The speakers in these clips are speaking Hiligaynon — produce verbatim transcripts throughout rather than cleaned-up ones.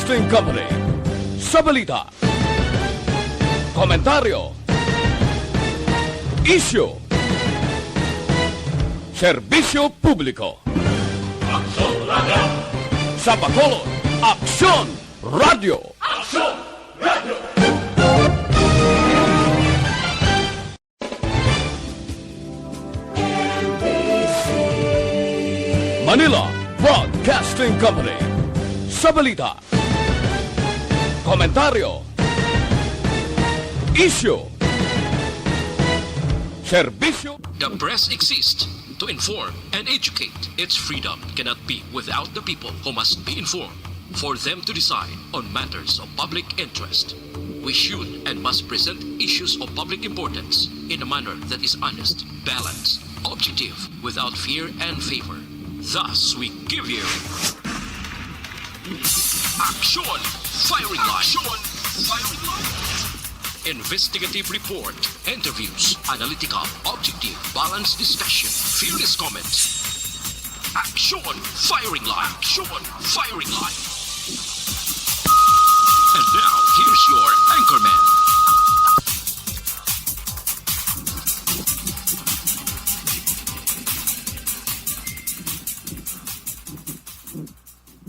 Broadcasting Company. Sa balita, komentaryo, isyu, serbisyo publiko. Aksyon Radio! Sa Bacolod, Aksyon Radio! Aksyon Radio! Manila Broadcasting Company. Sa balita, komentaryo, isyu, serbisyo. The press exists to inform and educate. Its freedom cannot be without the people who must be informed for them to decide on matters of public interest. We should and must present issues of public importance in a manner that is honest, balanced, objective, without fear and favor. Thus, we give you Action Firing Line. Action Firing Line. Investigative report, interviews, analytical, objective, balanced discussion, fearless comments. Action Firing Line. Action Firing Line. And now, here's your anchorman.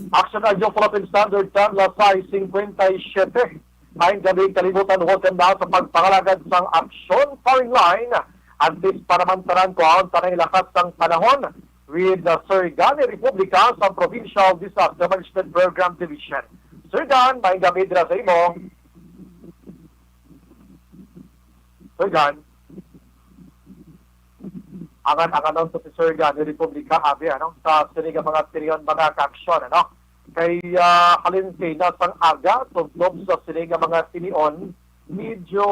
Action Radio Philippine Standard Time, las sais cincuenta y siete. Maayong gabi, kalibutan, welcome na sa pagpangalagad sang Action Firing Line. Antes pa naman tanan, kuhaon ta na ilakat sang panahon with, uh, Sir Gani Republica sa Provincial Disaster Management Program Division. Sir Gan, maayong gabi dira sa imo. Sir Gan. Angan-anganon to si Sir Gani Republica, abi, ano, sa sini nga mga tion, mga kaaksyon, ano. Kay, ah, halin kaina sang aga, tubtob sa sini nga mga tinion, medyo,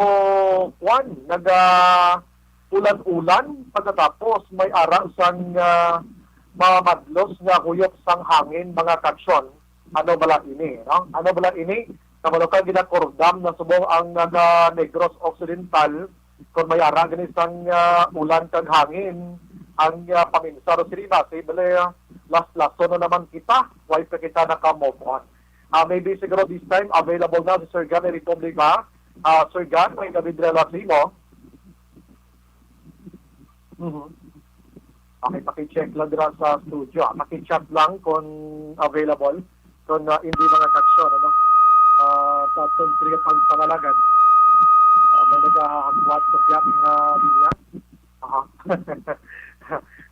kwan, naga-ulan-ulan, pagkatapos may ara sang, ah, mamadlos nga huyop sang hangin, mga kaaksyon. Ano bala ini, no? Ano bala ini? Sa Bulacan, ginakordam na subong ang, ah, Negros Occidental, kung may ara gani sang, ah, ulan kag hangin, ang, ah, paminsar sini, basi bali, ah, laslason na naman kita, why pa kita naka-move on? Ah, maybe siguro this time available na si Sir Gan Republica. Ah, Sir Gan, maayong gabi dira sa imo. Mhm. Okay, paki-check lang dira sa studio, ah. Paki-chat lang kung available. Kung, ah, hindi, mga kaaksyon, ano? Ah, sa aton sini nga pagpangalagad. Ah, may nagahakwat sa tiyak nga linya. Aha.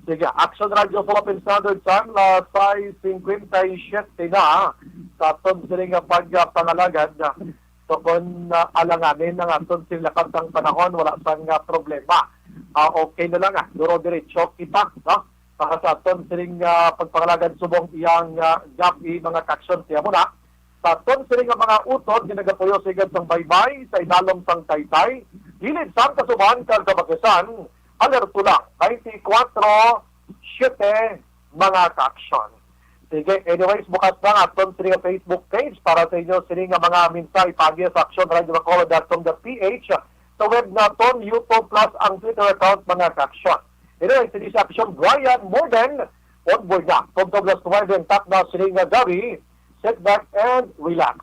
Sige, Action Radio Philippine Standard Time, las sais cincuenta y siete na sa aton sini nga pagpangalagad. So, kung, ah, alanganin ang aton sini lakat sang panahon, wala sang, ah, problema. Ah, okay na lang, ah. Duro diretso kita, no? Para sa aton sining, ah, pagpangalagad subong iyang, ah, gab-i, mga kaaksyon. Kaya mo na, sa aton sining nga mga utod nga nagapuyo sa igad sang baybay, sa idalom sang taytay, hilid sang kasuban kag kabakisan, alerto lang, twenty-four seven, mga kaaksyon. Sige, anyways, bukas na ang aton sining nga Facebook page para sa inyo sining nga mga mensahe paagi sa Action Radio Bacolod dot com dot P H, sa web naton, YouTube, plus ang Twitter account, mga kaaksyon. Anyway, sini si Action Brian Morden, on board na. Tubtob las nuwebe ang takna sining nga gab-i. Sit back and relax.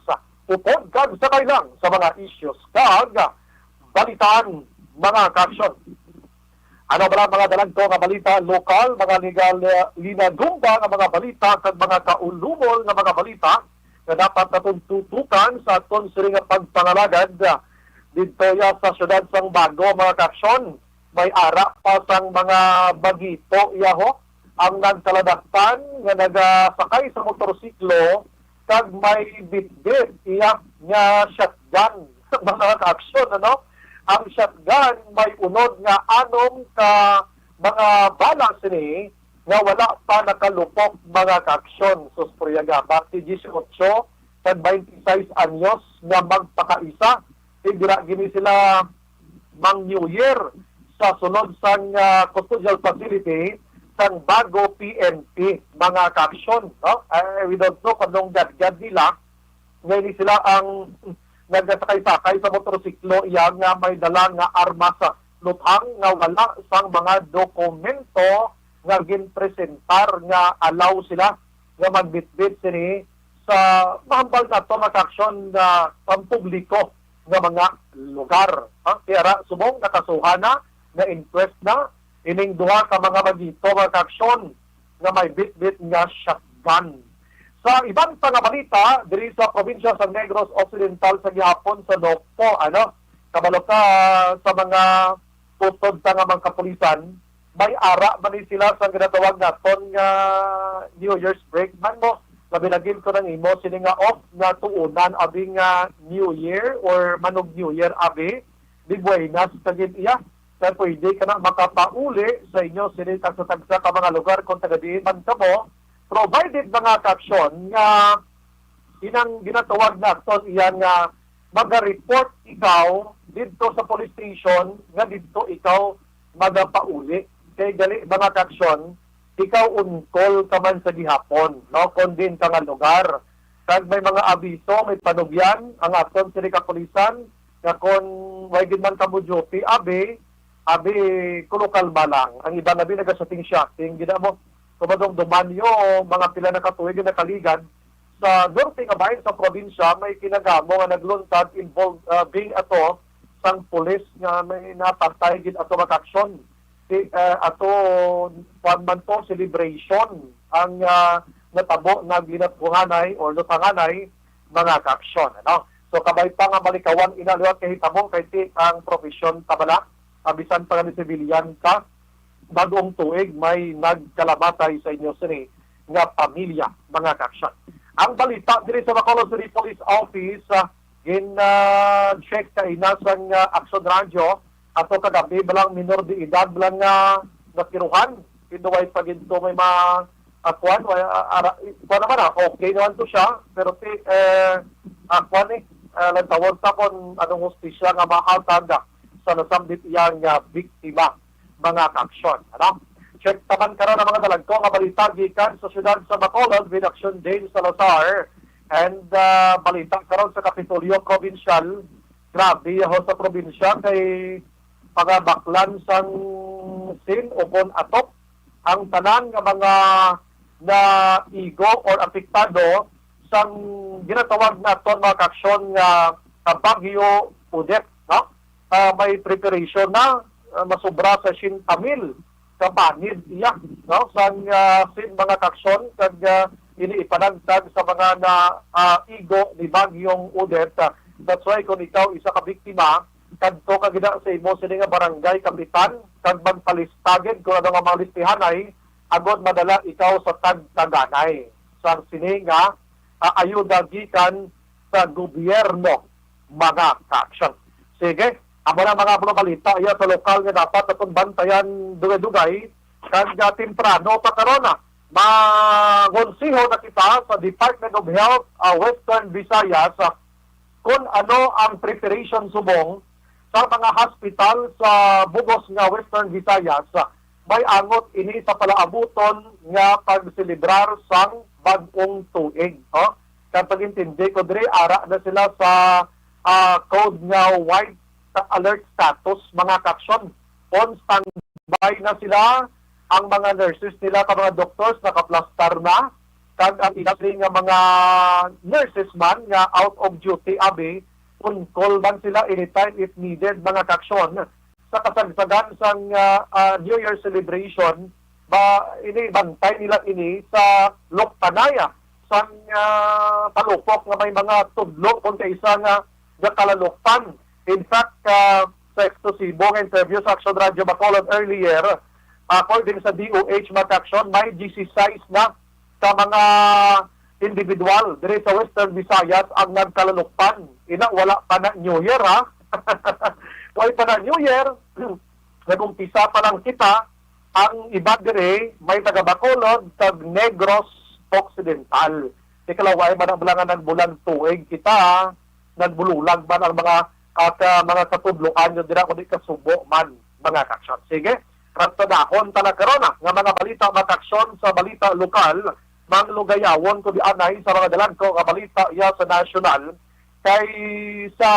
Upod kag sakay lang sa mga issues kag balitaan, mga kaaksyon. Ano bala ang mga dalagko nga balita lokal, mga legal, eh, linagumba nga mga balita kag mga kaulumol nga mga balita nga dapat naton tutukan sa aton sini nga pagpangalagad didto ya sa siyudad sang Bago, mga kaaksyon? May ara pa sang mga bagito, yaho, ang nagkaladaktan nga nagasakay sa motorsiklo kag may bitbit iya nga shotgun. Mga kaaksyon, ano? Ang shotgun may unod nga anom ka mga bala sini nga wala pa nakalupok, mga kaaksyon. Sus, purya nga, bati dieciocho kag twenty-six anyos nga magpakaisa. Kay dira gini sila mang New Year sa sulod sang, ah, custodial facility sang Bago P N P, mga kaaksyon, no? Eh, we don't know kung anong gadgad nila. Nga ini sila ang nagasakay-sakay sa motorsiklo iya nga may dala nga armas, luthang nga wala sang mga dokumento nga ginpresentar nga allow sila nga magbitbit sini sa mahambal nato nga kaaksyon nga pampubliko nga mga lugar. Ha? Kaya ra, subong nakasuhan na, na-inquest na, ining duha ka mga bagito nga kaaksyon nga may bitbit nga shotgun. Sa iban pa nga balita, diri sa probinsya sa Negros Occidental sa gihapon sa Nocpo, ano, kabalo ka sa mga utod ta nga mga kapulisan, may ara man ni sila sa ginatawag naton nga New Year's break man mo. Labi na gid ko nang imo sini nga off nga tuunan abi nga New Year or manog New Year abi, di buenas ka gid iya. Kay pwede ka na makapauli sa inyo sini tagsa-tagsa ka mga lugar kung taga diin man kamo, provided mga kaaksyon nga inang ginatawag naton iya nga maga-report ikaw didto sa police station nga didto ikaw magapauli. Kay gali, mga kaaksyon, ikaw on call ka man sa gihapon, no? Kon diin ka nga lugar. Kag may mga abiso, may panugyan ang aton sini kapulisan nga kon way gid man kamo duty, abi, abi, kuno kalma lang. Ang iban abi naga-shooting-shooting gid mo. Kumadong dumanyo, mga pila na ka tuig nga nakaligad, sa norte nga bahin sa probinsya, may kinagamo nga nagluntad involving ato sang pulis nga may napatay gid ato nga kaaksyon. Si, ah, ato, kuwan man to, celebration ang, ah, natabo naglinatbuhanay or lutanganay mga kaaksyon, ano? So, kabay pa nga malikawan ina liwat kay hitabo kay ti ang profesyon ta bala, ah, bisan pa nga ni civilian ka, bag-ong tuig may nagkalamatay sa inyo sini nga pamilya, mga kaaksyon. Ang balita diri sa Bacolod City Police Office, ah, gin, ah, check kaina sang, ah, Aksyon Radyo ato kagabi, balang minor de edad lang nga natiruhan. Tinuway pa gid to may ma-, ah, kuwan, way, ah, ara-, kuwan naman, ah, okay naman to siya, pero ti, eh, ah, kuwan eh, ah, nagtawag ta kung anong hustisya nga mahatag, ah, sa nasambit iya nga biktima, mga kaaksyon. Ano? Check taman karon ang mga dalagko nga balita gikan sa siyudad sa Bacolod with Action Dave Salazar. And, ah, balita karon sa Kapitolyo Provincial, grabe yaho sa probinsya kay pangabaklan sang sin o kon atop ang tanan nga mga naigo or apektado sang ginatawag naton mga kaaksyon nga, ah, Bagyo Odette, no? Ah, may preparation na, ah, masobra sa siyenta mil ka panid iya, no? Sang, ah, sin mga kaaksyon kag, ah, ini ipanagtag sa mga na, ah, igo ni Bagyong Odette. Ah, that's why kung ikaw isa ka biktima, kadto ka gid sa imo sini nga barangay kapitan kag magpalista gid kung ano nga mga listihanay agod madala ikaw sa tagtaganay sang sini nga, ah, ayuda gikan sa gobyerno, mga kaaksyon. Sige, amo na mga mga balita iya sa lokal nga dapat naton bantayan dugay-dugay kag, ah, temprano pa karon, ah, mangonseho na kita sa Department of Health, ah, Western Visayas, ah, kung ano ang preparation subong sa mga hospital sa bugos nga Western Visayas, may angot ini sa palaabuton nga pagselebrar sang bag-ong tuig, no? Kag pag-intindi ko diri, ara na sila sa, ah, code nga white alert status, mga kaaksyon. On standby na sila, ang mga nurses nila, kag mga doctors nakaplastar na, kag ang industry nga mga nurses man nga out of duty, abi, on call man sila anytime if needed, mga kaaksyon. Sa kasagsagan sang, ah, ah, New Year celebration, ba, ini, bantay nila ini sa luktanay sang, ah, palupok nga may mga tudlo kon kaisa nga nakalaluktan. In fact, ah, sa eksklusibo nga interview sa Action Radio Bacolod earlier, according sa D O H, mga kaaksyon, may disisais na ka mga individual diri sa Western Visayas ang nagkalaluktan. Ina, wala pa na New Year, ha? Wala pa na New Year. Nag-umpisa pa lang kita. Ang iba diri may taga Bacolod kag Negros Occidental. Di kalaway man ang mga nagbulang tuig kita, nagbulag man ang mga, at, ah, mga katudloan nyo dira, kundi kasubo man, mga kaaksyon. Sige, ratsadahon ta na karon, ah, nga mga balita, mga kaaksyon sa balita lokal, manglugayawon ko di anay sa mga dalagko nga balita iya sa nasyonal. Kay sa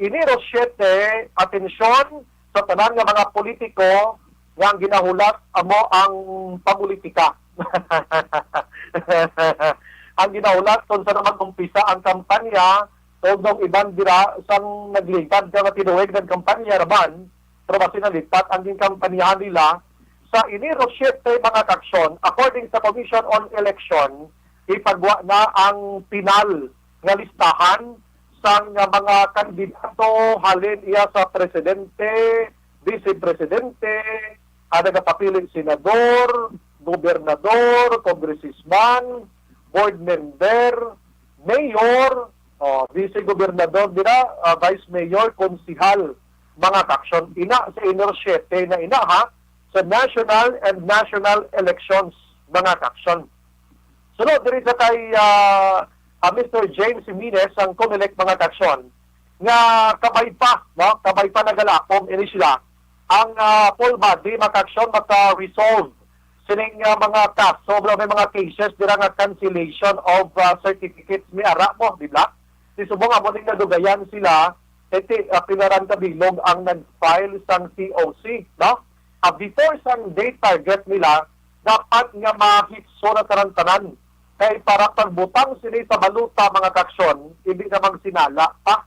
Enero siete, atensyon sa tanan nga mga politiko nga ang ginahulat amo ang pamulitika. ang ginahulat kung sa naman umpisa ang kampanya, tungod iban dira sang nagligad nga tinuig nagkampanya raman, pero basi nalipat ang ginkampanyahan nila. Sa Enero siete, mga kaaksyon, according sa Commission on Election, ipagwa na ang pinal nga listahan sang, ah, mga kandidato halin iya sa presidente, vice presidente, ah, nagapapili senador, gobernador, congressman, board member, mayor, oh, vice gobernador dira, ah, vice mayor, konsihal, mga kaaksyon. Ina sa Enero siete na ina, ha, sa national and national elections, mga kaaksyon. Sunod diri sa kay, ah, ah, Mister James Jimenez, ang Comelec, mga kaaksyon, nga kabay pa, no? Kabay pa nagalapom ini sila. Ang, ah, full body, mga kaaksyon, maka-resolve sining, ah, mga kaso, may mga cases dira nga cancellation of, ah, certificates, may ara mo, di ba? Si subong amo ning nadugayan sila, iti, ah, pila ra ka bilog ang nag-file sang C O C, no? Ah, before sang date target nila, dapat nga mahitso na tanan-tanan. Kay para pagbutang sini sa balota, mga kaaksyon, hindi na magsinala pa.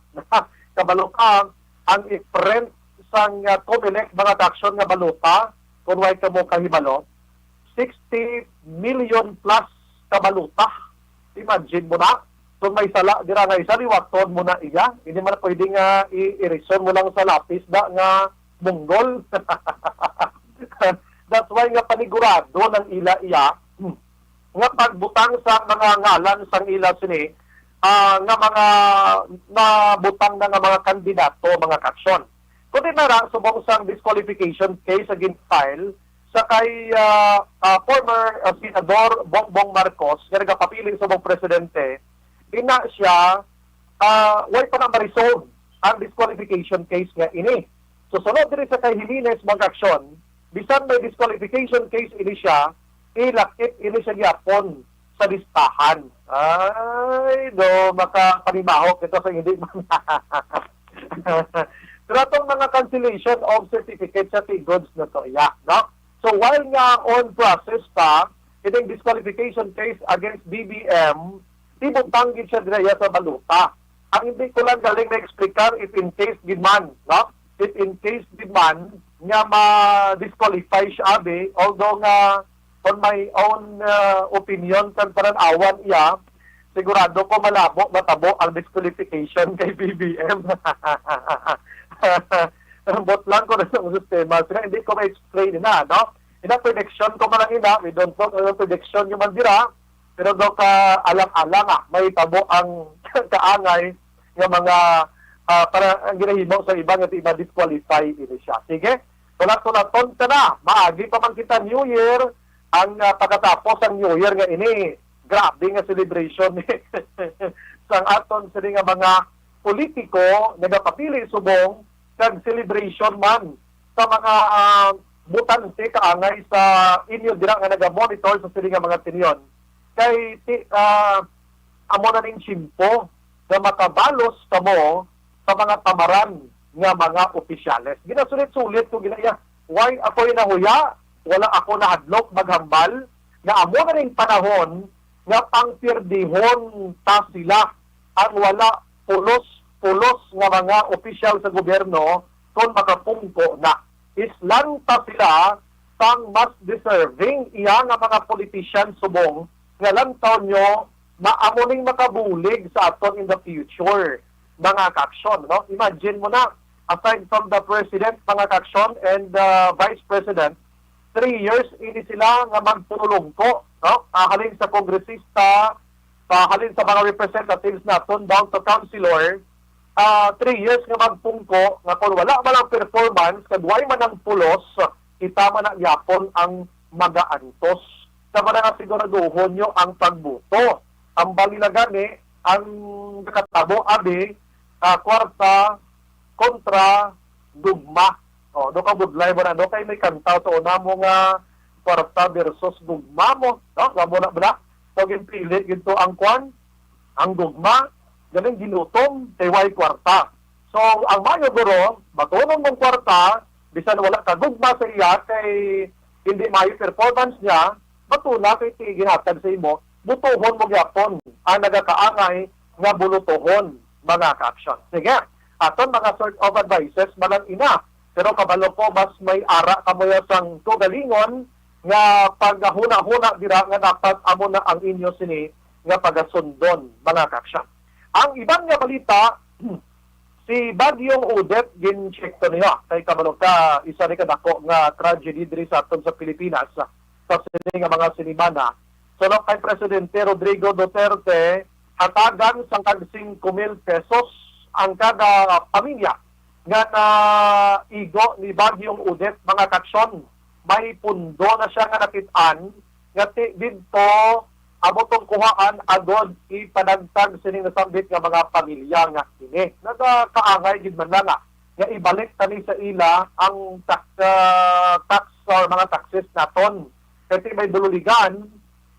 Kabalo ka, ang i-print sang, ah, Comelec, mga kaaksyon, nga balota, kung way kamo kahibalo, sixty million plus ka balota. Imagine mo na, kung may sala dira nga isa, liwaton mo na iya. Hindi man pwede nga i-erase mo lang sa lapis da nga munggol. That's why nga panigurado nang ila iya, hmm, nga pagbutang sa mga ngalan sang ila sini, ah, nga mga nabutang na nga mga kandidato, mga kaaksyon. Kundi na ra, subong sang disqualification case sa gin-file sa kay, ah, ah, former, ah, Senador Bongbong Marcos nga nagapapili subong presidente, ina siya, ah, way pa na ma-resolve ang disqualification case nga ini. So, sunod diri sa kay Jimenez, mga kaaksyon, bisan may disqualification case ini siya, ilakip ini siya gyapon sa listahan. Ay, do, makapanimaho kita sa hindi man. Pero atong mga cancellation of certificate sa goods na to, iya, no? So, while nga on process pa, ining disqualification case against B B M, ibutang gid siya dira sa balota. Ang hindi ko lang galing na-explicar, if in case gid man, no? If in case gid man nga ma-disqualify siya, abi, although nga on my own, uh, opinion kag panan-awan iya, sigurado ko malabo matabo ang disqualification kay B B M. Ambot lang ko na sa sistema. Sila, hindi ko ma-explain na, no? Ina prediction ko man lang ina, we don't know kung prediction nyo man dira, pero do ka alang-alang, ah, may tabo ang kaangay nga mga, ah, para ang ginahimo sa iba nga di ma-disqualify ini siya. Sige, wala ko na tonta na. Maagi pa man kita New Year, ang, ah, pagkatapos ang New Year nga ini, grabe nga celebration sang aton sini nga mga politiko nagapapili subong kag celebration man sa mga, ah, botante kaangay sa inyo dira nga naga-monitor sa sini nga mga tinyon. Kay ti, ah, amo na ning tiyempo nga makabalos kamo sa mga tamaran nga mga opisyales. Ginasulit-sulit ko ginaya, why ako'y nahuya, wala ako nahadlok maghambal, nga amo na ning panahon nga pangpirdihon ta sila ang wala pulos-pulos nga mga opisyal sa gobyerno kon makapungko na. Islan ta sila sang mas deserving iya nga mga politician subong nga lantaw nyo maamo ning makabulig sa aton in the future, mga kaaksyon, no? Imagine mo na, aside from the president, mga kaaksyon, and, uh, vice president, three years ini sila nga magpululungko, no? Ah, halin sa kongresista, ah, halin sa mga representatives naton down to councilor, ah, three years nga magpungko nga kung wala man ang performance kag way man ang pulos, kita man na gyapon ang magaantos. Sa mga nga siguraduhon nyo ang pagbuto. Ang bali na gani, ang nakatabo, abi, ah, kwarta kontra gugma. O, do ka budlay mo na, do kay may kanta to, una mo nga kwarta versus gugma mo, no? Nga mo na, bala? So, ginpili, ginto ang kwan, ang gugma, galing ginutom, kay way kwarta. So, ang mayo guro, batunon mong kwarta, bisan wala ka gugma sa iya, kay hindi mayo performance niya, batuna kay ti ginhatag sa imo, butuhon mo gyapon ang nagakaangay nga bulutohon, mga ka-aksyon. Sige, aton mga sort of advices man lang ina. Pero kabalo ko, mas may ara kamo ya sang kaugalingon nga paghunahuna dira nga dapat amo na ang inyo sini nga pagasundon, mga ka-aksyon. Ang iban nga balita, si Bagyong Odette, gin-check to niya. Kay kabalo ka, isa ni kadako nga tragedy diri sa aton sa Pilipinas sa sini nga mga sinimana. Suno kay Presidente Rodrigo Duterte, hatagan sang tag singko mil pesos ang kada pamilya nga naigo ni Bagyong Odette, mga ka-aksyon. May pundo na siya nga nakit-an nga ti didto amo tong kuhaan agod ipanagtag sining nasambit nga mga pamilya nga ini. Nagakaangay gid man lang nga, nga ibalik tani sa ila ang tax, ah, tax or mga taxes naton. Kay ti may dululigan,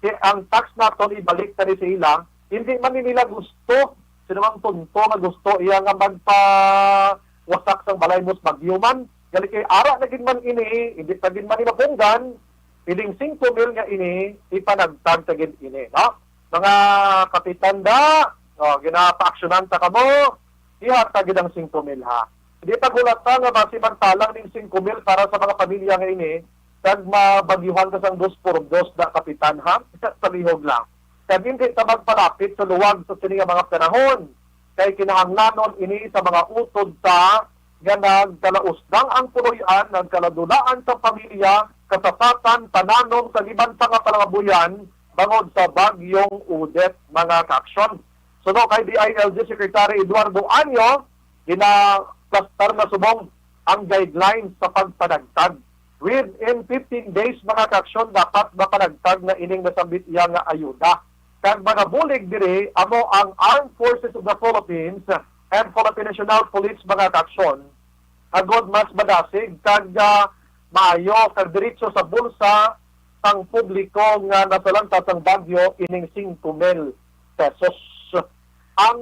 ti ang tax naton ibalik tani sa ila, hindi man ni nila gusto. Sino mang tonto nga gusto iya nga magpawasak sang balay mus bagyo man? Gali kay ara na gid man ini, hindi pa gid man ni mapunggan, ining singko mil nga ini, ipanagtag ta gid ini, no? Mga kapitan da, oh, ginapaaksyonan ta kamo, ihatag gid ang singko mil, ha. Hindi paghulata nga basi magtalang ning singko mil para sa mga pamilya nga ini, kag mabagyuhan ka sang dos por dos da, kapitan, ha? Palihog lang. Kag hindi ta magpalapit sa luwag sa sini nga mga panahon, kay kinahanglanon ini sa mga utod ta nga nagkalausdang ang puloy-an, nagkaladulaan sa pamilya, kasapatan, pananom, kag iban pa nga pangabuhian bangod sa Bagyong Odette, mga ka-aksyon. Suno kay D I L G Secretary Eduardo Anyo, ginaplastar na subong ang guidelines sa pagpanagtag. Within fifteen days, mga ka-aksyon, dapat mapanagtag na ining nasambit iya nga ayuda. Kag mga bulig diri amo ang Armed Forces of the Philippines and Philippine National Police, mga ka-aksyon, agod mas madasig kag, ah, maayo kag diretso sa bulsa sang publiko nga nasalanta sang bagyo ining singko mil pesos. Ang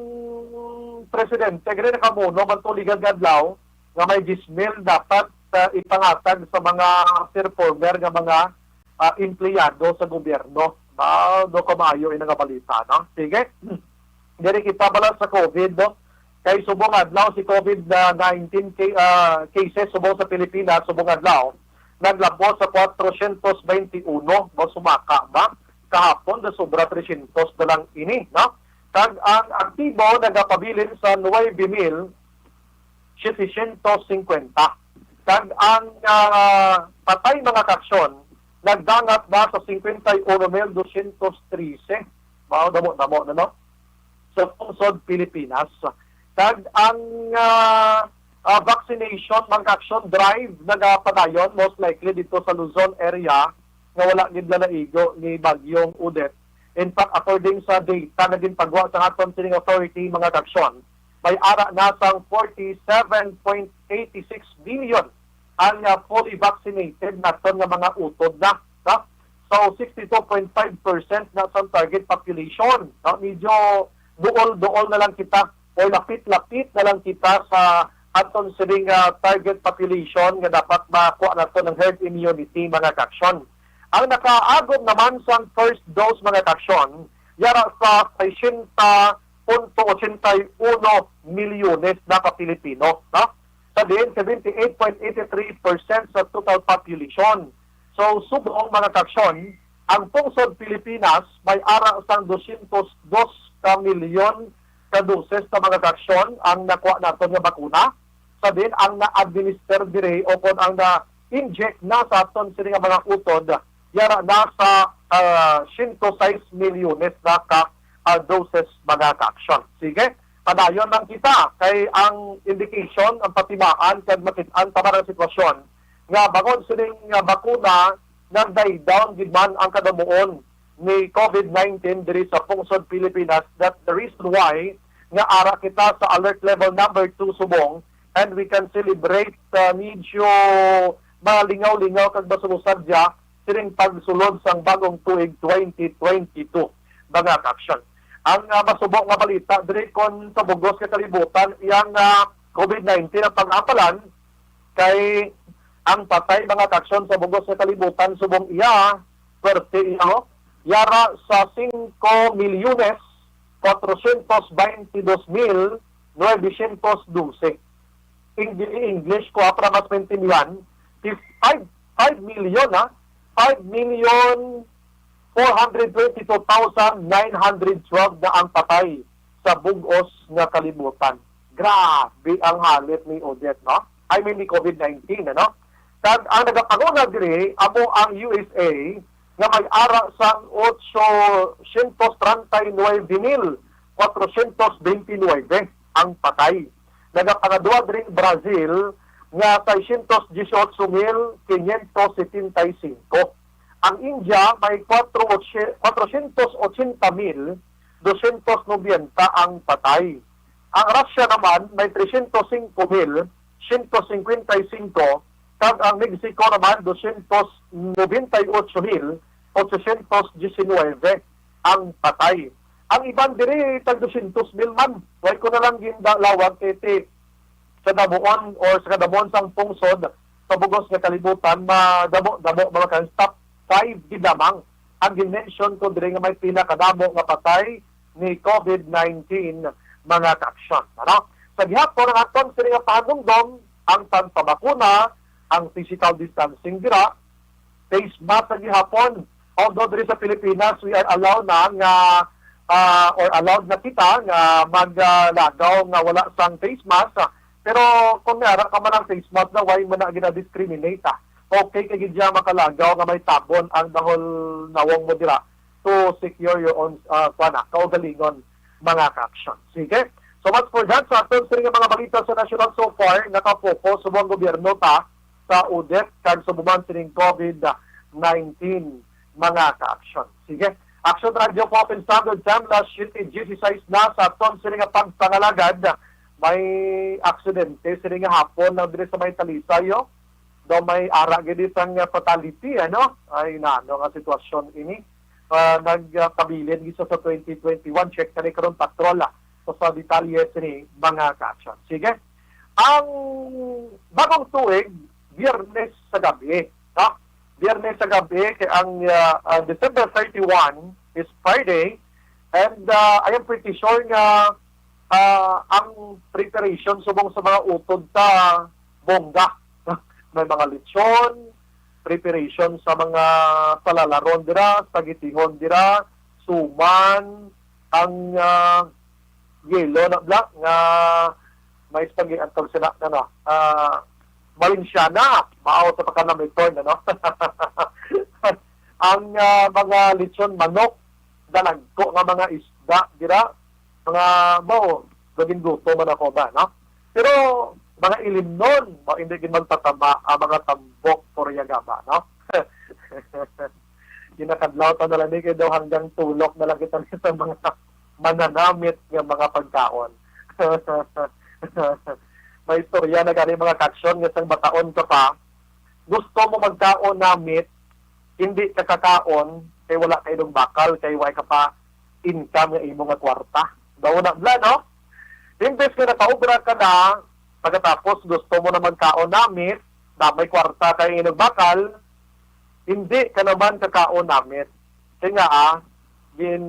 presidente gani nakamuno man tuligan nga adlaw nga may diyes mil dapat, ah, ipangatag sa mga performer nga mga, ah, empleyado sa gobyerno. Ba, do ka maayo ina nga balita, no? Sige. Diri kita bala sa COVID, no? Kay subong adlaw si COVID na nineteen ca-, ah, cases subong sa Pilipinas, subong adlaw naglabot sa kwatrocientos baynte uno, mo sumaka ba? Kahapon na sobra tresyentos na lang ini, no? Kag ang aktibo nagapabilin sa nuebe mil setecientos cincuenta. Kag ang, ah, patay, mga ka-aksyon, nagdangat na sa cincuenta y uno mil doscientos trece. Mao, damo-damo na, no? Sa pungsod Pilipinas. Kag ang, ah, ah, vaccination, mga ka-aksyon, drive nagapadayon, most likely dito sa Luzon area, nga wala gid na naigo ni Bagyong Odette. In fact, according sa data nga ginpagwa sa aton sining authority, mga ka-aksyon, may ara na sang forty-seven point eighty-six billion ang, ah, fully vaccinated naton nga mga utod na, no? So, sixty-two point five percent na sa target population, no? Medyo duol-duol na lang kita or lapit-lapit na lang kita sa aton sining, ah, target population nga dapat makuha naton ang herd immunity, mga ka-aksyon. Ang nakaagom naman sang first dose, mga ka-aksyon, yara sa sesenta punto ochenta y uno milyones na ka Pilipino, no? Sa diin, seventy-eight point eight three percent sa total population. So, subong, mga ka-aksyon, ang pungsod Pilipinas may ara sang dosyentos dos ka milyon ka doses sa, mga ka-aksyon, ang nakuha naton nga bakuna. Sa diin, ang na-administer diri o kon ang na-inject na sa aton sini nga mga utod, yara na sa, ah, siyento sais milyones na ka, ah, doses, mga ka-aksyon. Sige, padayon lang kita kay ang indication, ang patimaan kag makit-an tama ang sitwasyon nga bangod sining, ah, bakuna, nag-die down gid man ang kadamuon ni COVID nineteen diri sa pungsod Pilipinas. That's the reason why nga ara kita sa alert level number two subong, and we can celebrate, uh, medyo malingaw-lingaw kag masulosadya sining pagsulod sang bagong tuig twenty twenty-two, mga ka-aksyon. Ang, uh, masubo nga balita diri kon sa bugos nga kalibutan, iyang, uh, COVID nineteen ang pag-apalan, kay ang patay, mga ka-aksyon, sa bugos nga kalibutan subong iya, swerte iya, oh. yara sa singko milyones, kwatrosyentos baynte dos mil, nuwebesyentos dose. Eng-, English ko, ah, para mas maintindihan, is five, five million, ha? Five million four hundred twenty-two thousand nine hundred twelve na ang patay sa bug-os nga kalibutan. Grabe ang halit ni Odette, no? I mean, ni COVID nineteen, ano? Kag ang nagapanguna diri amo ang U S A, nga may ara sang otsosyentos treinta y nuebe mil kwatrosyentos bente nuebe ang patay. Nagapangadua diri ang Brazil, nga seiscientos dieciocho mil quinientos setenta y cinco. Ang India may kwatro, kwatrosyentos ochenta mil dosyentos nobenta ang patay. Ang Russia naman may tresyentos singko mil siyento singkwenta y singko, kag ang Mexico naman dosyentos nobenta y ocho mil otsosyentos diecinuebe ang patay. Ang iban diri tag dosyentos mil man. Way ko na lang gindalawag kay ti sa damuon or sa kadamuon sang pungsod sa bug-os nga kalibutan, madamo-damo, mga ka-, top five gid lamang ang gin-mention ko diri nga may pinakadamo nga patay ni COVID nineteen, mga ka-aksyon. Ano? Sa gihapon, ang aton sini nga pahanumdom, ang pagpabakuna, ang physical distancing dira, face mask sa gihapon. Although diri sa Pilipinas, we are allowed na nga, ah, or allowed na kita nga maglagaw nga wala sang face mask, ah, pero kung may ara ka man ang face mask na, why mo na gina-discriminate, ah? Okay kay gid siya makalagaw nga may tabon ang dahol nawong mo dira to secure your own, ah, kuwan na, kaugalingon, mga ka-aksyon. Sige. So much for that. Sa aton sini nga mga balita sa national so far, nakapokus subong ang gobyerno ta sa Odette kag sa buman sining COVID nineteen, mga ka-aksyon. Sige. Action Radio Philippine Standard Time, alas siyete dieciséis na sa aton sini nga pagpangalagad. May aksidente sini nga hapon na diri sa may Talisay, oh. Daw may ara gid sang fatality, ano? Ay, nano nga sitwasyon ini. Ah, nagpabilin gid sa twenty twenty-one. Check na ni karon, patrol, ah. So, sa detalye sini, mga ka-aksyon. Sige. Ang bagong tuig, Biyernes sa gabi, ha? Biyernes sa gabi, kay ang, ah, ah, December thirty-one is Friday, and, ah, I am pretty sure nga, ah, ang preparation subong sa mga utod ta bongga. May mga lechon, preparation sa mga palalaron dira, spaghettihon dira, suman, ang, ah, yelo na bla nga may spaghetti, ang tawag sila, ano, ah, Valenciana, mao sa pagkanamiton, ano? Ang, ah, mga lechon manok, dalagko nga mga isda dira, mga, mao, naging gutom man ako ba, no? Pero mga ilimnon, mao, hindi gid magtatama ang mga tambok Puriagaba, no? Ginakadlaw ta na lang ni, kay daw hanggang tulok na lang kita sa mga mananamit nga mga pagkaon. May istorya na gani, mga ka-aksyon, nga sang bataon ka pa, gusto mo magkaon namit, hindi ka kakaon kay wala ka inugbakal, kay wala ka pa income nga imo nga kwarta. Daw na bla, no? Imbes nga nakaobra ka na, pagkatapos gusto mo na magkaon namit, na may kwarta kay inugbakal, hindi ka naman kakaon namit. Kaya nga, ah, gin,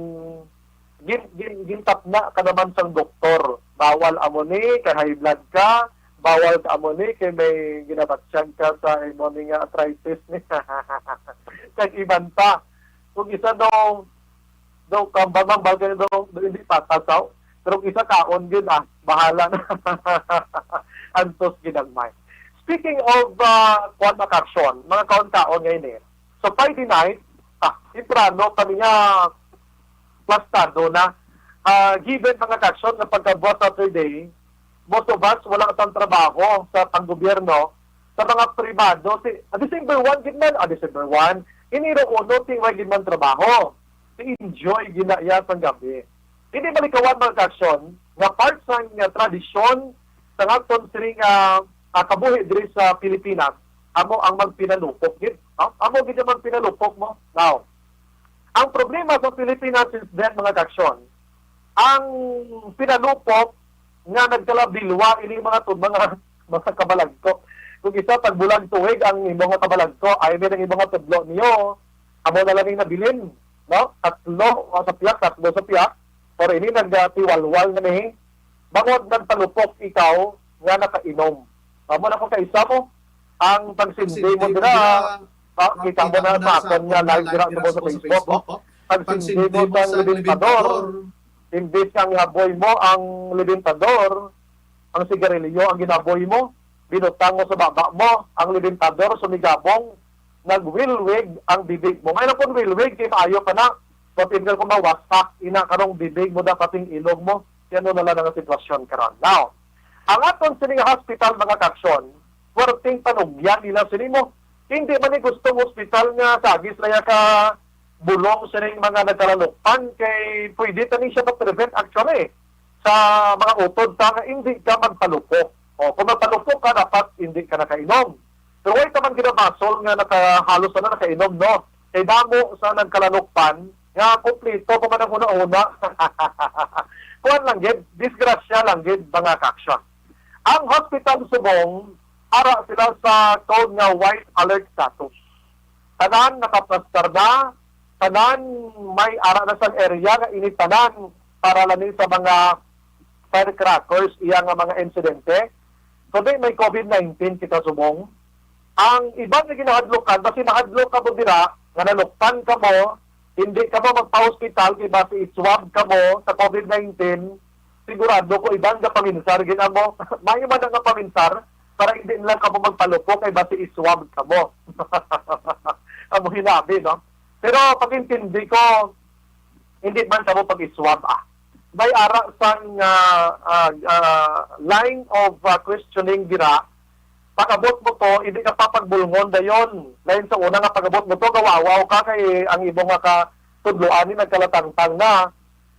gin, gin, gintapna ka naman sang doktor. Bawal amo ni, kay high blood ka. Bawal ka amo ni, kay may ginabatsyag ka sa imo ni nga arthritis ni. Kag iban pa. Kung isa daw, daw kambal-mambal ka daw, daw hindi patasaw. Pero kung isa kaon gid, ah, bahala na. Antos ginagmay. Speaking of, ah, kuwan, mga ka-aksyon, mga kaon-kaon ngayon eh. So, Friday night, ah, temprano pa niya plastado na. Ah, given, mga ka-aksyon, nga pagkabuhat Saturday, most of us wala sang trabaho sa panggobyerno, sa mga pribado, si, ah, December one gid man, ah, December one, Enero uno, ti, way gid man trabaho. Ti, enjoy gid na iya sang gabi. Hindi malikawan, mga ka-aksyon, nga part sang, nga tradisyon sa aton sini nga, ah, kabuhi diri sa Pilipinas, amo ang magpinalupok gid, no? Amo gid ang magpinalupok mo. Now, ang problema sa Pilipinas since then, mga ka-aksyon, ang pinalupok nga nagkalabilwa ini mga tu-, mga, mga kabalagko. Kung isa, tagbulag tuig ang imo nga kabalagko, I mean, ang imo nga tudlo niyo, amo na lang yung nabilin. no? Tatlo, o sa piyak, tatlo sa piyak. Pero ini nagtiwalwal na ni, bangod nagpalupok ikaw nga nakainom. Amo na ko kaisa mo, ang pagsindi mo dira, ah, kita mo na sa akon nga live dira sa Facebook, oh. Pagsindi mo sa libintador, imbis nga ihaboy mo ang libintador, ang sigarilyo ang ginaboy mo, binutang mo sa baba mo, ang libintador sumigabong, nagwilwig ang bibig mo. May na pun wilwig, kay maayo pa na, matinggal ko mawasak, ina karong bibig mo, dapat yung ilong mo, yan mo na lang ang sitwasyon karon. Now, ang aton sining hospital, mga kaksyon, pwerteng panugyan nila sini mo. Hindi man ni gustong hospital nga sagis na ya ka bulong sining mga nagkalalukpan, kay pwede tani siya ma-prevent actually sa mga utod ta nga hindi ka magpalupok. O, kung magpalupok ka, dapat hindi ka nakainom. Pero way ka man ginabasol nga nakahalos na nakainom, no? Kay damo sa nagkalalukpan nga kumplito pa man ang una-una. Kuwan lang gid, disgrasya lang gid, mga kaksyon. Ang Hospital Subong, ara sila sa code nga white alert status. Tanan nakaplastar na, tanan may ara na sang area nga ini tanan para lang ni sa mga firecrackers, iya nga mga insidente. Kundi may COVID nineteen kita subong. Ang iban nga ginahadlokan, basi mahadlok ka mo dira, nga nalukpan ka mo, hindi ka mo magpa-hospital, kay basi i-swab ka mo sa COVID nineteen, sigurado ko iban nga paminsar, ginamo, may man nga paminsar, para hindi lang ka mo magpalupok, kay basi i-swab ka mo. Amo hinabi, no? Pero pag-intindi ko, hindi man ka mo pag-iswab, ah. May ara sang, ah, ah, ah, line of, ah, questioning dira. Pag-abot mo to, hindi ka papagbulngon dayon. Lain sa una nga pag-abot mo to, gawawaw ka kay ang imo nga katudloan ni nagkalatangtang na.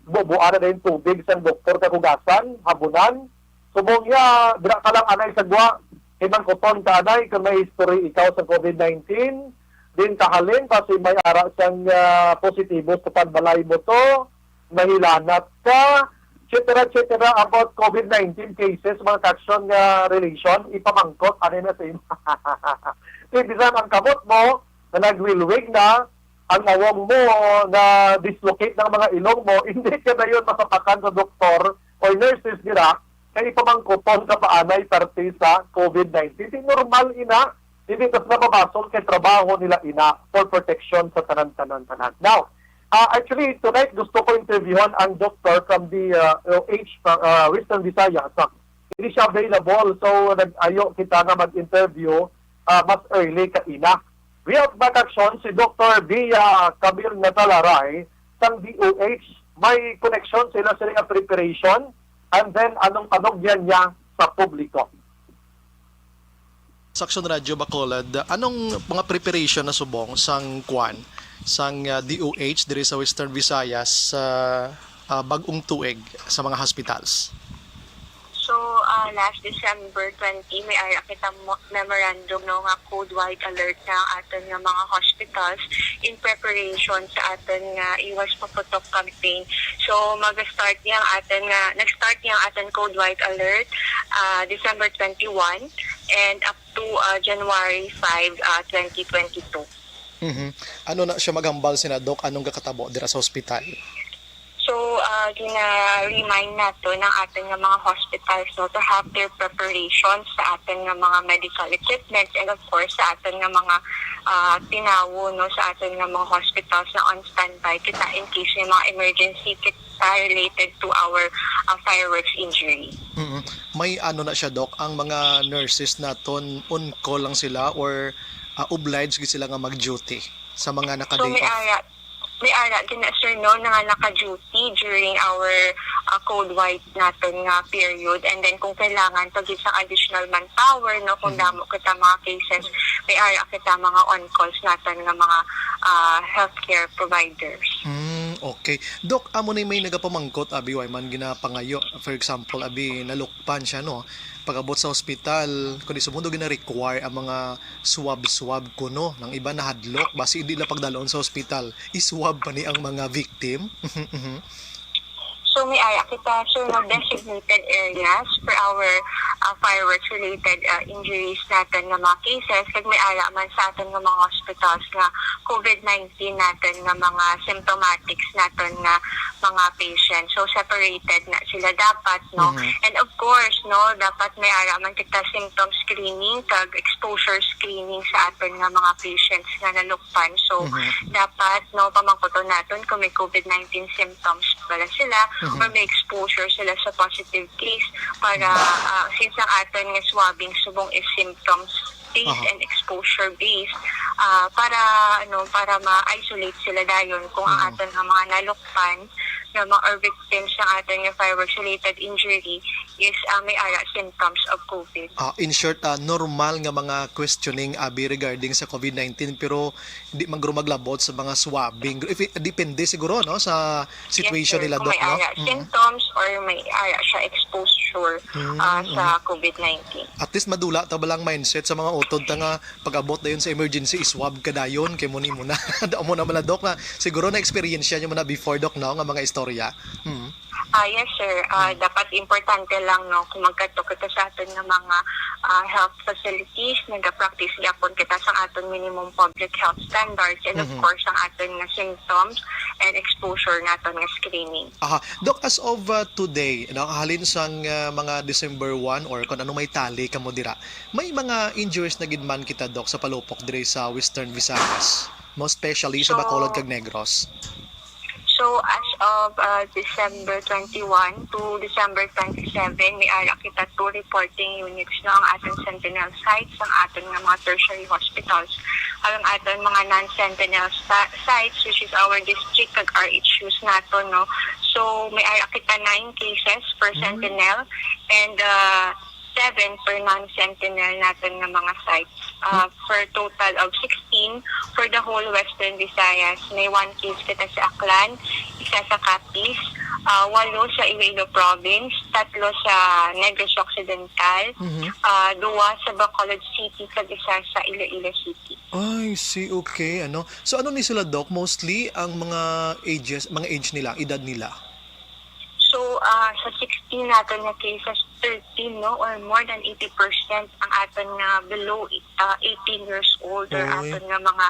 Bubuan na dayon tubig sang doktor, kahugasan, habunan. Subong ya, dira ka lang anay sa gwa. Himangkuton ka anay kung may history ikaw sa COVID nineteen. Din kahalin, basi may ara sang, ah, positibo sa pagbalay mo to, nahilanat ka, et cetera, et cetera, about COVID nineteen cases, mga kaksyon nga relation, ipamangkot, ano na sa imo. Kay bisan ang kamot mo, na nagwilwig na, ang nawong mo, na dislocate ng mga ilong mo, hindi ka na yun masapakan sa doktor or nurses nila, kay ipamangkuton ka pa anay parte sa COVID nineteen. Di normal ina, hindi tas nababasol kay trabaho nila ina for protection sa tanan-tanan-tanan. Now, ah, actually, tonight gusto ko interviewhan ang doktor from the, ah, O H, ah, Western Visayas. Ah, hindi siya available, so nag-ayo kita nga mag-interview, ah, mas early kaina. We have back action si Doktor Bia Camille Natalaray sang D O H. May connection sila sa nga preparation, and then anong panugyan niya sa publiko. Sa Aksyon Radyo Bacolod, anong mga preparation na subong sang kwan, sang, ah, D O H diri sa Western Visayas sa, ah, bag-ong tuig sa mga hospitals? So, ah, last December twenty, may ara kita mo-, memorandum, no, nga code white alert na ang aton nga mga hospitals in preparation sa aton nga iwas paputok campaign. So, mag-start niya ang aton nga, nag-start niya ang aton code white alert, ah, December twenty-one and up to, ah, January five, ah, twenty twenty-two. Mhm. Ano na siya maghambal sina Doc? Anong gakatabo dira sa hospital? So, ah, gina-remind nato ng aton nga mga hospitals, no, to have their preparations sa aton nga mga medical equipment and of course sa aton nga mga, ah, tinawo, no, sa aton nga mga hospitals na on standby kita in case may mga emergency kita related to our, ah, fireworks injury. Mm. May ano na siya, Doc, ang mga nurses naton on call lang sila or, ah, obliged gid sila nga mag-duty sa mga naka-day off? So, may ara, may ara din na, sir, no, na nga naka-duty during our, ah, code white naton nga period. And then kung kailangan pa gid sa additional manpower, no, kung Mhm. damo kita mga cases, may ara kita mga on-calls naton nga mga, ah, healthcare providers. Hmm, okay. Doc, amo ni may nagapamangkot, abi, way man ginapangayo. For example, abi, nalukpan siya, no? Pag-abot sa hospital, kundi subong daw gina-require ang mga swab-swab kuno. Ang iba nahadlok, basi hindi lang pagdalon sa hospital. I-swab pa ni ang mga victim. So, may ara kita, sir, no, designated areas for our, fireworks-related, ah, injuries naton nga mga cases, kag may ara man sa aton nga mga hospitals nga COVID nineteen naton nga mga symptomatics naton nga mga patients. So, separated na sila dapat, no? Mhm. And of course, no, dapat may ara man kita symptom screening kag exposure screening sa aton nga mga patients nga nalukpan. So, Mhm. dapat, no, pamangkuton naton kung may COVID nineteen symptoms bala sila Mhm. or may exposure sila sa positive case para, ah, since ang aton nga swabbing subong is symptoms based Aha. and exposure based, ah, para, ano, para ma-isolate sila dayon kung ang Mhm. aton nga mga nalukpan nga mga or victims ng aton nga fireworks-related injury is, ah, may ara symptoms of COVID. Ah, in short, ah, normal nga mga questioning, abi, regarding sa COVID nineteen, pero di man guro maglabot sa mga swabbing. If it, depende siguro, no, sa situation Yes, sir. nila, Kung Doc, may no? ara Mm. symptoms or may ara siya exposure, Mm, ah, sa mm. COVID nineteen. At least madula ta ba lang mindset sa mga utod ta nga pag-abot dayon sa emergency, iswab ka dayon, kay mo ni mo na. Amo na man na, Doc, na siguro na-experience niyo mo na before, Doc, no, nga mga istorya. Mm. Ah, yes, sir. Ah, Mm. dapat importante lang, no, kung magkadto kita sa aton nga mga, ah, health facilities, nagapractice gyapon kita sa aton minimum public health standards, and of Mhm. course, ang aton nga symptoms and exposure naton nga screening. Aha. Doc, as of, uh, today, no, halin sang, uh, mga December one or kung ano may tali kamo dira, may mga injuries na gid man kita, Doc, sa palupok diri sa Western Visayas, most especially sa So, Bacolod kag Negros? So, as of, uh, December twenty-one to December twenty-seven, may ara kita two reporting units, no, ang aton sentinel sites, ang aton nga mga tertiary hospitals, ang aton mga non-sentinel sa-, sites, which is our district kag R H Us nato, no. So, may ara kita nine cases per Mm. sentinel and, uh, seven per non-sentinel naton nga mga sites. Uh, for total of sixteen for the whole Western Visayas. May one case kita sa Aklan, isa sa Capiz, uh, walo sa Iloilo Province, tatlo sa Negros Occidental, Mhm. uh, duwa sa Bacolod City, kag isa sa Iloilo City. I see, okay, ano. So, ano ni sila, Doc? Mostly ang mga ages, mga age nila, edad nila? So, ah, sa sixteen naton nga cases, thirteen, no, or more than eighty percent ang aton nga below, ah, eighteen years old or Oy. aton nga mga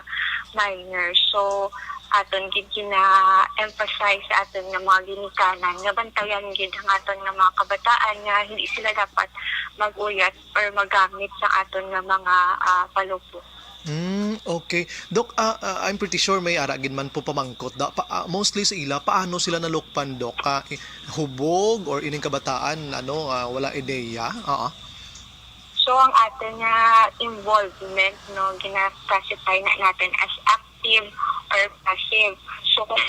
minors. So, aton gid gina-emphasize sa aton nga mga ginikanan nga bantayan gid ang aton nga mga kabataan nga hindi sila dapat mag-uyat or magamit sa aton nga mga, ah, palupok. Mm, okay. Doc, ah, ah, I'm pretty sure may ara gid man po pamangkot. Da, pa, ah, mostly sa ila, paano sila nalukpan, Doc? Ah, i-, hubog or ining kabataan, ano, ah, wala ideya? Oo. So, ang aton nga involvement, no, gina-classify na natin as active or passive. So, kung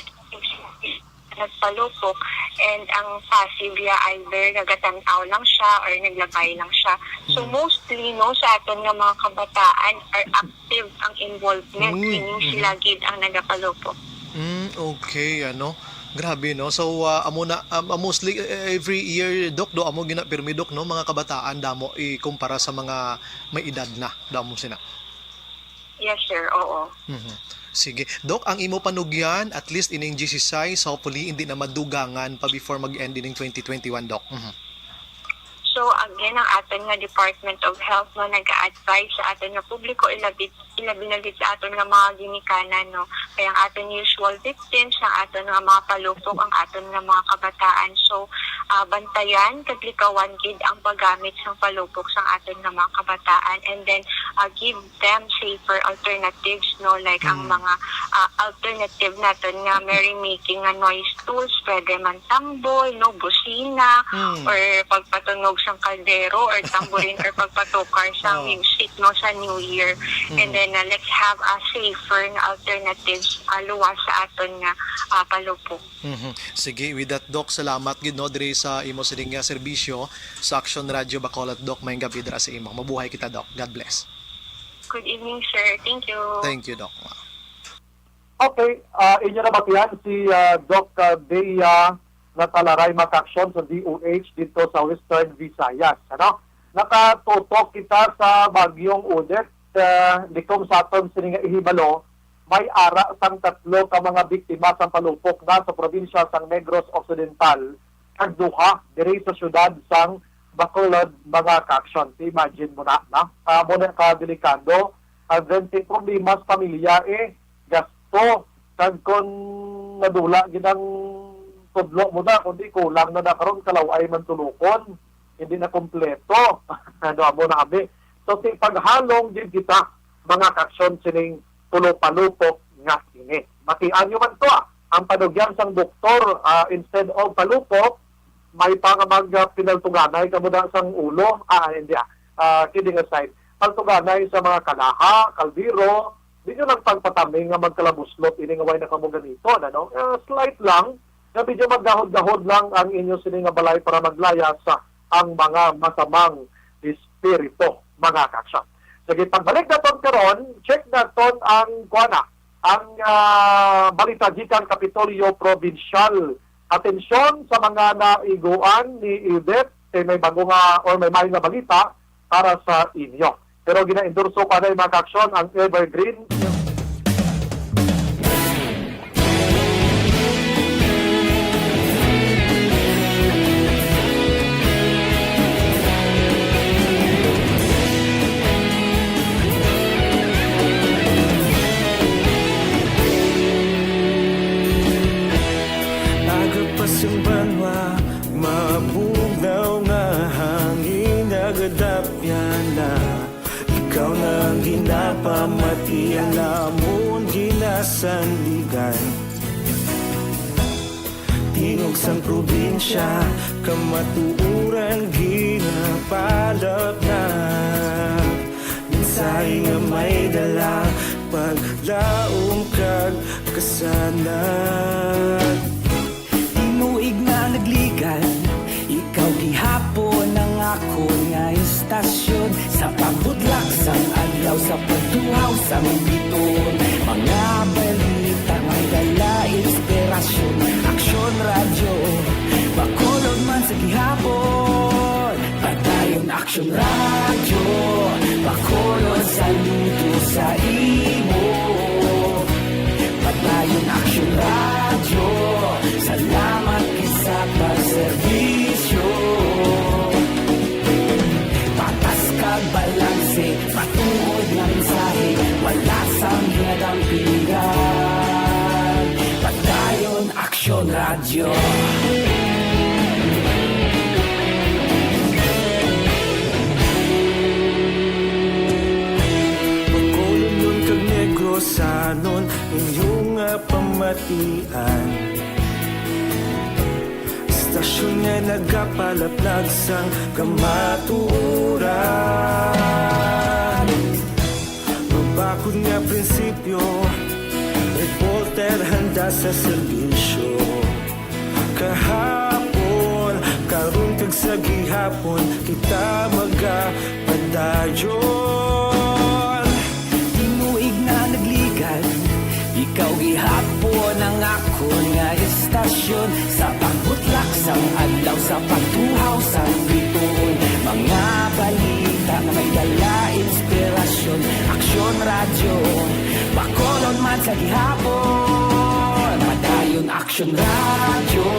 nagpalupok, and ang passive ya either nagatantaw lang siya or naglabay lang siya. So, Mm. mostly, no, sa aton nga mga kabataan are active ang involvement, Mm, meaning mhm. sila gid ang nagapalupok. Mm, okay, ano. Grabe, no? So, ah, amo na, um, ah, mostly, eh, every year, Doc, do, amo ginapirmi, Doc, no? Mga kabataan, damo, ikumpara sa mga may edad na, damo sina. Yes, sir. Oo. Mhm. Sige. Doc, ang imo panugyan, at least ining G C size, hopefully, hindi na madugangan pa before mag-end ining twenty twenty-one, Doc. Mhm. So, again, ang aton nga Department of Health, no, nag-a-advise sa aton nga publiko, ilabi, ilabi na gid sa aton nga mga ginikanan, no. Kay ang aton usual victims, ang aton nga mga palupok, ang aton nga mga kabataan. So, ah, bantayan, kag likawan gid ang paggamit sang palupok sang aton nga mga kabataan. And then, ah, give them safer alternatives, no? Like ang Mm. mga, ah, alternative naton nga merrymaking nga noise tools, pwede man tambol, no? Busina, Mm. or pagpatunog sang kaldero or tambourine or pagpatukar sa Oh. music, no? Sa New Year. And Mm. then, ah, let's have a safer nga alternatives, ah, luwas sa aton nga, ah, palupok. Mhm. Sige, with that, Doc, salamat gid, no, diri sa imo sining nga serbisyo sa Action Radio Bacolod, Doc. Maayong gabi dira sa imo. Mabuhay kita, Doc. God bless. Good evening, sir. Thank you. Thank you, Doc. Okay, ah, inyo nabatian si, ah, Doc, ah, Bea Natalaray Macaction sa D O H dito sa Western Visayas, ano? Nakatutok kita sa Bagyong Odette, ah, likom sa aton sini nga ihibalo, may ara sang tatlo ka mga biktima sang palupok na sa probinsya sang Negros Occidental, kag duha diri sa siyudad sang Bacolod, mga ka-aksyon. Imagine mo na, no? Ah, mo na ka delikado. And then, si problema sa pamilya, eh, gasto. Kag kung nadula gid ang tudlo mo na, kundi kulang na na karon, kalaw-ay man tulokon, hindi na kompleto. Ano, amo na abi. So, si paghalong gid kita, mga ka-aksyon, sining tulo palupok nga ini. Batian nyo man to, ah. Ang panugyan sang doktor, ah, instead of palupok, may pa nga mag, ah, pinaltuganay kamo na sang ulo. Ah, hindi, ah. Ah, kidding aside. Paltuganay sa mga kalaha, kaldero, di nyo lang pagpatami nga magkalabuslot ini nga way na kamo ganiton, ano? Ah, slight lang, nga medyo maggahod-gahod lang ang inyo sini nga balay para maglayas sa ang mga masamang espiritu, mga ka-aksyon. Sige, pagbalik naton karon, check naton ang, kuan na, ang, ah, balita gikan Kapitolyo Provincial. Atensyon sa mga naiguan ni Edith, kay may bago nga or may maayo nga balita para sa inyo. Pero gina-endorso pa na, mga ka-aksyon, ang Evergreen. Aga pa sing banwa, mabugnaw nga hangin nagadapyan na. Ikaw na ang ginapamati, ang amon ginasandigan. Tingog sang probinsya, kamatuoran ginapalapnag. Mensahe nga may dala, paglaom kag kasanag. Tinuig nga nagligan, ikaw gihapon ang akon nga istasyon. Sa pagbutlak sang adlaw, sa pagtuhaw sang biton, mga balita may dala inspirasyon. Aksyon Radyo, Bacolod man sa gihapon. Padayon Aksyon Radyo, Bacolod, saludo sa imo. Padayon Aksyon Radyo, salamat gid sa pagserbisyo. Patas kag balanse, matuod nga mensahe, wala sang ginadampigan. Padayon Aksyon Radyo. Bacolodnon kag Negrosanon, inyo nga pamatian. Istasyon nga nagapalaplag sang kamatuoran. Mabakod nga prinsipyo, reporter handa sa serbisyo. Kahapon, karon kag sa gihapon, kita magapadayon. Tinuig na nagligan, ikaw gihapon ang akon nga istasyon. Sa pagbutlak sang adlaw, sa pagtuhaw sang bituon, mga balita nga may dala inspirasyon. Aksyon Radyo, Bacolod man sa gihapon. Padayon Aksyon Radyo,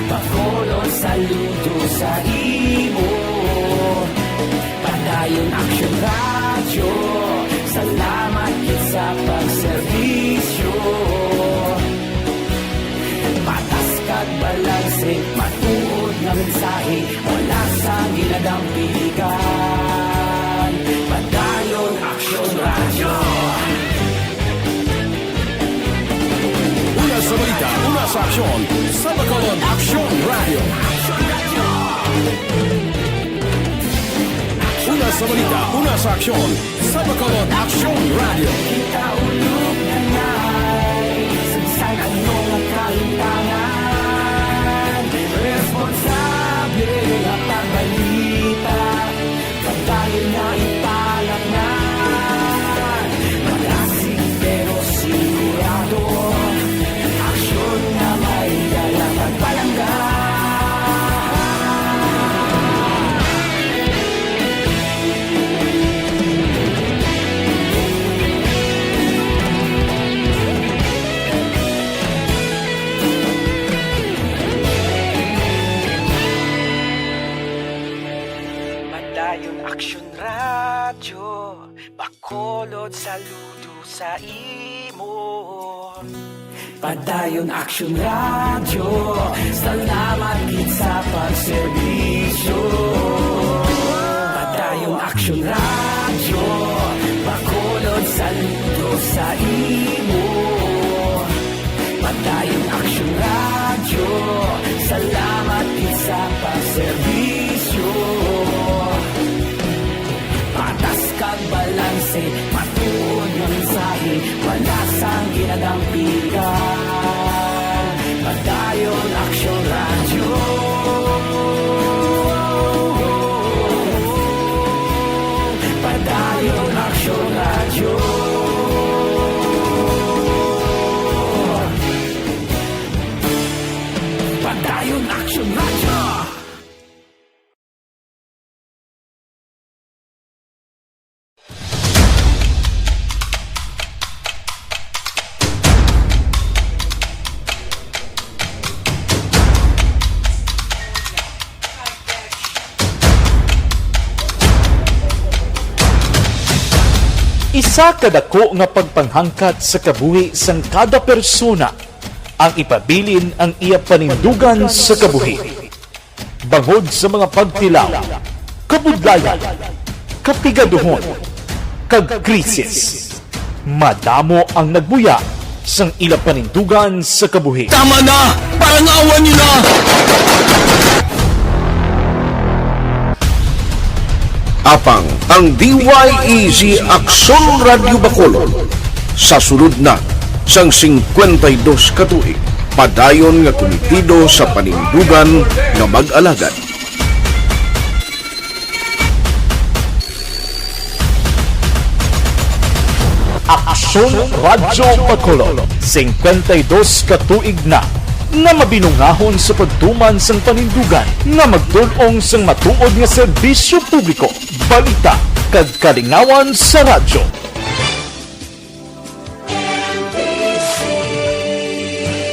Bacolod, saludo sa imo. Padayon Aksyon Radyo, salamat gid sa pagserbisyo. Patas kag balanse, matuod nga mensahe, wala sang ginadampigan. Padayon Aksyon Radyo. Una sa balita, una sa aksyon, sa Bacolod Aksyon Radyo. Una sa balita, una sa aksyon, sa Bacolod Aksyon Radyo. Kita ulog na ngay, sa bisan ano nga kahimtangan, responsable nga pagbalita, padayon na ipalapngan. Malasig pero sigurado, aksyon nga may dala pagpalangga. Ayon Aksyon Radyo, Bacolod, saludo sa imo. Padayon Aksyon Radyo, salamat gid sa pagserbisyo. Padayon Aksyon Radyo, Bacolod, saludo sa imo. Padayon Aksyon Radyo, salamat gid sa pagserbisyo. Patas kag balanse, matuod nga mensahe, wala sang ginadampigan. Padayon Aksyon Radyo. Padayon Aksyon Radyo. Padayon Aksyon Radyo. Isa ka dako nga pagpanghangkat sa kabuhi sang kada persona ang ipabilin ang iya panindugan sa kabuhi. Bangod sa mga pagtilaw, kabudlayan, kapigaduhon, kag krisis, madamo ang nagbuya sang ila panindugan sa kabuhi. Tama na! Parangawan niyo na! Apang ang D Y E Z Aksyon Radyo Bacolod sa sulod na sang singkwenta y dos ka tuig, padayon nga kumitido sa panindugan nga mag-alagad. Aksyon Radyo Bacolod, singkwenta y dos ka tuig na nga mabinungahon sa pagtuman sang panindugan nga magtul-ong sang matuod nga serbisyo publiko, balita, kag kalingawan sa radyo.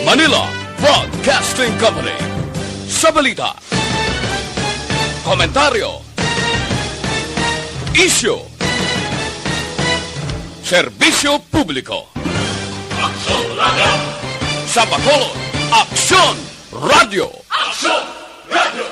Manila Broadcasting Company. Sa balita, komentaryo, isyu, serbisyo publiko. Aksyon Radyo. Sa Bacolod, Aksyon Radyo. Aksyon Radyo.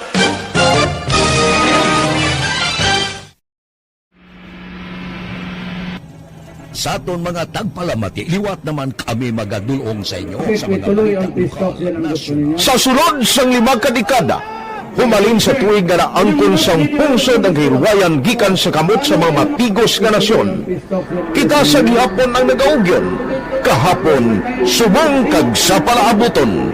Sa aton mga tagpalamati, liwat naman kami magadul-ong sa inyo sa mga balita lokal, nasyonal. Sa sulod sang lima ka dekada, humalin sa tuig nga naangkon sang pungsod ang kahilwayan gikan sa kamot sa mga mapigos nga nasyon, kita sa gihapon ang nagaugyon, kahapon subong kag sa palaabuton.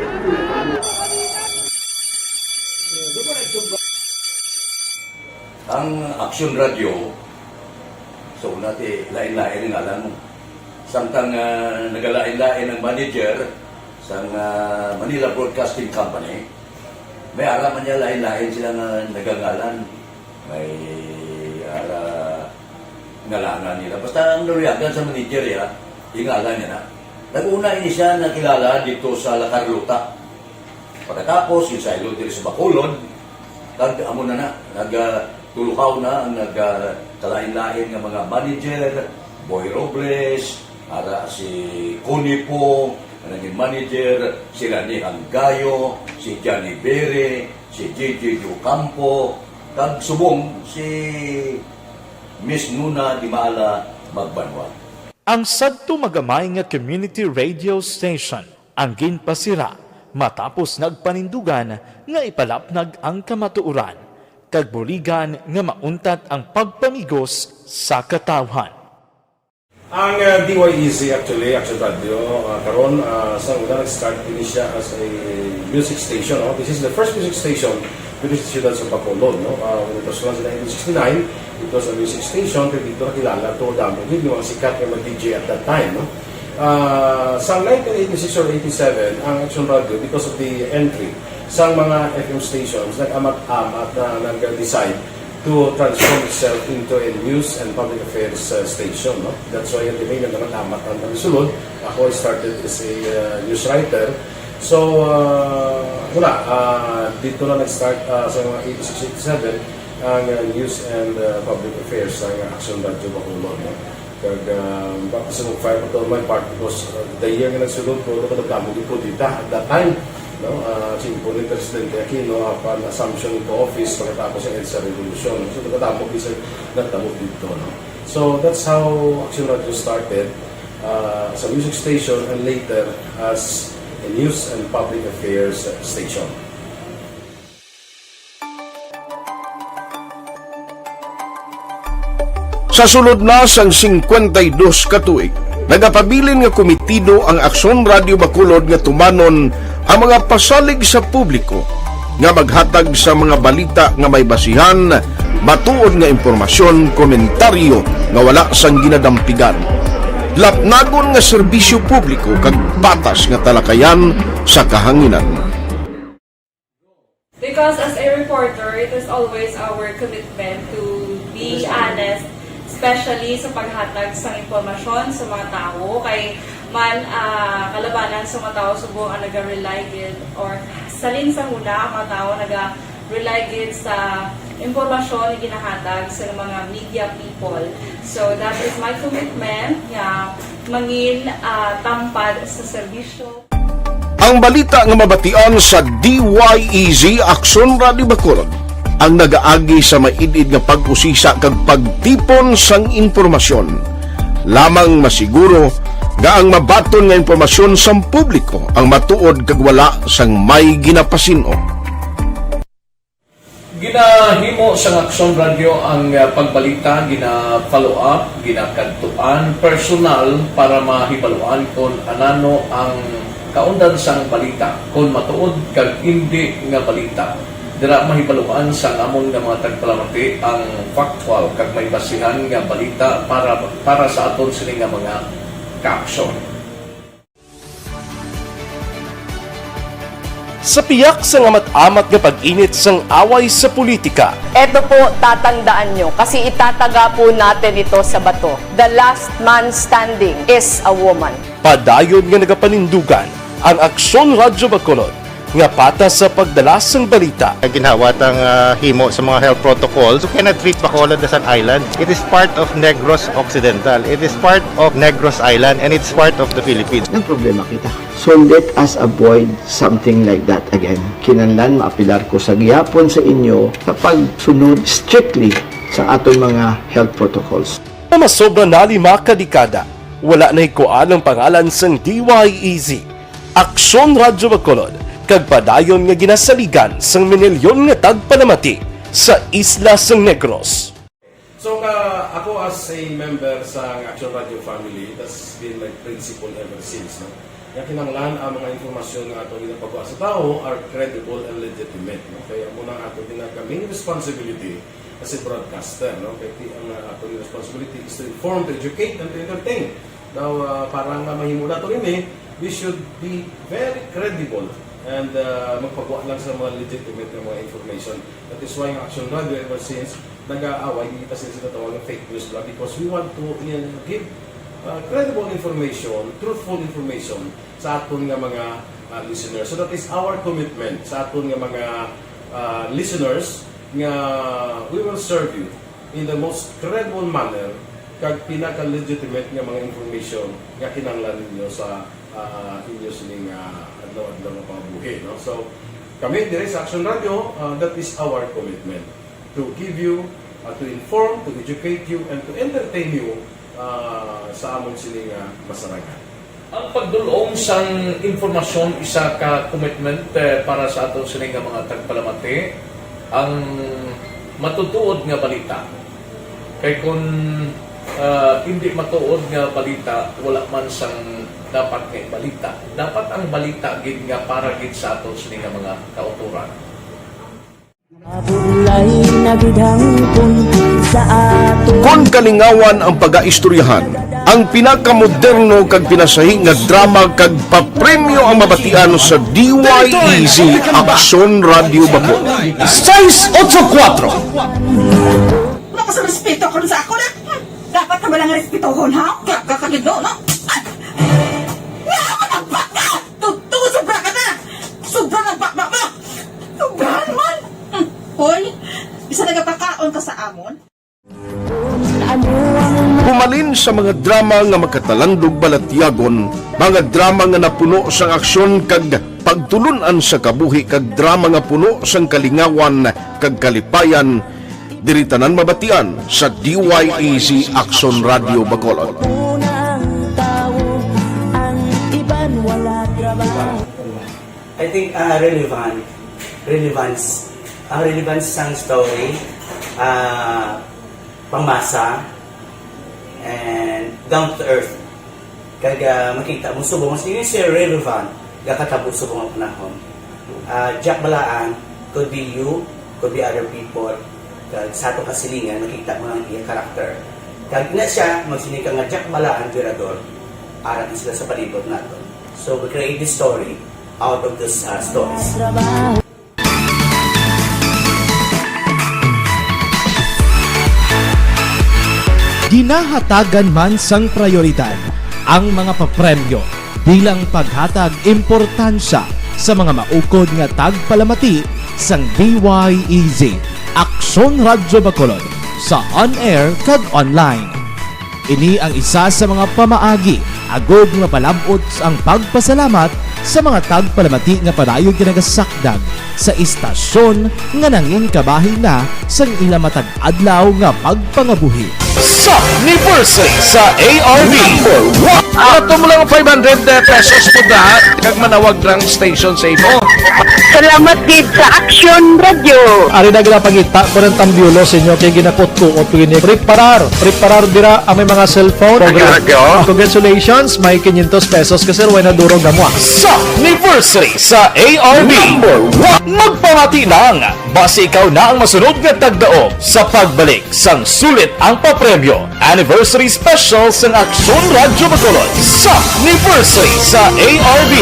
Ang Aksyon Radyo, sa una ti lain-lain ang ngalan mo. Samtang, ah, nagalain-lain ang manager sang, ah, Manila Broadcasting Company, may ara man niya lain-lain sila nga nagangalan. May ara ngalangan nila. Basta ang naluyagan sa manager, ya, ingalan niya na. Nag-una ini siya nakilala dito sa La Carlota. Pagkatapos, yung saylo diri sa Bacolod, kag amo na na, nag, ah, tulukaw na ang nag, ah, kalain-lain nga mga manager, Boy Robles, ara si Connie Po, ang naging manager, si Rani Hanggayo, si Johnny Bere, si J J Ocampo, kag subong si Miss Nuna Dimala Magbanwa. Ang sadto magamay nga community radio station ang ginpasira matapos nagpanindugan nga ipalapnag ang kamatuoran kag buligan nga mauntat ang pagpamigos sa katawhan. Ang, uh, D Y E Z actually, Action Radio, uh, karon, uh, sa una nag-start ini siya as a music station, no? This is the first music station dito sa siyudad sa Bacolod, no? Uh, when it was launched in nineteen sixty-nine, it was a music station, pero dito nakilala to damo gid yung mga sikat nga mga D J at that time, no? Ah, sa nineteen eighty-six or eighty-seven, ang Action Radio, because of the entry sa mga F M stations, nag-amat-amat na nag-decide to transform itself into a news and public affairs, uh, station, no? That's why ang name nag-amat-amat ang sulod. Ako, I started as a, uh, news writer. So, uh, wala, uh, dito na nag-start, uh, sa mga eighty-six, eighty-seven. Ang, uh, News and, uh, Public Affairs sang Aksyon Radyo Bacolod, no? Kag, uh, baka sa mag-file ko to, my part, because, uh, the year nga nagsulod ko, ano ko, nagdamo gid ko dita at that time, no? Uh, simple ni Presidente Aquino, apan assumption into office pagkatapos sa EDSA Revolution. So, nagdamo gid sa nagdamo dito, no? So, that's how Aksyon Radyo started, uh, as a music station and later as a news and public affairs station. Sa sulod na sang singkwenta y dos ka tuig, nagapabilin nga komitido ang Aksyon Radyo Bacolod nga tumanon ang mga pasalig sa publiko nga maghatag sa mga balita nga may basihan, matuod nga impormasyon, komentaryo nga wala sang ginadampigan, lapnagon nga serbisyo publiko kag patas nga talakayan sa kahanginan. Because as a reporter, it is always our commitment to be honest, especially sa paghatag sang impormasyon sa mga tawo. Kay man, ah, kalabanan sa mga tawo subong ang naga-rely gid, or salin sa huna ang mga tawo naga-rely gid sa impormasyon nga ginahatag sa mga media people. So that is my commitment nga mangin, ah, tampad sa serbisyo. Ang balita nga mabatian sa D Y E Z Aksyon Radyo Bacolod ang nagaagi sa maid-id nga pag-usisa kag pagtipon sang impormasyon. Lamang masiguro nga ang mabaton nga impormasyon sang publiko ang matuod kag wala sang may ginapasin-o. Ginahimo sang Aksyon Radyo ang, ah, pagbalita, gina-follow up, ginakadtuan personal para mahibaluan kon anano ang kaundan sang balita, kon matuod kag indi nga balita. Dira mahibaluan sang amon nga mga tagpalamati ang factual kag may basihan nga balita para, para sa aton sini nga mga kaaksyon. Sa piyak sang amat-amat nga pag-init sang away sa politika, Eto po, tatandaan nyo, kasi itataga po natin ito sa bato. The last man standing is a woman. Padayon nga nagapanindugan ang Aksyon Radyo Bacolod nga patas sa pagdala sang balita. Ginhawa tang, ah, himo sa mga health protocols. You cannot treat Bacolod as an island. It is part of Negros Occidental. It is part of Negros Island, and it's part of the Philippines. Nagproblema kita. So let us avoid something like that again. Kinahanglan maapelar ko sa gihapon sa inyo sa pagsunod strictly sa aton mga health protocols. Nga masobra na lima ka dekada, wala nahikuan ang pangalan sang D Y E Z, Aksyon Radyo Bacolod, kag padayon nga ginasaligan sang minilyon nga tagpalamati sa isla sang Negros. So, ka, ako as a member sa Action Radio family, that's been my principle ever since, no? Nga kinahanglan ang mga impormasyon nga ato ginapagawa sa tawo are credible and legitimate, no? Kaya amo na ang ato ginaka-, main responsibility as a broadcaster, no? Kaya ti-, ang, uh, ato responsibility is to inform, to educate, and to entertain. Now, uh, para nga mahimo nato ini, we should be very credible and, uh, magpagawa lang sa mga legitimate nga mga information. That is why ang Action Radio ever since nag-aaway, di kita sila sa tawag ng fake news blog because we want to, uh, give, uh, credible information, truthful information sa aton nga mga, uh, listeners. So that is our commitment sa aton nga mga, uh, listeners nga we will serve you in the most credible manner kag pinaka-legitimate nga mga information nga kinahanglan ninyo sa, ah, inyo sining, ah, adlaw-adlaw nga pangabuhi, no? So, kami dire sa Action Radio, ah, that is our commitment, to give you, ah, to inform, to educate you, and to entertain you, ah, sa amon sini nga masarangan. Ang pagdul-ong sang impormasyon isa ka commitment, eh, para sa aton sini nga mga tagpalamati, ang matutuod nga balita. Kay kun, ah, indi matuod nga balita, wala man sang dapat nga ibalita. Dapat ang balita gid nga para gid sa aton sini nga mga kautoran. Mabudlay na gid hangpon sa ato. Kon kalingawan ang pagaistoryahan, ang pinakamoderno kag pinasahi nga drama kag papremyo ang mabatian sa D Y E Z Aksyon Radio Bacolod. Seis ocho kuatro. Wala ka sa respeto karon sa ako na. Dapat ka ba lang respetohon, ha? Ka-, ka-, kagid, no, no? Ay! Nga ako nagbaka! Totoo, sobra ka na! Sobra na ang baka mo! Sobrahan man! Hmm. Hoy, isa nagapaka, amon. Humalin sa mga drama nga makatalandog balatyagon, mga drama nga napuno sang aksyon kag pagtulon-an sa kabuhi kag drama nga puno sang kalingawan kag kalipayan, diri tanan mabatian sa D Y E Z Aksyon Radyo Bacolod. I think, ah, relevant. Relevance. Ang relevance sang story, ah, pangmasa, and down to earth. Kag, ah, makita mo subong, mas yun siya relevant, gakatabo subong ang panahon. Ah, Jack Balaan, could be you, could be other people. Kag sa atong kasilingan, makita mo ang iya character. Kag na siya, magsiling ka nga Jack Balaan, Virador, ara na sila sa palibot nato. So, we create this story out of those, uh, stories. Ginahatagan man sang prayoridad ang mga papremyo bilang paghatag importansya sa mga maukod nga tagpalamati sang D Y E Z, Aksyon Radyo Bacolod, sa on-air kag online. Ini ang isa sa mga pamaagi agod nga mapalab-ot ang pagpasalamat sa mga tagpalamati nga padayon ginagasakdag sa istasyon nga nangin kabahin na sang ila matag adlaw nga pagpangabuhi. Sa anniversary sa A R B. Number one. Ato mo lang five hundred pesos po da, kag manawag lang station sa imo. Salamat gid sa Action Radio. Ari na ginapangita ko ng tambyulo sa inyo kay ginakutkuot ko ini. Preparar, preparar dira ang may mga cellphone. Congra- Congratulations, may quinientos pesos ka sir, way na durog na mo ah. Sa anniversary sa A R B. Number one. Magpamati lang. Basi ikaw na ang masunod nga tagdaog sa pagbalik sang sulit ang papremyo. Anniversary Special sang Aksyon Radyo Bacolod sa Anniversary sa A R B.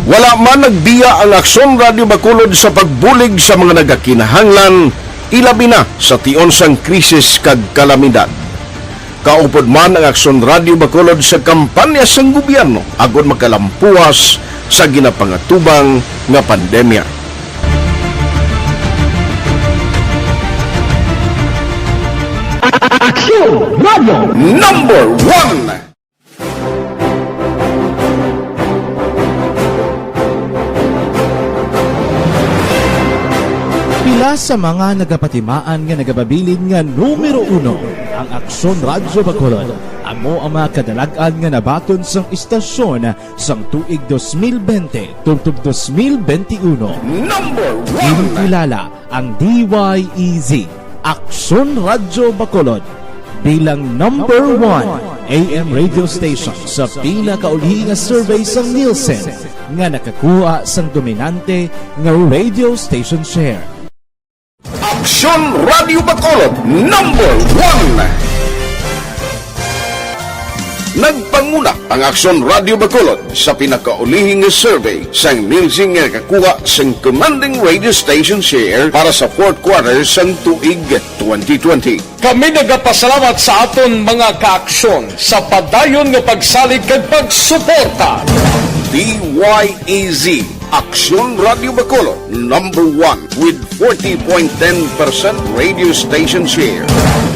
Wala man nagbiya ang Aksyon Radyo Bacolod sa pagbulig sa mga nagakinahanglan, ilabi na sa tion sang krisis kag kalamidad. Kaupod man ang Aksyon Radyo Bacolod sa kampanya sang gobyerno agod makalampuwas sa ginapangatubang nga pandemya. Aksyon Radyo Number One. Pila sa mga nagapatimaan nga nagapabilin nga numero uno ang Aksyon Radyo Bacolod, amo ang mga kadalag-an nga nabaton sang istasyon sang tuig dos mil bente tubtob dos mil bente uno. Number one. Ginakilala ang D Y E Z Aksyon Radyo Bacolod bilang number one A M radio station sa pinakauli nga survey sang Nielsen nga nakakuha sang dominante nga radio station share. Aksyon Radyo Bacolod, number one. Nagpanguna ang Aksyon Radyo Bacolod sa pinakaulihing nga survey sang Nielsen nga nakakuha sang commanding radio station share para sa fourth quarter sang tuig twenty twenty. Kami nagapasalamat sa aton mga kaaksyon sa padayon nga pagsalig kag pagsuporta. D Y E Z Aksyon Radyo Bacolod, number one with forty point ten percent radio station share.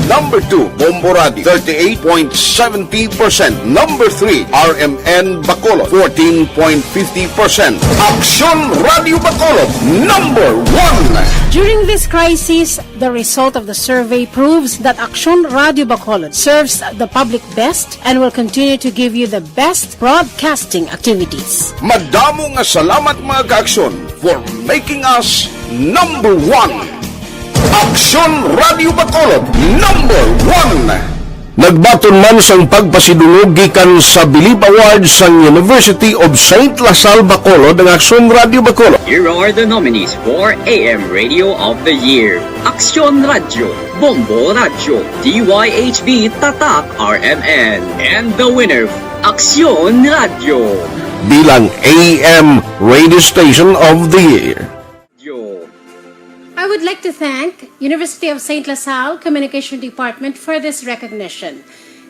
Number two, Bombo Radio, thirty-eight point seventy percent. Number three, R M N Bacolod, fourteen point fifty percent. Aksyon Radyo Bacolod, number one. During this crisis, the result of the survey proves that Aksyon Radyo Bacolod serves the public best and will continue to give you the best broadcasting activities. Madamo nga salamat, mga kaaksyon, for making us number one. Aksyon Radyo Bacolod, number one. Nagbaton man sang pagpasidungog gikan sa Bilib Award sang University of Saint La Salle Bacolod ang Aksyon Radyo Bacolod. Here are the nominees for A M Radio of the Year: Aksyon Radyo, Bombo Radyo, D Y H B Tatak R M N, and the winner, Aksyon Radyo. Bilang A M Radio Station of the Year. I would like to thank University of Saint La Salle Communication Department for this recognition.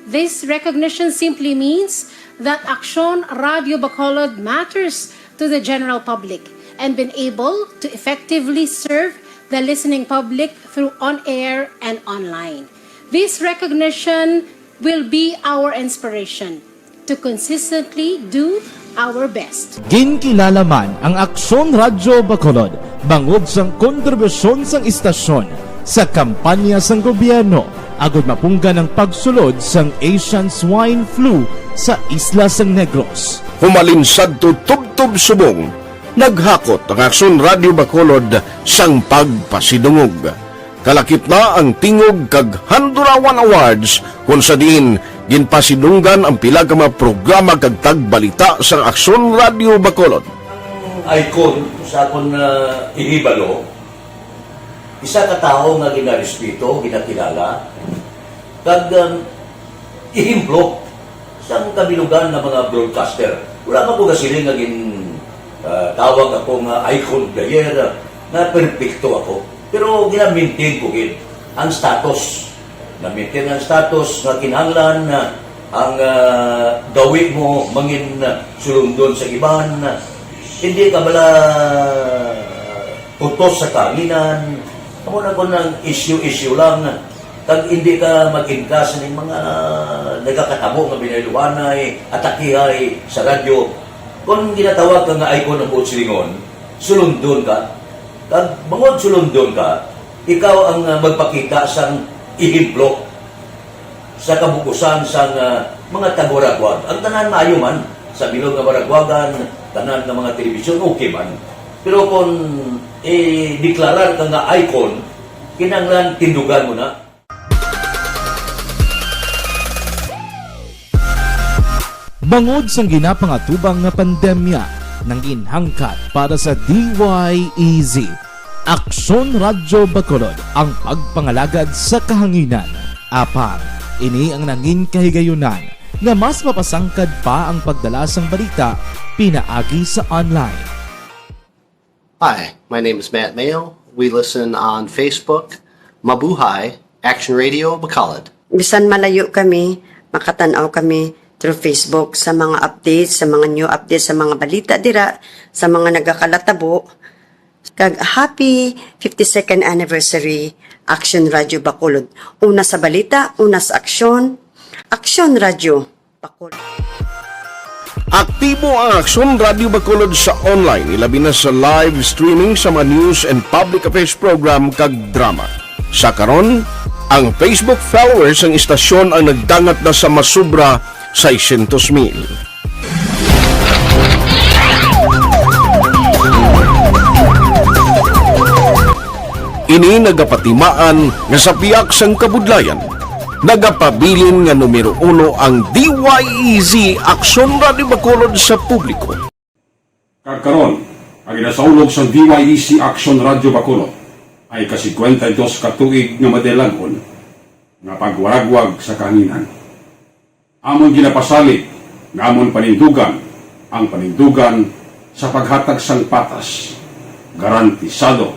This recognition simply means that Aksyon Radio Bacolod matters to the general public and been able to effectively serve the listening public through on-air and online. This recognition will be our inspiration to consistently do our best. Ginkilala man ang Aksyon Radyo Bacolod bangod sang kontribusyon sang istasyon sa kampanya sang gobyerno agud mapunggan ang pagsulod sang Asian Swine Flu sa isla sang Negros. Humalin sadto tubtob subong, naghakot ang Aksyon Radyo Bacolod sang pagpasidungog. Kalakip na ang Tingog kag Handurawan Awards, kon sa diin ginpasidunggan ang pila ka mga programa kag tagbalita sa Aksyon Radyo Bacolod. Ang icon sa akon, ah, ihibalo, isa ka tawo nga ginarespeto, ginakilala, kag, um, ehemplo sang kabilugan nga mga broadcaster. Wala man ko gasiling nga gin, ah, tawag ako nga icon of the year, ah, nga perpekto ako. Pero gina-maintain ko gid ang status. Na-maintain ang status nga kinahanglan na ang, ah, gawi mo mangin, ah, sulundon sa iban. Hindi ka bala utos sa kahanginan. Amo na kon ang issue-issue lang. Kag hindi ka mag-inkas ning mga nagakatabo nga binayluhanay, atakihay sa radyo. Kon ginatawag ka nga icon ang buot silingon, sulundon ka. Kag bangod sulundon ka, ikaw ang, ah, magpakita sang ehemplo sa kabug-usan sang, ah, mga tagwaragwag. Ang tanan maayo man, sa bilog nga waragwagan, tanan nga mga telebisyon, okay man. Pero kung i-deklarar ka nga icon, kinahanglan tindugan mo na. Bangod sang ginapangatubang nga pandemya, nangin hangkat para sa D Y E Z, Aksyon Radyo Bacolod ang pagpangalagad sa kahanginan. Apang, ini ang nangin kahigayunan nga mas mapasangkad pa ang pagdala sang balita pinaagi sa online. Hi, my name is Matt Mayo. We listen on Facebook. Mabuhay, Action Radio Bacolod. Bisan malayo kami, makatan-aw kami through Facebook sa mga updates, sa mga new updates, sa mga balita dira, sa mga nagakalatabo. Kag happy fifty-second anniversary, Action Radio Bacolod. Una sa balita, una sa aksyon. Action Radio Bacolod. Aktibo ang Aksyon Radio Bacolod sa online, ilabi na sa live streaming sa mga news and public affairs program kag drama. Sa karon, ang Facebook followers sang istasyon ang nagdangat na sa masobra seiscientos mil. Ini nagapatimaan nga sa pihak sang kabudlayan, nagapabilin nga numero uno ang D Y E Z Aksyon Radio Bacolod sa publiko. Kag karon, ang ginasaulog sang D Y E Z Aksyon Radio Bacolod ay ka-singkwenta y dos ka tuig nga madaylagon nga pagwaragwag sa kahanginan. Amon ginapasalig nga amon panindugan ang panindugan sa paghatag sang patas, garantisado,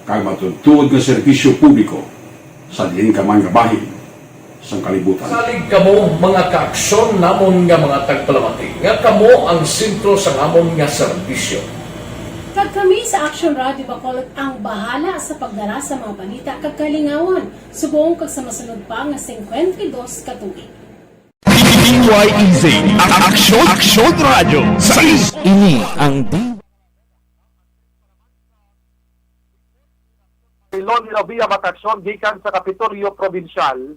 kag matuodtuod nga serbisyo publiko sa diin ka man nga bahin sang kalibutan. Salig kamo, mga kaaksyon namon nga mga tagpalamati, nga kamo ang sentro sang amon nga serbisyo. Kag kami sa Action Radio Bacolod ang bahala sa pagdara sa mga balita kag kalingawan, subong kag sa masunod pa nga singkwenta y dos ka tuig. D Y E Z, ang Aksyon, Aksyon Radyo, sa is- Ini ang D- Ilon Rovia Mataksyon gikan sa Kapitolyo Probinsyal.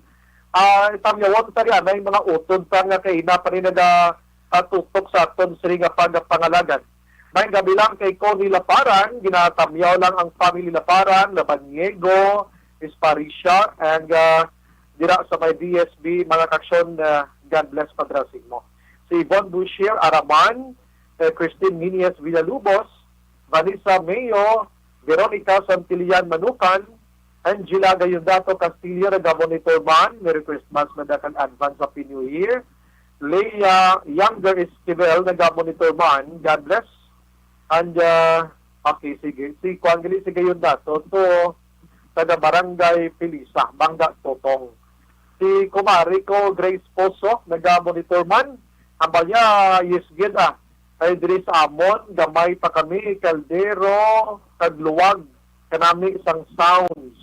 Ah, tamyawon ta rin ang mga utod sa nga kaina pa rin naga, ah, tutok sa aton sini nga pagpangalagad. May gabi lang kay Connie Laparan, ginatamyaw lang ang family Laparan, Labaniego, Esparcia, and, ah, dira sa may D S B, mga kaksyon, ah, God bless, Padre Simo. Si Yvonne Bushir Araman, eh, Christine Nunez Villalubos, Vanessa Mayo, Veronica Santillan Manukan, Angela Gayondato Castillo, nagamonitor man, Merry Christmas, madakag advance Happy New Year. Leah Younger Esquivel, nagamonitor man, God bless. And, uh, okay, sige. Si Kuan gali, si Gayondato, to, taga Barangay Pilisa, Bangga Totong. Si kumari ko, Grace Poso, naga-monitor man. Ambal niya, yes gid, ah. Kay diri sa amon, gamay pa kami, kaldero, kag luwag, kanami sang sounds,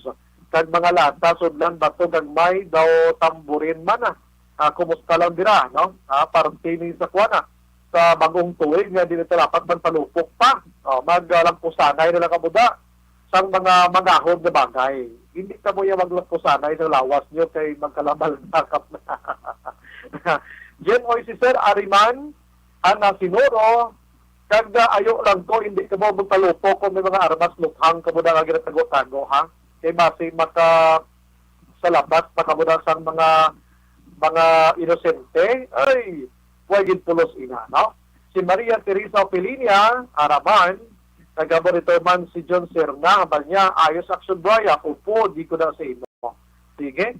kag mga lata, sudlan bato, gagmay daw tamburin man, ah. Ah, kumusta lang dira, no? Ah, parte ni sa kuwan, ah, sa bagong tuig nga di na dapat magpalupok pa. Oh, mag, ah, lampusanay na lang kamo da sang mga manahod nga bagay. Hindi kamo ya maglampusanay sa lawas niyo kay magkalamal-nakap na. Jen Oy, si Sir Ariman, Ana Sinoro, kag, ah, ayo lang ko, hindi kamo magpalupok kung may mga armas luthang kamo na nga ginatago-tago, ha? Kay basi maka sa labas pa kamo na sang mga, mga inosente. Ay, way gid pulos ina, no? Si Maria Teresa Opilinia, Araman, naga-monitor man si John Serna, hambal niya, ayos action, Brian, upo, di ko na sa imo. Sige.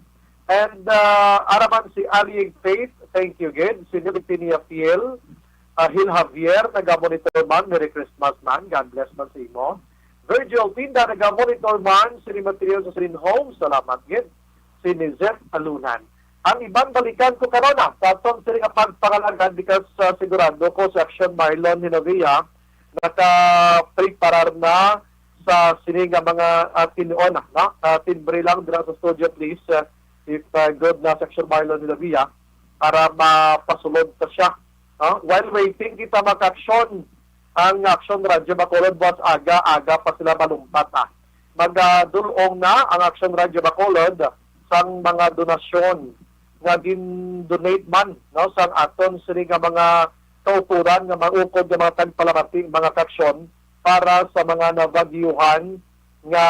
And, ah, Araman si Aling Faith, thank you gid. Si Nilitinia Fiel, ah, Hil Javier, naga-monitor man, Merry Christmas man, God bless man sa imo. Virgil Pinda, naga-monitor man, si Mateo sa Srin Home, salamat gid. Si Nizet Alunan. Ang iban balikan ko karon na sa aton sini nga pagpangalagad, because, ah, sigurado ko si Action Marlon Hinovia nakapreparar na sa sini nga mga, ah, tinuon, no? Ah, timbre lang dira sa studio, please. Ah, if, ah, good na si Action Marlon Hinovia para mapasulod pa siya, no? While waiting kita, mga ka-aksyon, ang Action Radyo Bacolod, buwas aga, aga pa sila malumpat, ah. Magadul-ong na ang Action Radyo Bacolod sang mga donasyon nga gin-donate man, no, sang aton sini nga mga kautoran nga maukod nga mga tagpalamati, mga ka-aksyon para sa mga nabagyuhan nga,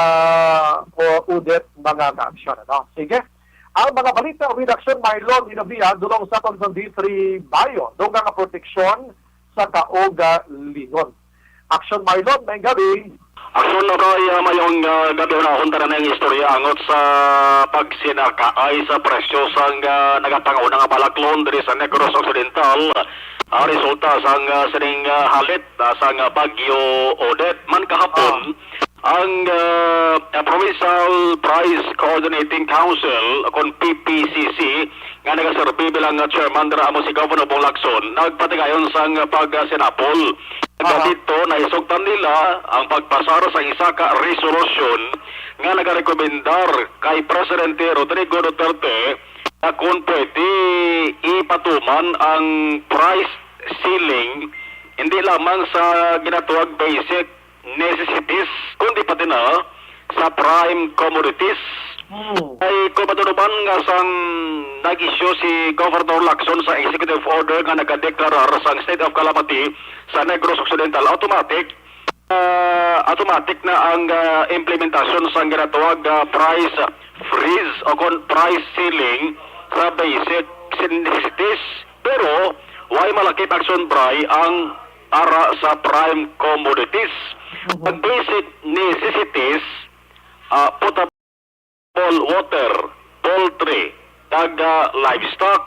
o, Odette, mga ka-aksyon, ano. Sige. Ang mga balita with Action Marlon Hinovia, dulong sa aton sa D three Bayo, dugang nga proteksyon sa kaugalingon. Action Marlon, may gabi. Action na kay, ah, mayong, ah, gabi, unahon ta na ang istorya angot sa pagsinakaay sa presyo sang, ah, nagapangauna nga balaklon diri sa Negros Occidental. Ah, resulta sang, ah, sining, ah, halit, ah, sang, ah, Bagyo Odette. Man kahapon, ang, ah, ah, Provincial Price Coordinating Council, kon P P C C, nga nagaserbi bilang, ah, chairman dira amo si Governor Bong Lacson, nagpatigayon sang pagsinapol. Aha. Dito, naisugtan nila ang pagpasar sa isa ka resolusyon nga nagarekomendar kay Presidente Rodrigo Duterte na kung pwede ipatuman ang price ceiling hindi lamang sa ginatawag basic necessities, kundi pati na sa prime commodities. Hmm. Ay, kung matunuban nga sang nag-issue si Governor Lacson sa executive order nga nagadeklarar sang state of calamity sa Negros Occidental, automatic, ah, automatic na ang, ah, implementasyon sang ginatawag, ah, price freeze o kon price ceiling sa basic necessities. Pero, way malakip, Action Bri, ang ara sa prime commodities. Mhm. Ang basic necessities, ah, potable water, poultry, kag, ah, livestock.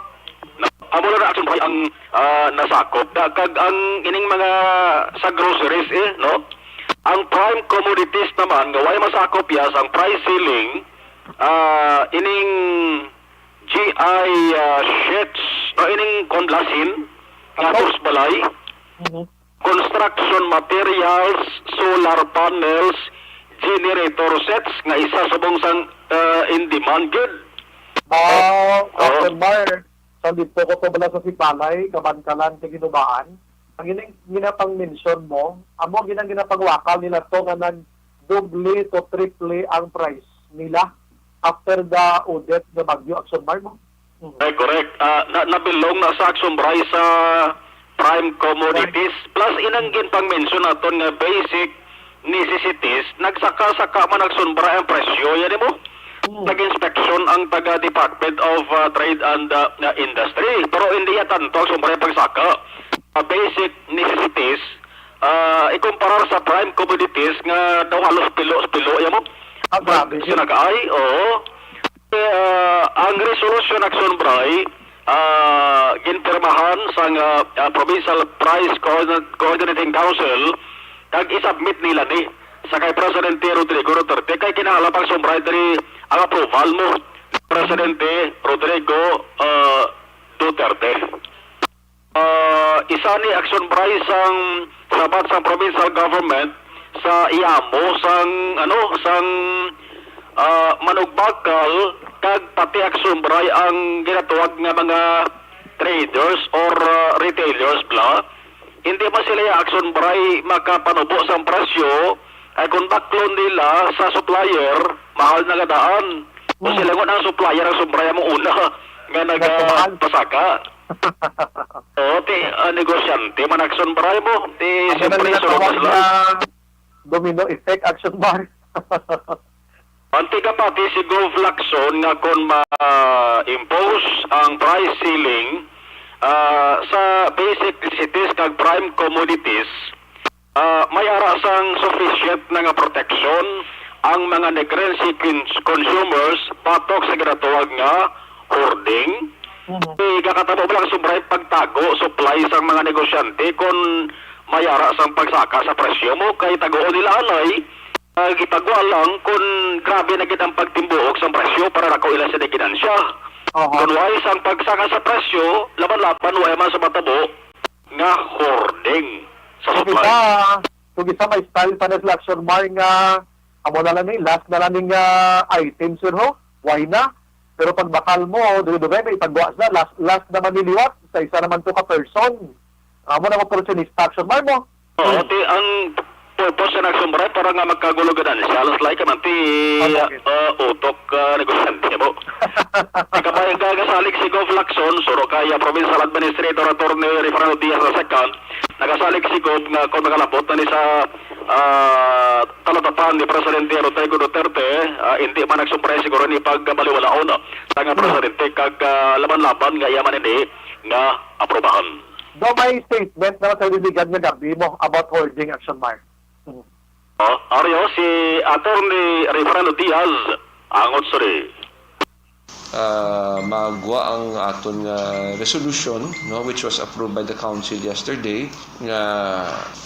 Na, amo lang na, Action Bri, ang, ah, nasakop. Da, kag ang ining mga sa groceries, eh, no? Ang prime commodities naman, nga way masakop ya sang price ceiling, ah, ining G I, ah, sheets, o ining kon blasin, nga Apo? Tors balay, Mhm. construction materials, solar panels, generator sets, nga isa subong sang, ah, in demand gid. Ah, Oo. Action Bri, sa dito ko to bala sa Sipalay, Kabankalan, kag Ginubaan. Ang ining ginapang-mention mo, amo ginang ginapangwakal nila to nga nagdoble to triple ang price nila after the Odette nga bagyo, Action Bri, mo? Mm. Ay, correct. Ah, na, nabilong na sa Action Bri sa prime commodities. Right. Plus, inang ginpang-mention naton nga basic necessities, nagsaka-saka man, Action Bri, ang presyo. Yan mo? Mm. Nag-inspeksyon ang taga Department of, ah, Trade and, ah, Industry. Pero hindi ya tanto, Action Bri, pagsaka. Ah, basic necessities, ah, ikumparar sa prime commodities nga daw halos pilo-pilo, ya mo? Ah, grabe. Sinakaay, oo. Ah, ang resolution, Action Bri, ah, ginpirmahan sang, ah, ah, Provincial Price Coordin-, Coordinating Council, kag isubmit nila ni sa kay Presidente Rodrigo Duterte, kay kinahanglan pang, Action Bri, diri ang approval mo. Presidente Rodrigo, ah, Duterte. Ah, isa ni Action Bray sang sabat sang provincial government sa iyamo sang, ano, sang, ah, manugbakal kag pati Action Bray ang ginatawag nga mga traders or, ah, retailers bala. Hindi man sila ya Action Bray makapanubo sang presyo, ay kung baklon nila sa supplier, mahal na gadaan. O, hmm, silangon ang supplier ang Action Bray among una nga nagpasaka. Oo, ti, ah, negosyante man Action Bray mo. Ti, siyempre, sulod na sila. Domino effect, Action Bray. Ang tigapati si Gov Lacson nga kon ma-impose ang price ceiling, ah, sa basic necessities kag prime commodities, ah, may ara sang sufficient na nga proteksyon ang mga Negrense cons-, consumers batok sa ginatawag nga hoarding. Mhm. Kay gakatabo ba lang sobray pagtago, supply sang mga negosyante kon may ara sang pagsaka sa presyo mo kay tagoon nila anay, ah, gipagwa lang kon grabe na gid ang pagtimbuok sang presyo para dako ila sini ginansya. Aha. Kon way sang pagsaka sa presyo, laban-laban way man sa matabo nga hoarding sa supply. Kung isa, kung isa may style pa na sila Action Mar nga amo na lang ni, last na lang ni nga item, sir, ho? Why na? Pero pag bakal mo, dugay-dugay may ipagwa sila, last, last naman ni liwat, sa isa naman to ka person. Amo na mo personista Action Mar mo. Oo, hmm, ti ang purpose sa Action Mar para nga magkagulo ganansya, alas like man ti, ah, utok, ah, negosyante mo. Ti kabay nga gasalig si Gov Lacson, suro kay, ah, Provincial Administrator Attorney Referano Diaz the second, nagasalig si Gov nga kung makalabot na ni sa, ah, talatapan ni Presidente Rodrigo Duterte, ah, hindi man Action Mar siguro ni pagbaliwalaon, ah, sa nga, hmm, presidente kag, ah, laban-laban nga iya man ini nga aprobahan. Do may statement naman sa diligan nga gabi mo about hoarding Action Mar? Oh, Ario, si Attorney Referano Diaz, angot suri. Ah, magwa ang aton nga resolution, no, which was approved by the council yesterday, nga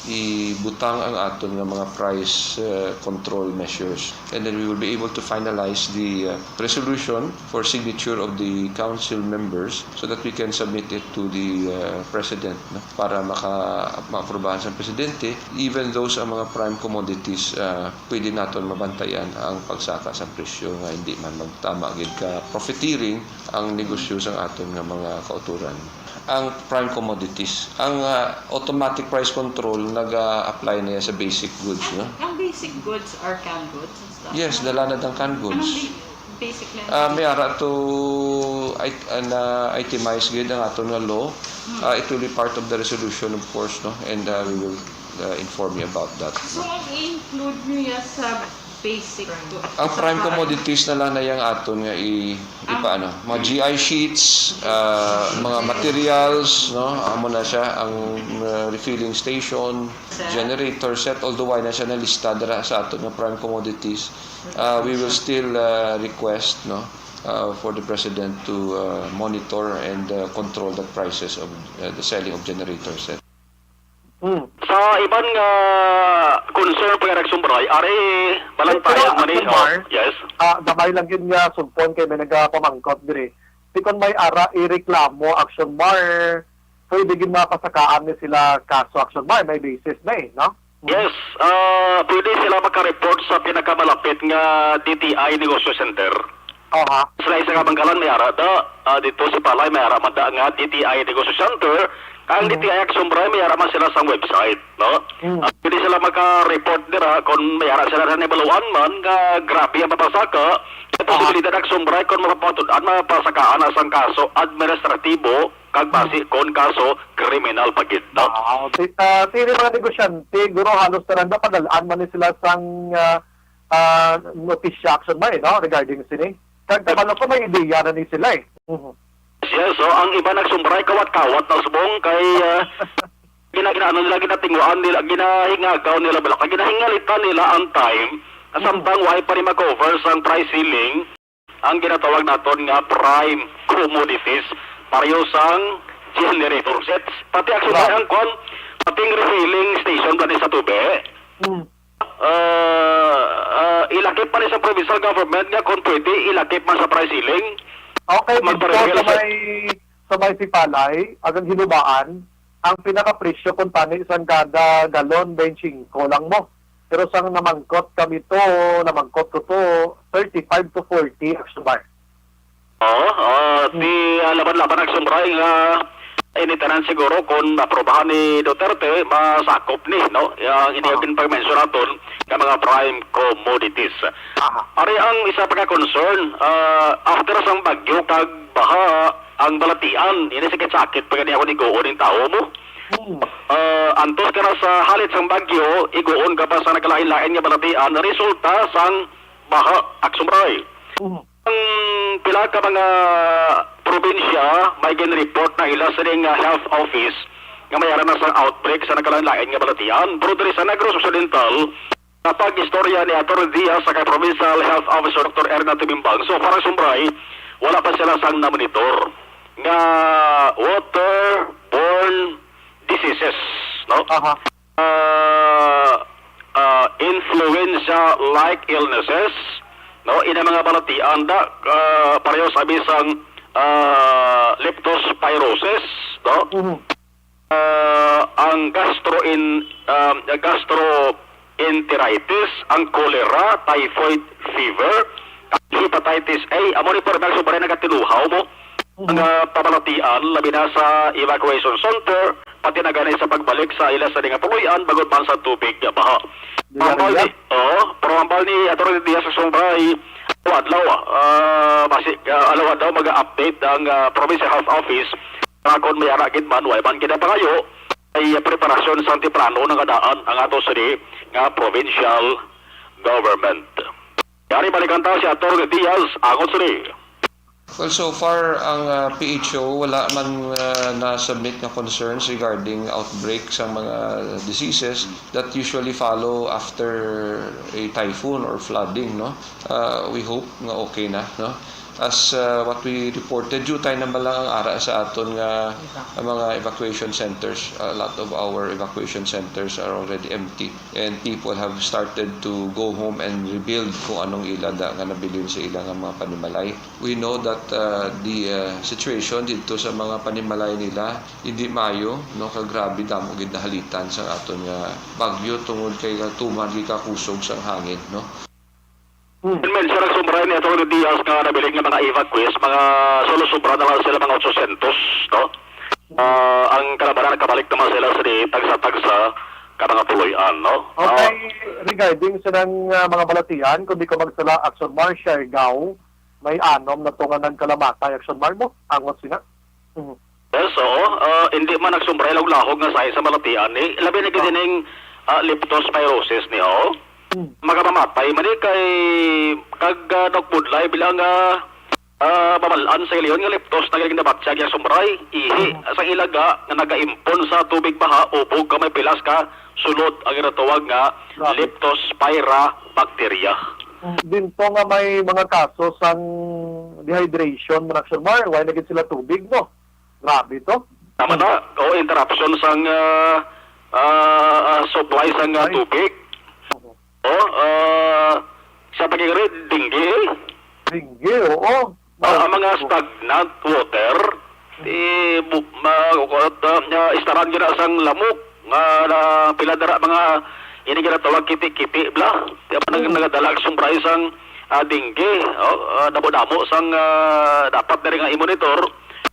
ibutang ang aton nga mga price, uh, control measures. And then we will be able to finalize the, uh, resolution for signature of the council members so that we can submit it to the, uh, president, no, para maka-, maaprubahan sa presidente, even though sa mga prime commodities, uh, pwede naton mabantayan ang pagsaka sa presyo nga hindi man magtama gid ka profiteering ang negosyo sang aton nga mga kautoran. Ang prime commodities, ang, ah, automatic price control naga-apply na yan sa basic goods, no? Ang basic goods are canned goods and stuff, no? Yes, dala na ang canned goods. Anong ba-, basic na? Ah, may ara to it-, ah, na itemize gid ang aton nga law. Hmm. Ah, it will be part of the resolution, of course, no? And, ah, we will, ah, inform you about that, no? So, ang i-include niya sa basic to. Ang prime commodities na lang na yang aton nga i-, ipaano, mga G I sheets, ah, mga materials, no? Amo na siya, ang, ah, refilling station, generator set, although wala na siya nalista dira sa aton nga prime commodities. Ah, we will still, ah, request, no, ah, for the president to, ah, monitor and, ah, control the prices of, ah, the selling of generator set. Hmm. Sa iban nga concern pa nga nagsumbray, ari, balantayan man ni, Action Mar, oh, yes. Ah, gamay lang gid nga sugpon kay may nagapamangkot diri. Di kon may ara ireklamo, Action Mar, pwede gid mapasakaan ni sila kaso, Action Mar, may basis na eh, no? Hmm. Yes, ah, pwede sila makareport sa pinakamalapit nga D T I Negosyo Center. Aha. Sila isa ka Bangkalan, may ara da. Ah, dito sa Palay, may ara man da nga D T I Negosyo Center. Kang, mhm, D T I Action Bray, may ara man sila sang website, no? Mm. Ah, pwede sila maka-report dira kung may ara sila na nabaluan man nga grabe ang papasaka. May, aha, posibilidad Action Bray kung mapapatud-an, mapasakaan na sang kaso administratibo kag basi, mm, kon kaso kriminal pa gid, no? Ah, ti-, ah, ti-, mga negosyante, guro, halos tanan na padal-an man ni sila sang, ah, ah, notisya Action Mar, no, regarding sini. Kag kabalo ko may ideya na ni sila eh. Mhm. Yes, so ang iba nagsumbray kawat-kawat na subong kay, ah, gina-, ginaano nila, ginatinguan nila, ginahingagaw nila bala, kay ginahingalitan nila ang time na, mhm, samtang way pa ni ma-cover sang price ceiling ang ginatawag naton nga prime commodities, pareho sang generator sets. Pati actually, wow, ang kwan, pati ang refilling station ba ni sa tubig? Mm. Ah, ah, ilakip man sa provincial government nga kung pwede, ilakip man sa price ceiling. Okay, dito Magpareho sa lang sa may, sa may Sipalay, agang hinubaan, ang pinakapresyo kung tani sang kada galon, twenty-five lang mo. Pero sang namangkot kami to, namangkot ko to, thirty-five to forty, Action Bar. Oo, ah, Hmm. di, ah, laban-laban ang sumbray nga ini tanan siguro kung aprobahan ni Duterte, masakop ni, no? Yang ini Aha. ginpag-mention naton nga mga prime commodities. Aha. Ari ang isa pa ka concern, ah, after sang bagyo kag baha, ang balatian, ini sakit-sakit pa gani ako ni guon ning tawo mo. Hmm. Ah, antos ka na sa halit sang bagyo, iguon ka pa sa nagkalain-lain nga balatian, resulta sang baha, Action Bar. Hmm. Ang pila ka mga probinsya may gin-report na ila sining, ah, health office nga may ara na sa outbreak sa nagkalain-lain nga balatian. Pero diri sa Negros Occidental, napag-istorya ni Attorney Diaz sa kay Provincial Health Officer Doctor Erna Tumimbang, so far, Action Bar, wala pa sila sang na-monitor nga waterborne diseases, no? Aha. Ah, ah, influenza-like illnesses, no? Ina mga balatian da, ah, pareho sa bisang, ah, leptospirosis, no? Mhm. Ah, ang gastroen-, ah, gastroenteritis, ang cholera, typhoid fever, hepatitis A, amo ni, pero may sobra nagatinuhaw mo. Mhm. Nga pabalatian, labi na sa evacuation center, pati na gani sa pagbalik sa ila sa nga puloy-an, bangod man sa tubig nga baha. Di na Hambal rin ni, oh, pero hambal ni Attorney Diaz sa Sumbay, adlaw, ah, basi, ah, adlaw-adlaw mag-update ang, ah, Provincial Health Office. Nga kon may ara gid man, way man gid ang pangayo, ay preparasyon sang temprano nga daan ang ato sini nga provincial government. Yari balikan ta si Attorney Diaz, angot sini. Well, so far, ang, ah, P H O, wala man, ah, na-submit nga concerns regarding outbreak sa mga diseases that usually follow after a typhoon or flooding, no? Ah, we hope nga okay na, no? As, ah, what we reported, due time naman lang ang ara sa aton nga, ang mga evacuation centers. A lot of our evacuation centers are already empty. And people have started to go home and rebuild kung anong ila da nga nabilin sa ila nga mga panimalay. We know that, uh, the, uh, situation didto sa mga panimalay nila hindi maayo, no, kag grabe damo gid nahalitan sa aton nga bagyo tungod kay tuman gid kakusog sang hangin, no. Hmm. Mention ang sumbray ni Attorney Diaz nga nabilin nga mga evacuees, mga solo sobra na lang sila, mga otsosentos, no? Ah, ang kalabanan, nakabalik naman sila sa di tagsa-tagsa ka mga puloy-an, no? Ah, Okay, regarding sa nang, ah, mga balatian, kung di ko magsala, Action Bar, Siargao, may anom na to nga nagkalamatay, Action Bar mo? Angot sina? Mhm. Yes, oo. Ah, hindi man nagsumbray lahog-lahog nga sahi sa balatian ni, labi na gid Oh. ining, ah, leptospirosis ni, oh. Hmm. Makamamatay man ni kay kag, ah, Doc Budlay bilang, ah, ah, mabal-an sa Leon nga leptos na galing nabatyag yang sumbray, ihi Hmm. sa ilaga nga nagaimpon sa tubig baha, ubog ka may pilas ka sulod ang ginatawag nga Grabe. Leptospira bacteria. Hmm, dinto nga may mga kaso sang dehydration, man, Action Bar, why na gid sila tubig, no? Grabe to. Tama na. O, interruption sang, ah, ah, ah, supply sang, ah, Ay. tubig. Oo. O, ah, sa pag-red, dengue, eh. Dengue, oo. Ah, ang mga Oo. stagnant water, eh, bu-, ma-, ah, ah, istaran gyud na sang lamok nga na pila dira mga ini ginatawag kiti-kiti, bla. Kaya pa nag-, Mm. nagadala ang sumbray sang, ah, dengue, oh, ah, damo-damo sang, ah, dapat na rin nga i-monitor.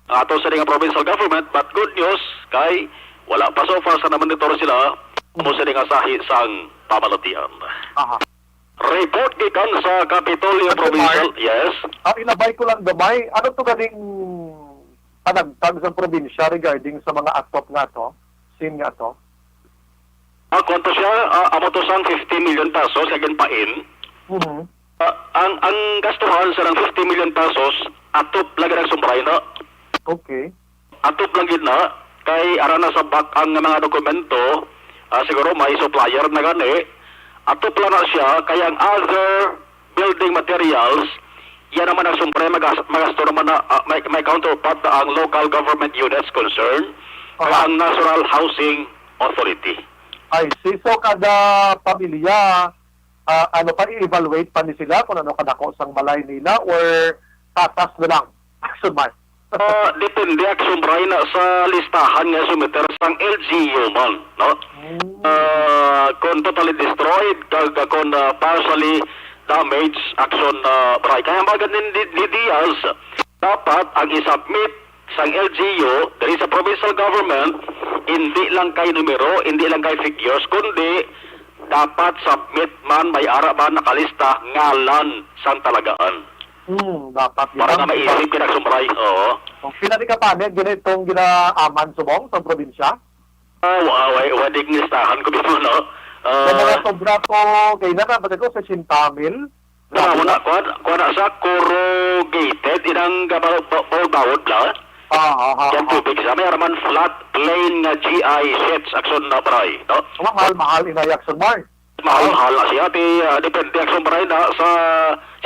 Ato sa nga provincial government, but good news kay wala pa so far sa namonitor sila, amo sa nga sahi sang pamalatian. Aha. Report gikan sa Kapitolyo At Provincial. Mark, Yes. ah, ilabay ko lang gamay. Ano to ganing panagtag sa probinsya regarding sa mga atop nga to? Sin nga to? Ah, kwanto siya? Ah, amo to sang fifty million pesos, kag pain. Mhm. Ah, ang, ang gastuhan sa nang fifty million pesos, atop lagi ng sumbray na. Okay. Atop lang gid na, kay ara na sa back ang mga dokumento, ah, siguro may supplier na gani. Atop lang na siya, kay ang other building materials, yan naman ang sumpre magas-, magasto naman na, ah, may, may counterpart na ang local government units concerned, kag Aha. ang National Housing Authority. I see. So, kada pamilya, ah, ano pa, i-evaluate pa ni sila kung ano kadako sang balay nila or tatas na lang? Action mark. Ah, depende, Action Bray, na sa listahan nga sumiter sang L G U man, no? Mm. Ah, kung totally destroyed, kag, ah, kung, ah, partially damaged, Action, ah, Bray. Kaya ang bagay ni, ni, ni Diaz, dapat ang isubmit sang L G U diri sa provincial government, hindi lang kay numero, hindi lang kay figures, kundi dapat submit man, may ara man nakalista ngalan sang talagaan. Hmm, dapat. Para nga maisip kay Action Bray. Oo. O, pila ni ka panel gani itong ginaaman subong sa probinsya? Ah, wa-, wa-, wa-, di listahan ko mismo, no? Sa mga Ah, sobra to, kay na, na, ko, sesenta mil. Wala mo na, Grabe, no? Kuwan, kuwan na sa corrugated, inang gabal-, ba-, bawod-bawod bla. Ah, ah, ah, Yan ah. Tubig sa, may araman flat, plain nga G I sheets, Action na Bray, no? Ang mahal-mahal, inay Action Mar. Mahal-mahal na siya. Ti, ah, depende, Action Bray, na sa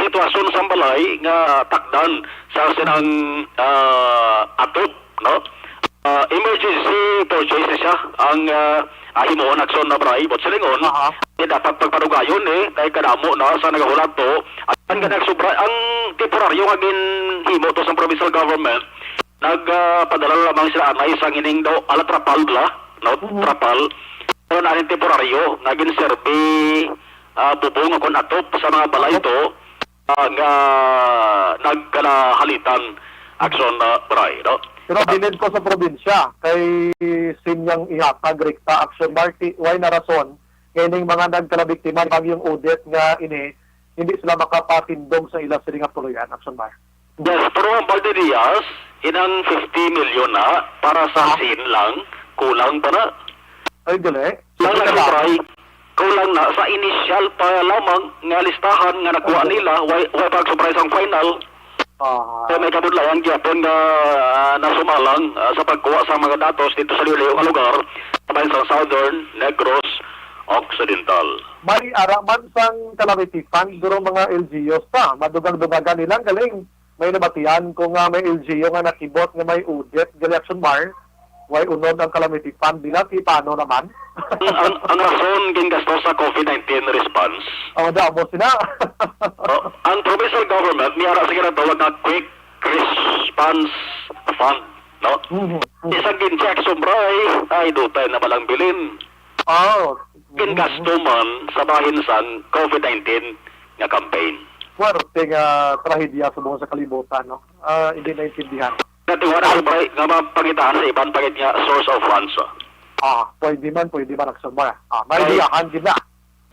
sitwasyon sa balay nga takdan sa sinang, ah, atop, no? Ah, emergency purchase siya ang, ah, ah, himuon, Action na Bray. But silingon, Aha. Di dapat pagpadugayon, eh, kay kadamo na sa nagahulat to. Ang Hmm. kanang sobra, ang temporaryo nga ginhimo to sa provincial government, nag, ah, padala lamang sila anay sa ngining daw, ala trapal bla, no? Mhm. Trapal. Pero na rin temporaryo nga ginserbi, ah, bubong o kon atop sa mga balay Atop. to, ah, nga nagkalahalitan, Action, ah, Bray, no? Pero bilin ko sa probinsya, kay sinyang ihatag rekta, Action Mark, ti-, why na rason nga ining mga nagkalabiktima ni Bagyong Odette nga ini, hindi sila makapatindog sa ila sini nga puloy-an, Action Mark? Yes, pero ang Balde Diaz, inang fifty million na para sa Ah. sin lang, kulang pa na. Ay, gali. Lang Sige na lang. Sobray, kulang na sa initial pa lamang nga listahan nga nakuha Ay, gali. nila, way, way pa sobray sang final. Ah. So, may kabudlayan gyapon nga, ah, nasumalang, ah, sa pagkuha sa mga datos dito sa layo-layo nga lugar, sa bahin sa Southern Negros Occidental. May ara man sang calamity fund, duro mga L G Us ta. Madugang-dugagan nilang galing. May nabatian ko nga may L G U nga nakibot nga may audit, gali, Action Mar. Way unod ang calamity fund nila, ti paano naman? Ang, ang, ang rason gingasto sa COVID nineteen response. Oh, damo sila. Oh, ang provincial government, may ara sa ginatawag nga quick response fund, no? Mhm, mhm. Isang gin-check, sobra, ay, ay, dutay na balang bilin. Oh. Gingasto Mhm. man sa bahin sang COVID nineteen nga campaign. Puwerte nga trahedya subong sa kalibutan, no? Ah, hindi naintindihan. Natiwala sa sobra nga mapangitaan sa iban pa gid nga source of funds, oh. Ah, pwede man, pwede man, Action Mar. Ah, may Ay. diyahan gid na.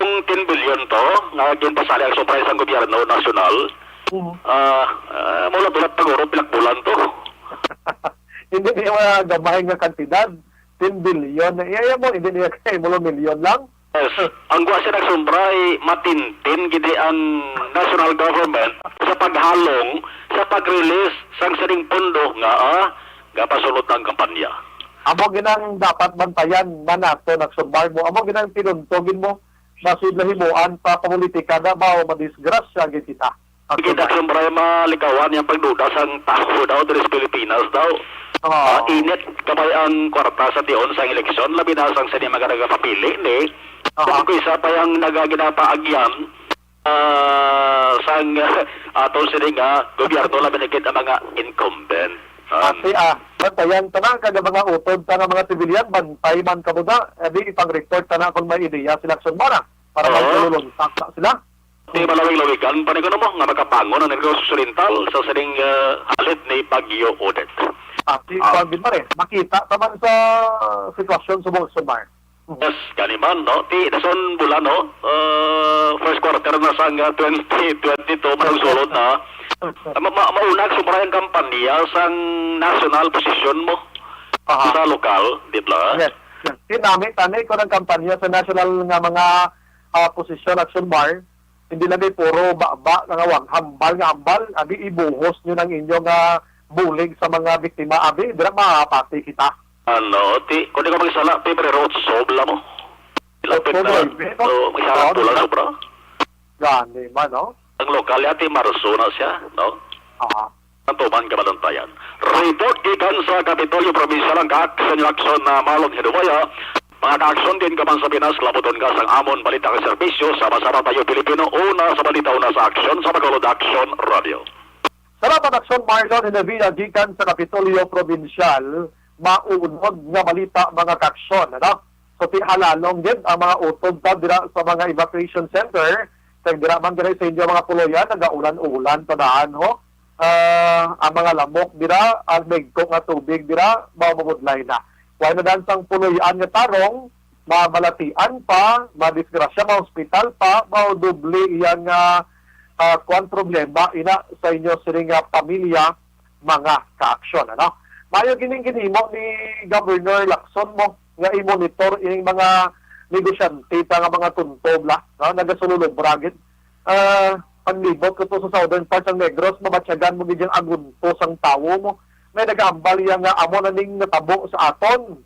Kung ten billion to, nga ginpasalig sobra sang gobyerno nasyonal, Mhm. ah, ah, mula-mula paguro, pilak bulan to. Hindi niya mga gamay nga kantidad. Ten billion. Iya, iya mo, hindi niya kay mo milyon lang. Yes. Ang gwa siya nagsumbray, matintin gid ang national government sa paghalong, sa pag-release sang sining pondo nga, ah, gapasulod ang kampanya. Amo ginang dapat bantayan man nato, nagsumbay mo. Amo ginang tinuntogin mo, masid na himuan pa pamulitika na ba o madisgrasya gid kita. Kita sa problema, likawan yang pagduda sang tawo daw diri sa Pilipinas daw. Oo. Ah, init kabay ang kwarta sa tion sang eleksyon, labi na sang sini mga nagapapili ni. Aha. Kung isa pa yang nagaginapaagyan, ah, sang aton sini nga gobyerno, labi na gid ang mga incumbent. Ah. Ate, ah, bantayan ta na, kag ang mga utod ta nga mga civilian, bantay man kamo na, eh, di ipang-report ta na kung may ideya sila, Action Mar, para Oo. magkaluluntak na sila. Di malawig-lawigan pa ni kuno mo nga makabangon ang Negros Occidental sa sining, ah, halit ni Bagyo Odette. Ah, si Ah. Kuan din man eh. Makita ta man sa sitwasyon subong, Action Mar. Mhm. Yes, gani man, no? Ti, dason bulan, no? Ah, first quarter na sang, ah, twenty twenty-two, manugsulod na. Ah, ma-, ma-, mauna ang sobra ang kampanya sang national position mo Aha. sa lokal, di ba? Yes, yes. Ti, nami, tani ko ng kampanya sa national nga mga, ah, posisyon, Action Mar. Hindi lang kay puro baba nga wag, hambal nga hambal, abi ibuhos nyo ng inyo nga bulig sa mga biktima, abi, dira mapati kita. Ano, ti, kung di ko magsala, Pebrero otso bala mo. Lapit Otso, na, nuebe, no? Oh, magsala Oo, tulang diba? sobra. Gani man, no? Ang lokal, yati, Marso na siya, no? Ah. Ang tuman kamaluntayan. Report gikan sa Kapitolyo Provincial ang ka-action, Action na Marlon Hiduwaya. Mga ka-aksyon, diin ka man sa Pinas, labuton ka sang amon balita kag serbisyo. Sama-sama tayo, Pilipino, una sa balita, una sa aksyon, sa Bacolod Aksyon Radio. Salamat, Aksyon Marlon Hidavia gikan sa Kapitolyo Probinsyal. Maunod nga balita, mga ka-aksyon, ano? So, ti halalong gid ang mga utod ta dira sa mga evacuation center, kag dira man gani sa inyo mga puloyan, nagaulan-ulan pa daan, ho. Ah, ang mga lamok dira, ang migko nga tubig dira, mao mabudlay na. Wala na dan sang puloy-an nga tarong, mamalatian pa, madisgrasya, mahospital pa, mao doble iya nga, ah, kuwan, problema ina sa inyo sini nga pamilya, mga ka-aksyon, ano? Maayo gining ginhimo ni Governor Lacson mo nga i-monitor ining mga negosyante ta nga mga tuntob la, no? Nagasululubra gid. Ah, paglibot ko to sa southern part sang Negros, mabatyagan mo gid yung agunto sang tawo mo. May nagahambal iya nga amo na ning natabo sa aton.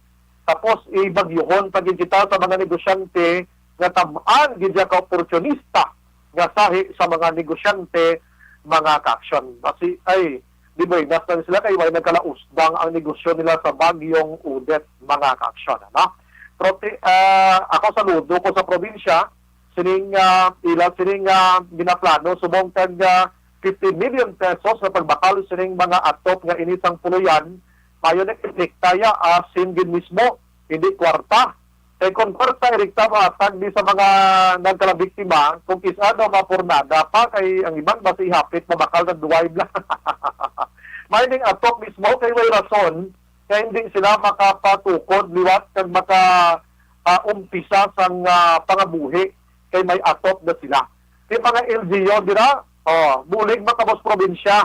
Tapos ibagyohon pa gid kita sa mga negosyante nga tam-an gid siya ka oportunista nga sahi sa mga negosyante, mga ka-aksyon. Basi, ay, di buenas lang sila kay way nagkalausdang ang negosyo nila sa Bagyong Odette, mga ka-aksyon, ano? Pero ti-, ah, ako saludo ko sa probinsya, sining, ah, ila sining, ah, ginaplano subong kag, ah, fifty million pesos nga pagbakal sining mga atop nga ini sang puloyan, mayo na inikta ya, ah, sin gid mismo, hindi kwarta. Kay kon kwarta, inikta mahatag di sa mga nagkalabiktima, kung kis-a daw mapurnada pa, kay ang iban basi ihapit mabakal na duway bla. May ning atop mismo kay way rason nga hindi sila makapatukod liwat kag maka, ah, umpisa sang, ah, pangabuhi kay may atop na sila. Ti mga L G U dira, oh, bulig man kamo sa probinsya.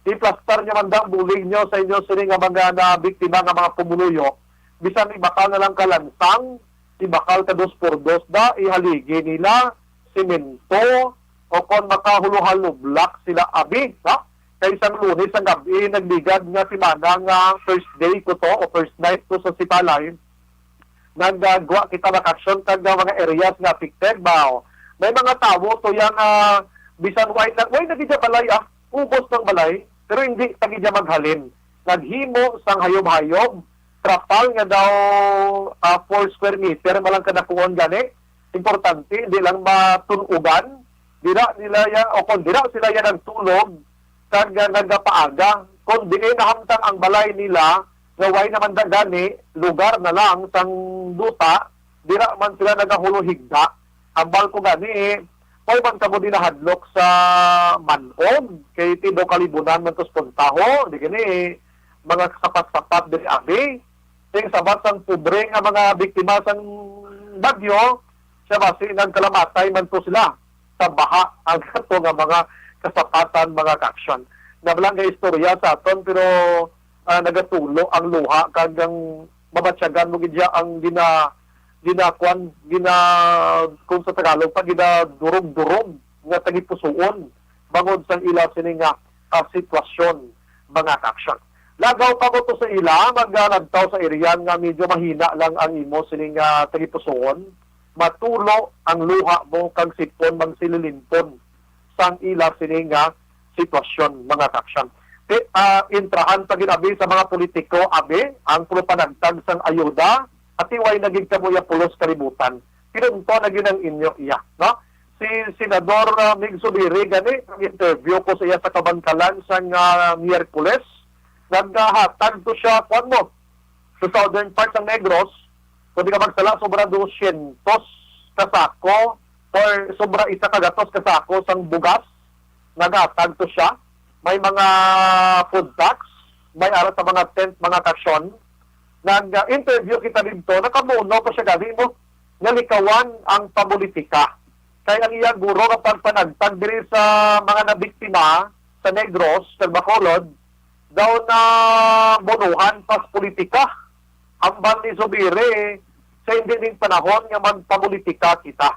Iplastar nyo man ang bulig nyo sa inyo sini nga mga nabiktima nga mga pumuluyo. Bisan ibakal na lang kalansang, ibakal ka dos por dos da, ihaligi nila, simento, o kon makahuluhalublak sila abi, ha? Kay sang Lunes ang gabi, nagligad nga semana nga first day ko to, o first night ko sa Sipalay, nagagwa kita ng aksyon kag mga areas nga affected ba. May mga tawo to yang, ah, bisan way na, way na gid siya balay, ah, ubos ng balay, pero hindi pa gid siya maghalin. Naghimo sang hayob-hayob, trapal nga daw, ah, four square meter malang kadakuon gani. Importante, hindi lang matunugan. Dira nila ya, o kung dira sila ya nagtulog, kag, ah, nagapaaga. Kung diin nahamtang ang balay nila, nga way naman da gani, lugar na lang sang duta, dira man sila nagahulog higda. Ambal ko gani, way man kamo di nahadlok sa manog, kay ti daw kalibunan man tos puntaho, di gani, mga sapat-sapat diri abi. Sing sabat sang pobre nga mga biktima sang bagyo, siya basi nagkalamatay man to sila sa baha ang ato nga mga kasapatan, mga ka-aksyon. Nabalang nga istorya sa aton, pero, ah, nagatulo ang luha kag ang mabatyagan mo gid siya ang gina-, ginakuan, gina-, kung sa Tagalog pa, ginadurog-durog nga tagipusoon bangod sang ila sini nga, ah, sitwasyon, mga ka-aksyon. Lagaw pa ko to sa ila, maglantaw sa irian nga medyo mahina lang ang imo sini nga tagipusoon. Matulo ang luha mo kag sipon magsililimpon sang ila sini nga sitwasyon, mga ka-aksyon. Ti, ah, intrahan pa gid abi sa mga politiko, abi, ang puro panagtag sang ayuda, ati way na gid kamo iya pulos kalibutan. Pinunto na gid ang inyo iya, no? Si Senador, ah, Mig Zubiri gani, ang interview ko sa iya sa Kabankalan sang, ah, Miyerkules, naghatag to siya, kuwan mo, sa southern part sang Negros, kung di ka magsala, sobra dosyentos ka sako or sobra isa ka gatos ka sako sang bugas, naghatag to siya. May mga food packs, may ara sa mga tent, mga ka-aksyon. Nag-interview kita didto, nakamuno pa siya gani mo nga likawan ang pamulitika. Kay ang iya guro nga pagpanagtag diri sa mga nabiktima sa Negros kag Bacolod, daw na bunuhan pas politika. Hambal ni Zubiri, sa hindi ning panahon nga magpamulitika kita.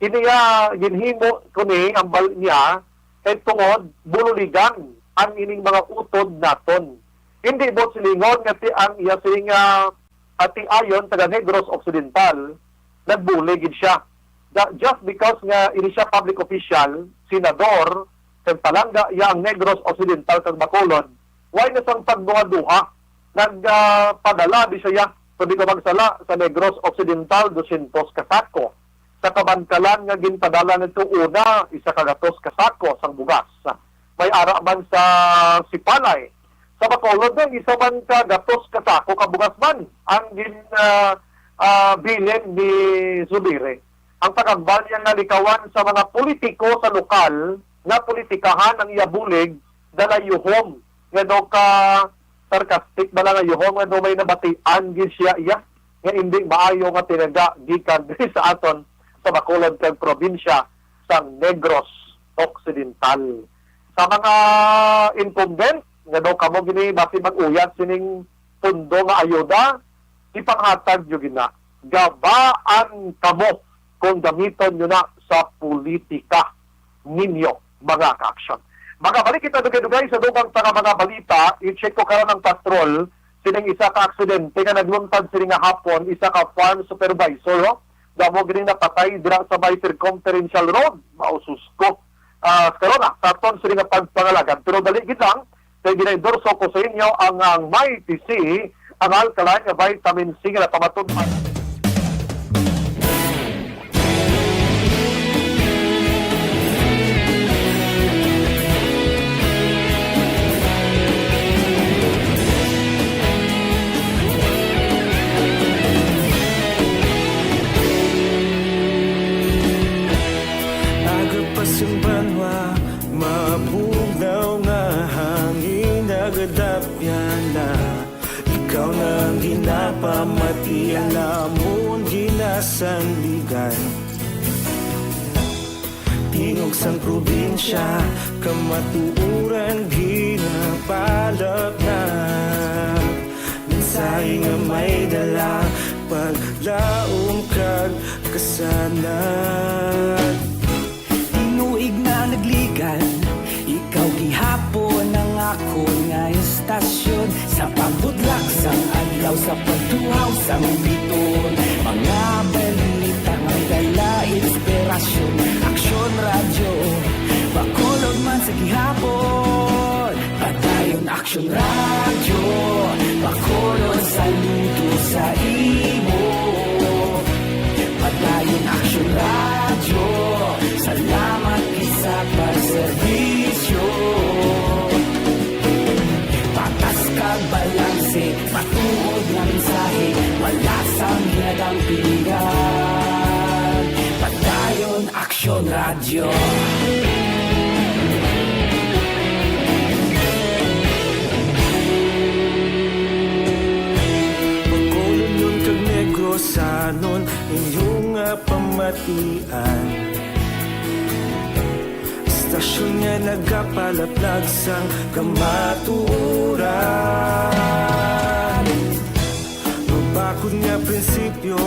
Ini nga ginhimo ko ni, hambal niya, kay tungod bululigan ang ining mga utod naton. Hindi mo silingon nga ti ang iya sini nga ati ayon taga Negros Occidental, nagbulig gid siya. Da-, just because nga ini siya public official, senador, kag palangga iya ang Negros Occidental kag Bacolod, way na sang pagduha-duha, nag, ah, padala di siya Kung di ko magsala, sa Negros Occidental, dosyentos ka sako. Sa Kabankalan nga ginpadala nito una, isa ka gatos ka sako sang bugas. May ara man sa Sipalay. Sa Bacolod, may isa man ka gatos ka sako ka bugas man ang gin, ah, ah, bilin ni Zubiri. Ang pag-ambal niya nga likawan sa mga politiko sa lokal nga politikahan ang iya bulig, dalayuhom nga daw ka sarcastic bala nga yuhom nga daw may nabatian gid siya iya nga indi maayo nga tinaga gikan diri sa aton sa Bacolod kag probinsya sang Negros Occidental. Sa mga incumbent nga daw kamo gini basi mag-uyat sining pundo nga ayuda, ipanghatag nyo gina. Gabaan kamo kung gamiton nyo na sa politika ninyo, mga ka-aksyon. Magabalik kita dugay-dugay sa dugang pa nga mga balita. I-check ko karon ang patrol sining isa ka aksidente nga nagluntad sini nga hapon, isa ka farm supervisor, ho. Damo gini napatay dira sa may Circumferential Road. Mausus ko. Ah, karon na, sa aton sini nga pagpangalagad. Pero dali gid lang, kay ginaendorso ko sa inyo ang, ang Mighty C, ang alkaline nga vitamin C nga napamatud-an. Aga pa sing banwa, mabugnaw nga hangin nagadapyan na. Ikaw na ang ginapamati, ang amon ginasandigan. Tingog sang probinsya, kamatuoran ginapalapnap. Mensahe nga may dala, paglaom kag kasanag. Tinuig na nagligan, ikaw gihapon ang akon nga istasyon. Sa pagbutlak sang adlaw, sa pagtuhaw sang biton, mga balita nga may dala inspirasyon. Aksyon Radyo, Bacolod man sa gihapon. Padayon Aksyon Radyo, Bacolod, saludo sa imo. Padayon Aksyon Radyo, salamat gid sa pagserbisyo. Patas kag balanse, matuod nga mensahe, wala sang ginadampigan. Padayon Aksyon Radyo. Bacolodnon kag Negrosanon, inyo nga pamatian. Istasyon nga nagapalaplag sang kamatuoran. Mabakod nga prinsipyo,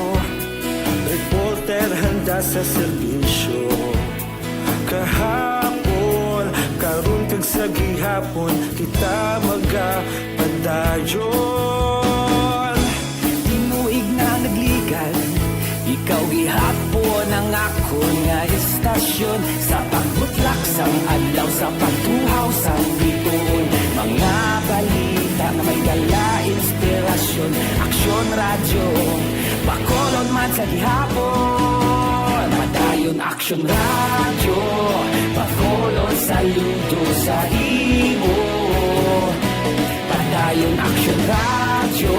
reporter handa sa serbisyo. Kahapon, karon kag sa gihapon, kita magapadayon. Tinuig na nagligan, ikaw gihapon ang akon nga istasyon. Sa pagbutlak sang adlaw, sa pagtuhaw sang biton, mga balita nga may dala inspirasyon. Aksyon Radyo, Bacolod man sa gihapon. Padayon Aksyon Radyo, Bacolod, saludo sa imo. Padayon Aksyon Radyo,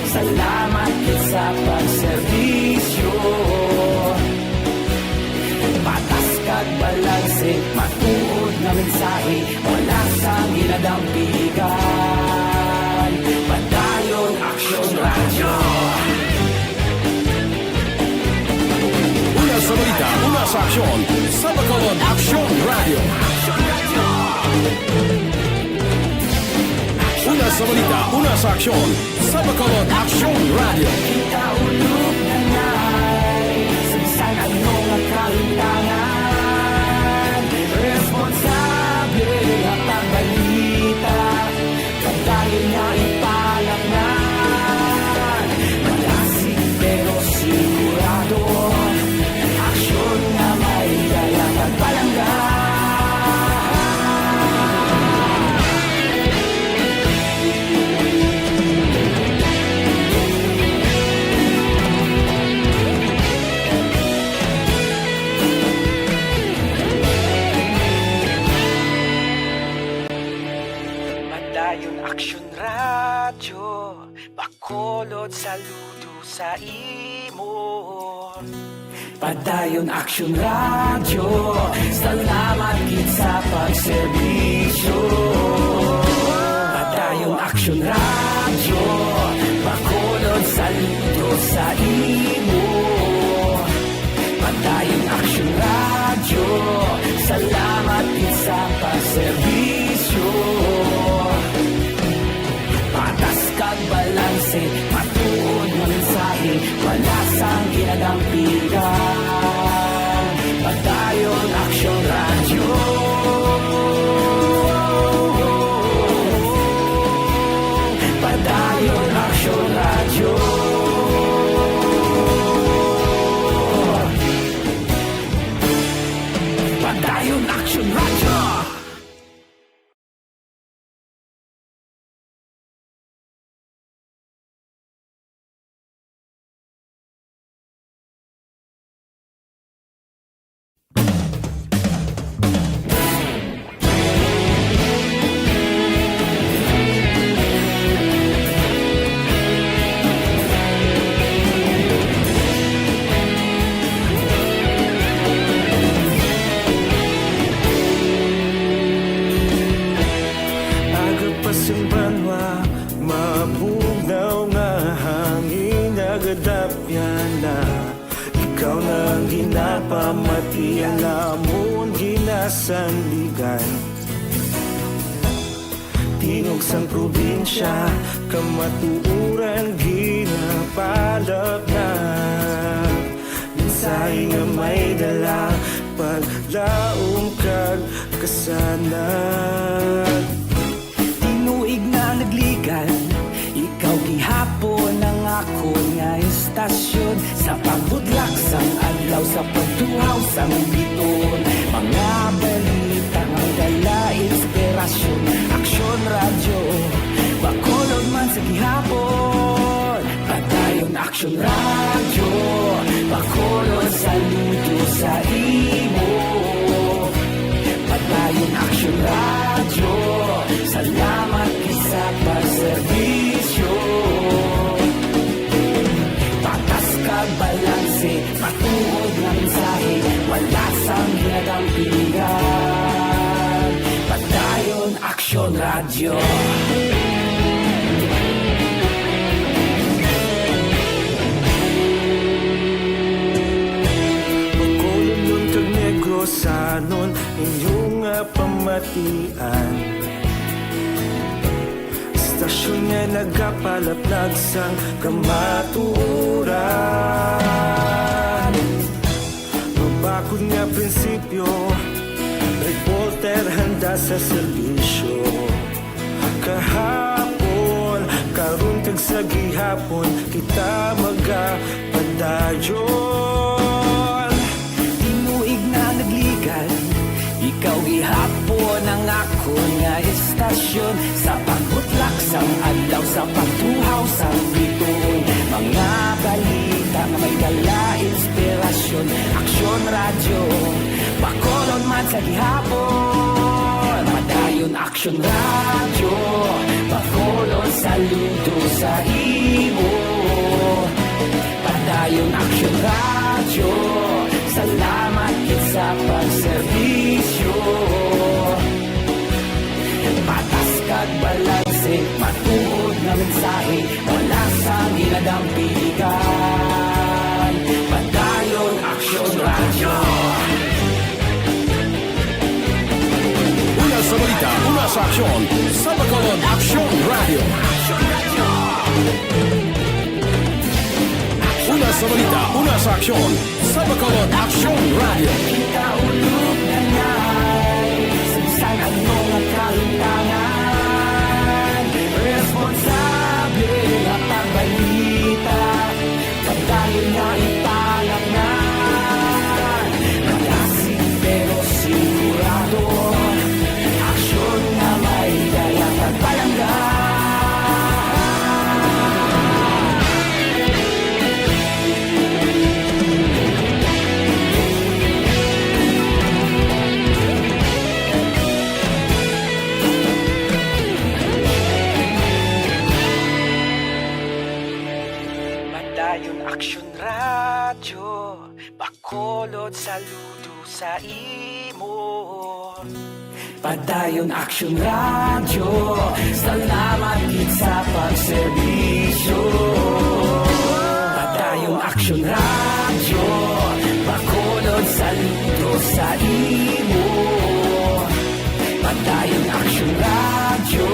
salamat gid sa pagserbisyo. Patas kag balanse, matuod nga mensahe, wala sang ginadampigan. Padayon Aksyon Radyo. Una sa balita, una sa aksyon, sa Bacolod Aksyon Radyo. Una sa balita, una sa aksyon, sa Bacolod Aksyon Radyo. Kita ulog na nai, sa bisan ano nga kalimtangan, responsable nga pagbalita. Padayon nga ipalaknag, malasig pero sigurado. Aksyon nga may dala pagpalangga. Saludo sa imo. Padayon Aksyon Radyo, salamat gid sa pagserbisyo. Padayon Aksyon Radyo, Bacolod, saludo sa imo. Padayon Aksyon Radyo, salamat gid sa pagserbisyo. Patas kag balanse, matuod nga mensahe, wala sang ginadampigan. Padayon Aksyon Radyo. Padayon Aksyon Radyo. Padayon Aksyon Radyo. Aga pa sing banwa, mabugnaw nga hangin nagadapyan na. Ikaw na ang ginapamati, ang amon ginasandigan. Tingog sang probinsya, kamatuoran ginapalapnag. Mensahe nga may dala, paglaom kag kasanag. Tinuig na nagligan, ikaw gihapon ang akon nga istasyon. Sa pagbudlak sang adlaw, sa pagtuhaw sang bituon, mga balita nga dala inspirasyon. Aksyon Radyo, Bacolod man sa gihapon. Padayon Aksyon Radyo, Bacolod, saludo sa imo. Padayon Aksyon Radyo, salamat gid sa pagserbisyo. Patas kag balanse, matuod nga mensahe, wala sang ginadampigan. Padayon Aksyon Radyo. Bacolod kag Negrosanon, inyo nga pamatian. Istasyon nga nagapalaplag sang kamatuoran. Mabakod nga prinsipyo, reporter handa sa serbisyo. Kahapon, karon kag sa gihapon, kita magapadayon. Tinuig na nagligan, ikaw gihapon ang akon nga istasyon. Sa pagbutlak sang adlaw, sa pagtuhaw sang bituon, mga balita nga may dala inspirasyon. Aksyon Radyo, Bacolod man sa gihapon. Padayon Aksyon Radyo, Bacolod, saludo sa imo. Padayon Aksyon Radyo, salamat gid sa pagserbisyo. Patas kag balanse, matuod nga mensahe, wala sang ginadampigan. Padayon Aksyon Radyo. Una sa balita, una sa aksyon, sa Bacolod Aksyon Radyo. Una sa balita, una sa aksyon, sa Bacolod Aksyon Radyo. Kita ulog na ngay, sa bisan ano nga kahimtangan, responsable nga pagbalita. Padayon nga ipalapngan, malasig pero sigurado, aksyon nga may dala pagpalangga. Radyo Bacolod, saludo sa imo. Padayon Aksyon Radyo, salamat gid sa pagserbisyo. Padayon Aksyon Radyo, Bacolod, saludo sa imo. Padayon Aksyon Radyo,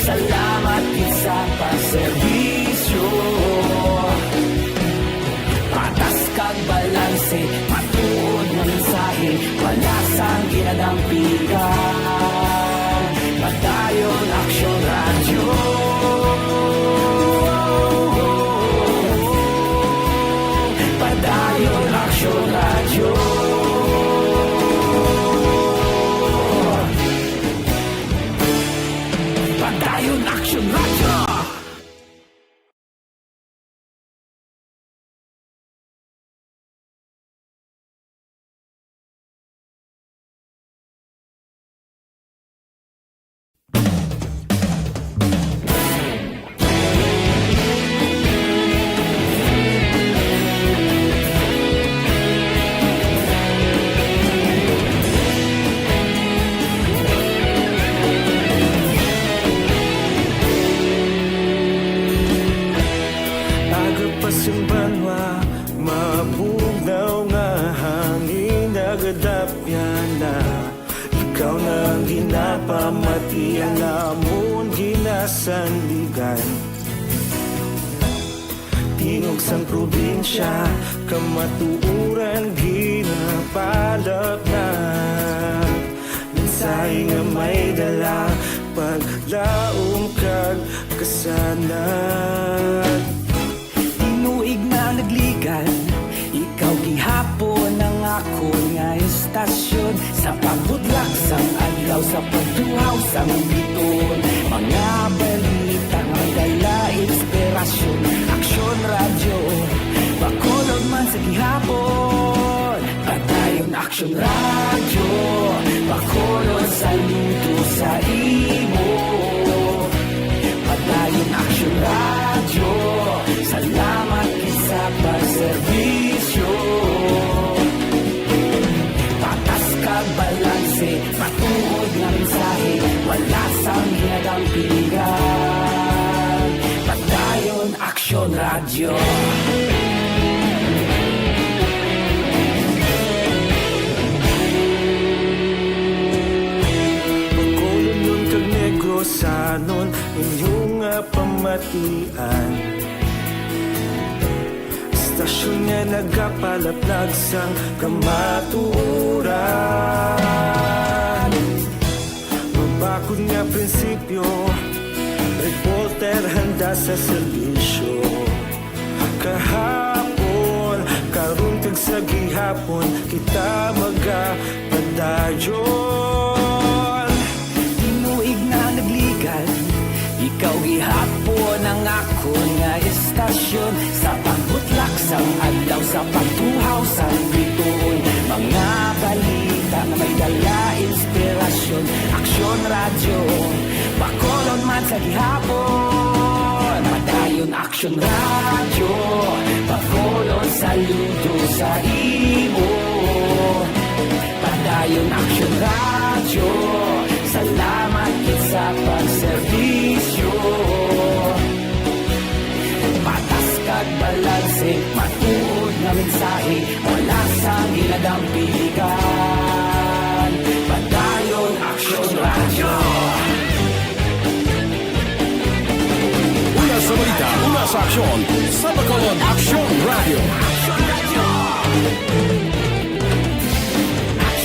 salamat gid sa pagserbisyo. Patas kag balanse, matuod nga mensahe, wala sang ginadampigan. Padayon Aksyon Radyo. Padayon Aksyon Radyo. Padayon Aksyon Radyo. Aga pa sing banwa, mabugnaw nga hangin nagadapyan na. Ikaw na ang ginapamati, ang amon ginasandigan. Tingog sang probinsya, kamatuoran ginapalapnag. Mensahe nga may dala, paglaom kag kasanag. Tinuig na nagligad, ikaw gihapon ang akon nga estasyon. Sa pagbutlak sang adlaw, sa pagtuhaw sang biton, mga balita nga may dala inspirasyon. Aksyon Radyo, Bacolod man sa gihapon. Padayon Aksyon Radyo, Bacolod, saludo sa imo. Padayon Aksyon Radyo, salamat gid sa pagserbisyo. Patas kag balanse, matuod nga mensahe, wala sang ginadampigan. Padayon Aksyon Radyo. Bacolodnon kag Negrosanon, inyo nga pamatian. Estasyon nga nagapalaplag sang kamatuoran. Mabakod nga prinsipyo, reporter handa sa serbisyo. Kahapon, karon kag sa gihapon, kita magapadayon. Tinuig na nagligad, ikaw gihapon ang akon nga estasyon. Sa pagbutlak sang adlaw, sa pagtuhaw sang bituon, mga balita nga may dala inspirasyon. Aksyon Radyo, Bacolod man sa gihapon. Padayon Aksyon Radyo, Bacolod, saludo sa imo. Padayon Aksyon Radyo, salamat gid sa pagserbisyo. Patas kag balanse, matuod nga mensahe, wala sang ginadampigan. Padayon Aksyon Radyo. Una sa balita, una sa aksyon, sa Bacolod Aksyon Radyo.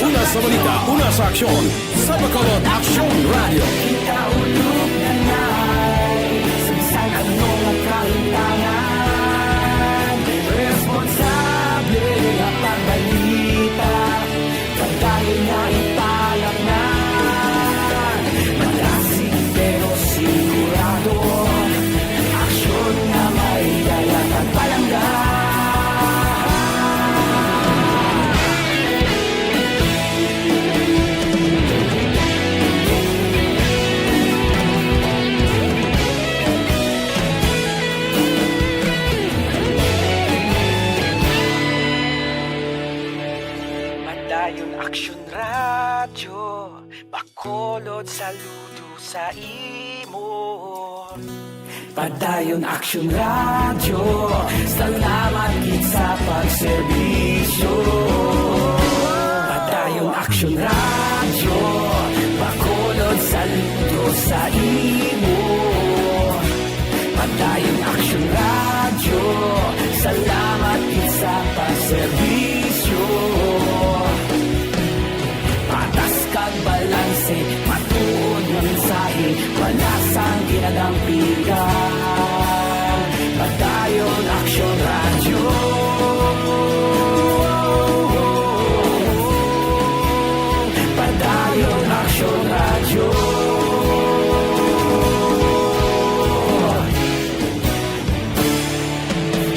Una sa balita, una sa aksyon, sa Bacolod Aksyon Radyo. Ikaulog na na'y sa bisan ano nga kahimtangan. Responsable nga pagbalita, pagdayon nga ipalapnan. Malasig pero sigurado, aksyon nga may dala kag palangga. Padayon Aksyon Radyo, Bacolod, saludo sa imo. Padayon Aksyon Radyo, salamat gid sa pagserbisyo. Padayon Aksyon Radyo, Bacolod, saludo sa imo. Padayon Aksyon Radyo, salamat gid sa pagserbisyo. Patas kag balanse, matuod nga mensahe, wala sang ginadampigan. Padayon Aksyon Radyo. Padayon Aksyon Radyo.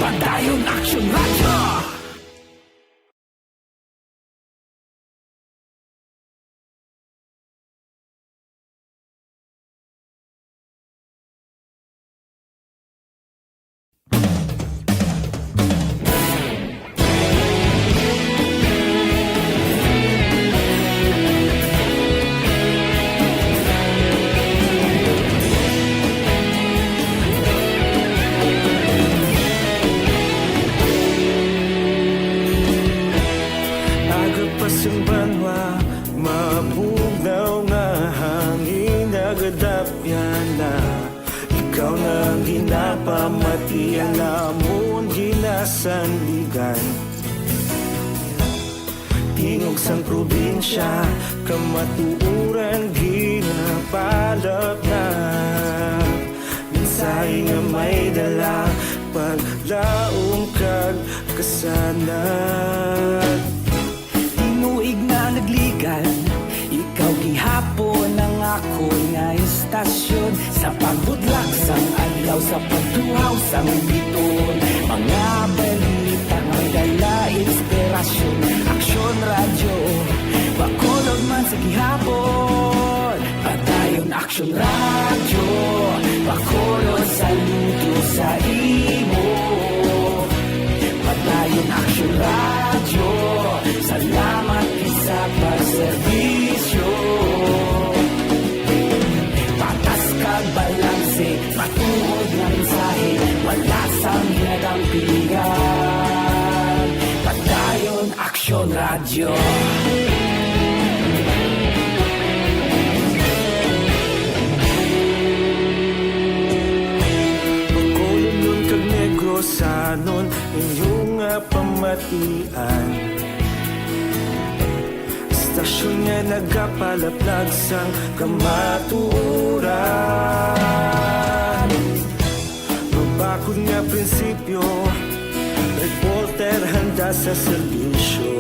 Padayon Aksyon Radyo. Aga pa sang banwa, mabugnaw nga hangin, nagadapyan na. Ikaw na ang ginapamati, ang amon ginasandigan. Tingog sang probinsya, kamatuoran ginapalat na. Mensahe nga may dala, paglaom kag kasanag. Tinuig na nagligan, ikaw gihapon ang akon nga istasyon. Sa pagbutlak sang adlaw, sa pagtuhaw sang biton, mga balita nga may dala inspirasyon. Aksyon Radyo, Bacolod man sa gihapon. Padayon Aksyon Radyo, Bacolod, saludo sa imo. Padayon Aksyon Radyo, salamat gid sa pagserbisyo. Patas kag balanse, matuod nga mensahe, wala sang ginadampigan. Padayon Aksyon Radyo. Bacolodnon kag Negrosanon, inyo nga pamatian. Istasyon nga nagapalaplag sang kamatuoran. Mabakod nga prinsipyo, reporter handa sa serbisyo.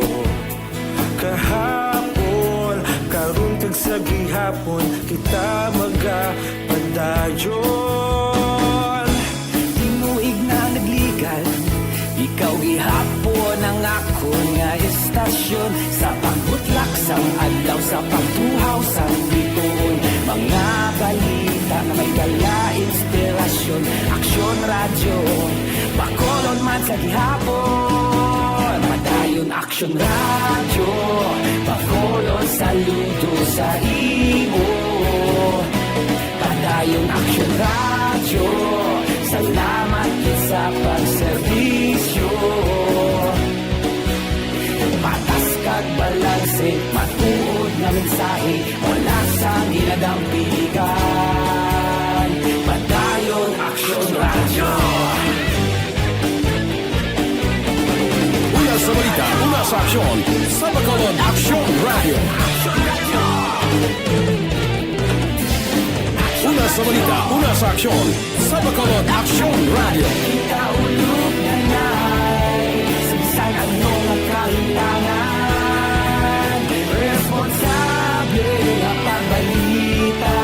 Kahapon, karon kag sa gihapon, kita magapadayon. Tinuig na nagligan, ikaw gihapon ang akon nga istasyon. Sa pagbutlak sang adlaw, sa pagtuhaw sang biton, mga balita nga may dala inspirasyon. Aksyon Radyo, Bacolod man sa gihapon. Padayon Aksyon Radyo, Bacolod, saludo sa imo. Padayon Aksyon Radyo, salamat gid sa pagserbisyo. Patas kag balanse, matuod nga mensahe, wala sang ginadampigan. Padayon Aksyon Radyo. Una sa balita, una sa aksyon, sa Bacolod Aksyon Radyo. Una sa balita, una sa aksyon, sa Bacolod Aksyon Radyo. Kaulog na na'y sa bisan ano nga kahitangan, responsable nga pagbalita.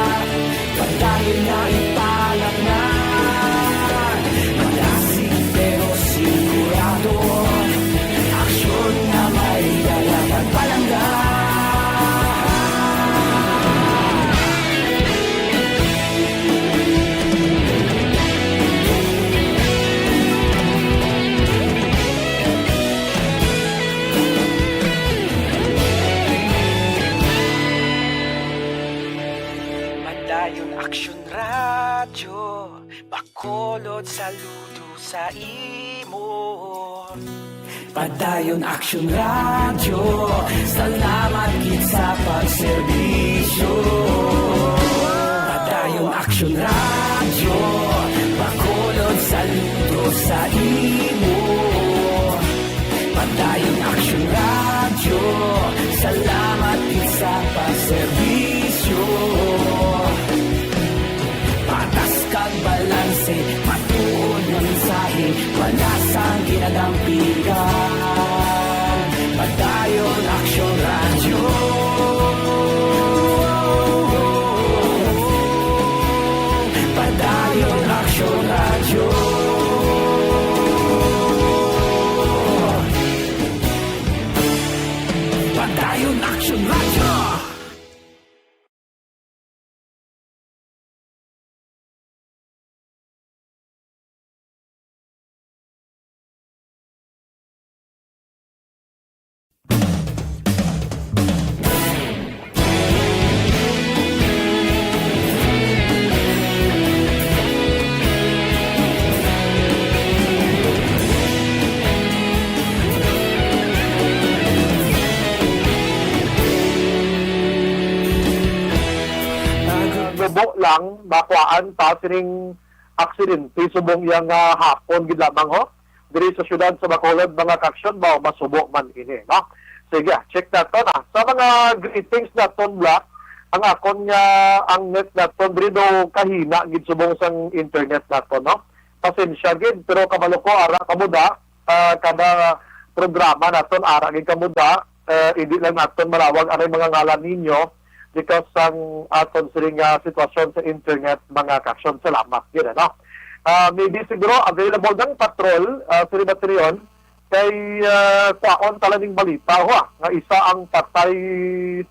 Padayon na ipalaknag, madasig pero sigurado, aksyon nga may dala kag palangga. Sa imo. Padayon Action Radio, salamat gid sa pagserbisyo. Padayon Action Radio, Bacolod, saludo sa imo. Padayon Action Radio, salamat gid sa pagserbisyo. Patas kag balanse, matuod nga mensahe, wala sang ginadampigan. Padayon Action Radio. Padayon Action Radio. Padayon Action Radio. Gubo lang, makuhaan pa sining aksidente subong iya nga hapon gid lamang, ho, diri sa siyudad sa Bacolod, mga ka-aksyon, mao masubo man ini, no? Sige, check nato na. Sa mga greetings naton, Bla, ang akon nga, ang net naton diri daw kahina gid subong sang internet naton, no? Pasensya gid, pero kabalo ko, ara kamo da, ah, kada programa naton, ara gid kamo da, eh, hindi lang naton malawag anay mga ngalan ninyo because sang aton sini nga sitwasyon sa internet, mga ka-aksyon. Salamat gid, ano? Ah, maybe siguro available ng patrol, ah, sini ba sini yun? Kay, ah, kwaon tala ning balita, ho, ah, nga isa ang patay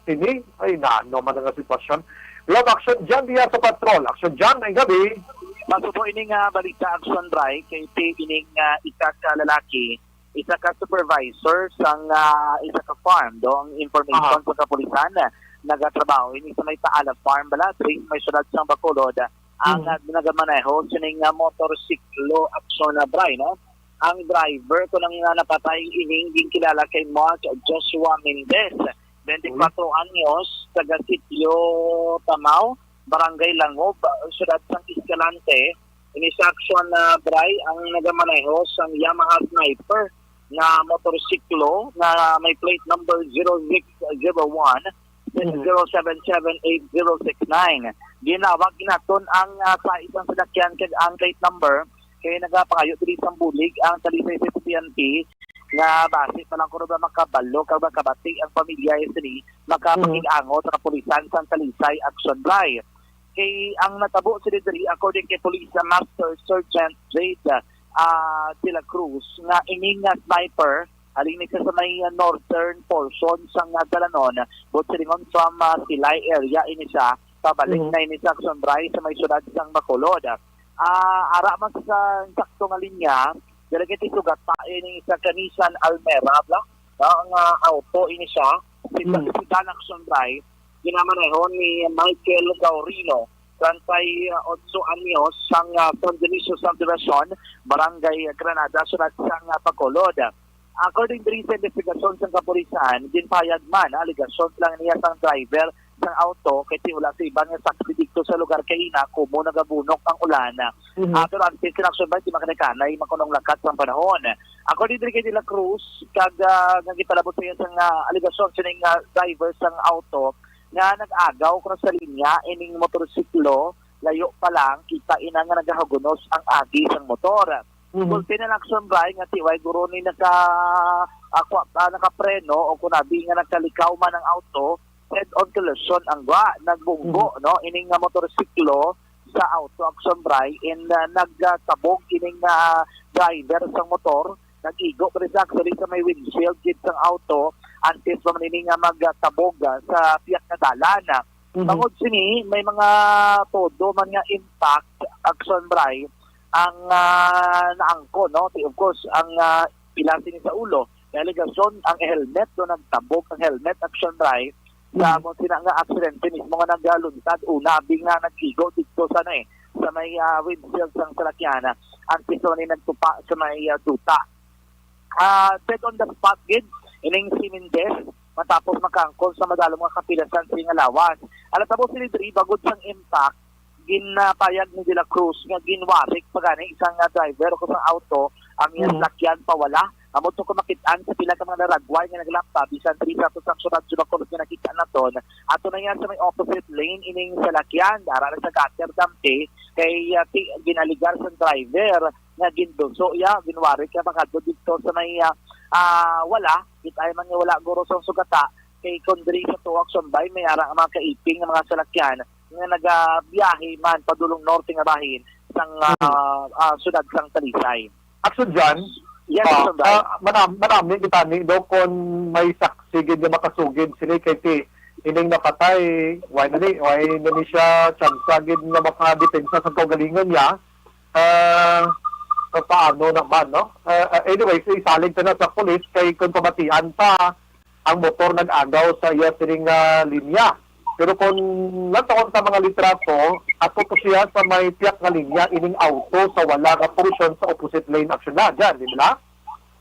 sini. Ay, naano man nga sitwasyon. Love Action John diya sa patrol. Action John, may gabi. Masubo ini nga balita, Action Bray, kay ti ining, ah, isa ka lalaki, isa ka supervisor sang, ah, isa ka farm. Do ang information Aha. sa kapulisan, nagatrabaho ini sa may Taala Farm bala, diri sa may siyudad sang Bacolod. Ang, Mhm. ah, nagamaneho sining, ah, motorsiklo, Action, ah, Bray, no? Ang driver ko nang, ah, napatay ining ginkilala kay Mark Joshua Mendez, twenty-four Uy. anyos, taga Sitio Tamao, Barangay Langob, siyudad sang Escalante. Ini sa Action, ah, Bray, ang nagamaneho sang Yamaha Sniper nga motorsiklo nga may plate number zero six zero one, Mhm. zero seven seven eight zero six nine. Ginawag naton ang, ah, sa isang sinakyan kag ang plate number kay nagapangayo diri sang bulig ang Talisay City P N P nga basi pa lang kuno ba makabalo kag makabati ang pamilya sini, makapakig-angot sa kapulisan sang Talisay Action Bray. Kay ang natabo sini diri, according kay Police Master Sergeant Jade, ah, de la Cruz, nga ini nga sniper, halin ni siya sa may, ah, northern portion sang, ah, Dalanon, but silingon from, ah, Silay area ini siya, pabalik Mhm. na ini sa Action Bray sa may siyudad sang Bacolod. Ah, ara man sa sakto nga linya, dili kay sugat pa ini sa Nissan Almera, bla? Ah, nga auto ini siya, si Mm. si Dan Action Bray, ginamaneho ni Michael Gaurino, treinta y ocho anyos, sang, ah, San Dionisio Subdivision, Barangay Granada, siyudad sang, ah, Bacolod. According diri sa investigasyon sang kapulisan, ginpahayag man ang alegasyon lang niya sang driver sang auto kay ti wala sa iban nga saksi didto sa lugar kay ina kumo nagabunok ang ulan. Mhm. Ah, pero antes sila Action Bray, di makanikanay makunong lakat sang panahon. According diri kay De La Cruz, kag, ah, nga gipalabot sa iya sang, ah, alegasyon sining, ah, driver sang auto nga nag-agaw kuno sa linya ining motorsiklo, layo pa lang kita ina nga nagahagunos ang agi sang motor. Mhm. Sulti na lang Action Bray nga ti way guro ni naka, ah, kwa-, ah, nakapreno o kunabi nga nagkalikaw man ang auto, head-on collision ang gwa, nagbunggo, Mhm. no, ining nga motorsiklo sa auto Action Bray and, ah, nagtabog ining, ah, driver sang motor, nag-igo pa rin siya actually sa may windshield gid sang auto antes pa man ini nga magtabog, ah, sa pihak nga dalan. Mhm. Bangod sini, may mga todo man nga impact, Action Bray, ang, ah, naangkon, no? Ti-, of course, ang, ah, pila sini sa ulo. May alegasyon, ang helmet, no, nagtabog ang helmet, Action Bray, sa Mhm. mo sina nga aksidente mismo nga nagaluntad, una, abi nga nag-igo didto sa, ano, eh, sa may, ah, windshield sang salakyan, ah, ang piso ni nagtupa sa may, ah, duta. Ah, dead on the spot gid ining si Mendez matapos makaangkon sa madalom nga kapilasan sa iyang lawas. Ang natabo sini diri, bangod sang impact, ginapayag ni De La Cruz nga ginwarik pa gani sang, ah, driver o sang auto ang iyang Mhm. salakyan pawala. Amo to kung makit-an sa pila ka mga naragway nga naglakta bisan diri sa ato sa Radyo Bacolod nga nakita naton. Ato na yan sa may opposite lane ining salakyan, ara na sa gutter dampi kay, ah, ti-, ginaligar sa driver nga ginduso iya, ginwarik iya makadto dito sa may, ah, ah, wala, kita man nga wala guro sa sugata, kay kon diri sa tuwak Sumbay, may ara nga mga kaiping nga mga salakyan nga nagabiyahe man padulong norte nga bahin sang, ah, Mhm. ah, siyudad sang Talisay. Actually, John, Yes, ah, Sumbay. ah, manam-, manami kita ni do kon may saksi gid nga makasugid sini kay ti ining napatay, why na ni, why na ni siya tsansa gid nga makadepensa sa kaugalingon niya. Ah, paano naman, no? Ah, ah, anyway, so isalig ta na sa pulis kay kung pamatian pa ang motor nag-agaw sa iya sining, ah, linya. Pero kung nataon sa mga litrato, ato to siya sa may tiyak nga linya ining auto sa wala nga portion sa opposite lane action na dyan, di ba?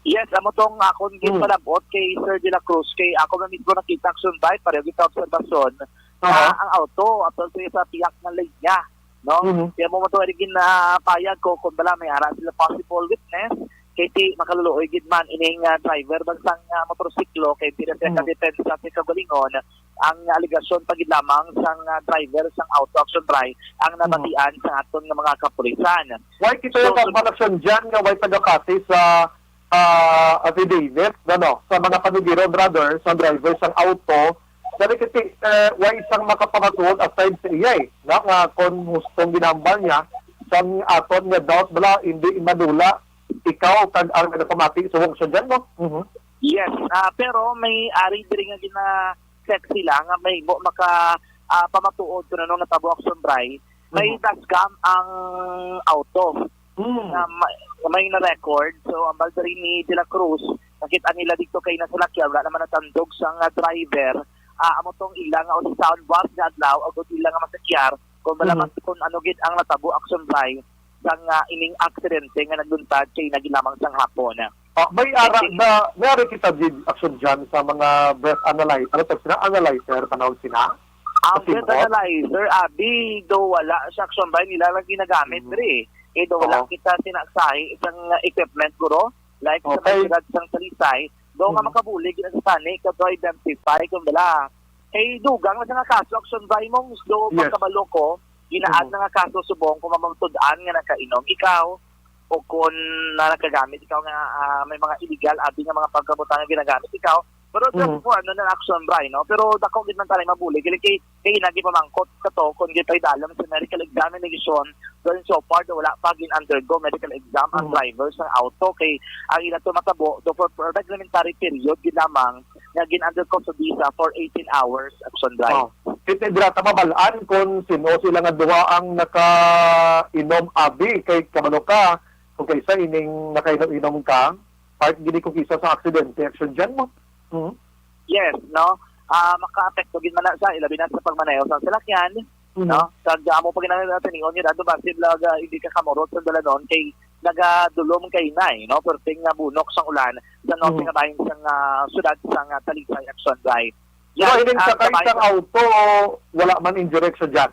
Yes, amo tong akon Hmm. ginpalabot kay Sir De La Cruz, kay ako na mismo nakita action by, pareho kita obserbasyon, Aha. na ang auto, ato siya sa tiyak nga linya, no? Mhm. Kaya mo matuwa rin ginapayag ko kung bala may ara sila possible witness, kay ti makaluluoy gid man ining, ah, driver bang sang, ah, motorsiklo, kay di na siya Mhm. kadepensa sa kaugalingon, ang alegasyon pa gid lamang sang, ah, driver sang auto action by ang Mhm. nabatian sa aton nga mga kapulisan. Why kita So, yung so, pagpanaksyon dyan nga why tagapati sa, ah, affidavit, ano, sa mga panugiron, rather, sa driver sang auto, dali kasi, eh, why isang makapamatuod aside sa iya, eh, no? Nga kung hustong ginambal niya, sang aton nga doubt, bala, hindi madula, ikaw, kag ang nagapamati, subong siya dyan, no? Mhm. Yes, ah, pero may ari diri nga gina-check sila nga may mo maka, ah, pamatuod kung ano natabo action by. May Mhm. dashcam ang auto Mm. nga ma-, may na-record. So, ang baldari ni De La Cruz, nakita nila dito kay nasalakyan, wala naman natandog sa nga driver. Ah, amo tong ila nga ultrasound bar nga adlaw, agud ila nga masakyar, kung Mhm. malaman kung ano gid ang natabo action by sa nga ining aksidente nga nagluntad kay nagin lamang sang hapon. Ah, may ara Thank you. na, may ara kita gid action dyan sa mga breath analyzer, ano to, sila analyzer, panahon sina? Ang Kasi breath mo? analyzer, abi, do wala sa action by nila lang ginagamit, Mhm. diri. Eh, do wala Oo. kita sinaksahi isang equipment, guro. Like sa Okay. mga siyudad sang Talisay, do nga Mhm. makabulig gina sa tani, ka do identify kung bala. Kay dugang na sa nga kaso, action by mo, do Yes. magkabalo ko, ginaad Mhm. na nga kaso subong kung mamatud-an nga nakainom ikaw, o kung na nagkagamit ikaw nga, ah, may mga illegal, abi nga mga pagkabutangan ginagamit ikaw. Pero just Mhm. for ano na action by, no? Pero dako gid man tayo mabulig. Kay, kay inagi pamangkot ka to, kung gid tayo dalam sa medical examination, then so far, wala pa gin-undergo medical exam ang Mhm. driver sa auto. Kay ang ila to matabo, do for, for reglementary period, gid lamang, nga gin-under custody sa for eighteen hours, action by. Oh. Kay dira ta mabalaan kung sino sila nga duha ang nakainom, abi, kay kabalo ka, kung kaysa ining nakainom-inom ka, part gini kung kisa sa aksidente, action dyan mo. Mhm. Yes, no? Ah, makaapekto gid man na sa ilabi na sa pagmaneho sa salakyan, Mhm. no? Kag amo pa ginamit natin ni Onyo Dado Basil lag, ah, hindi ka kamurot sa dalanon kay nagadulom kay nay, no? Perting nga bunok sang ulan sa norte Mhm. nga bahin sang, ah, syudad sang, ah, Talisay, action by. Pero Yan ining ang sakay kabahin sang sa auto, wala man injury sa dyan?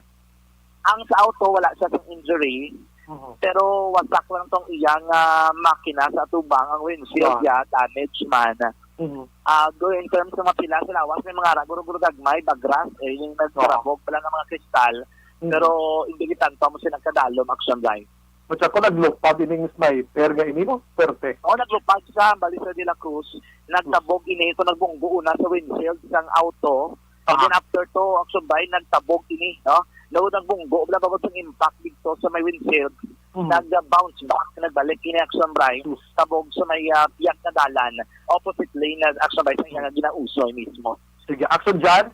Ang sa auto, wala siya sang injury, Mhm. pero wasak lang tong iyang, ah, makina sa atubang, ang windshield Yeah. niya, damage man. Mhm. Ah, do in terms sa mga pila sa lawas, may mga raguro-guro gagmay, bagras, eh, yung Oo. nagkarabog pala ng mga kristal, Mhm. pero hindi kita ang tamo siya nagkadalom, action by. At saka naglupad ining sniper nga ini, no? Perte. Oo, naglupad siya, bali sa De La Cruz, nagtabog ini, ito nagbunggo una sa windshield sang auto, and Aha. then after to, action by, nagtabog ini, no? No, nagbunggo, wala ba sa impact dito sa may windshield, Mhm. nag-bounce back, nagbalik ini action by, Sus. tabog sa may, ah, piyak na dalan, opposite lane na action by, sa iyang ginausoy mismo. Sige, action dyan.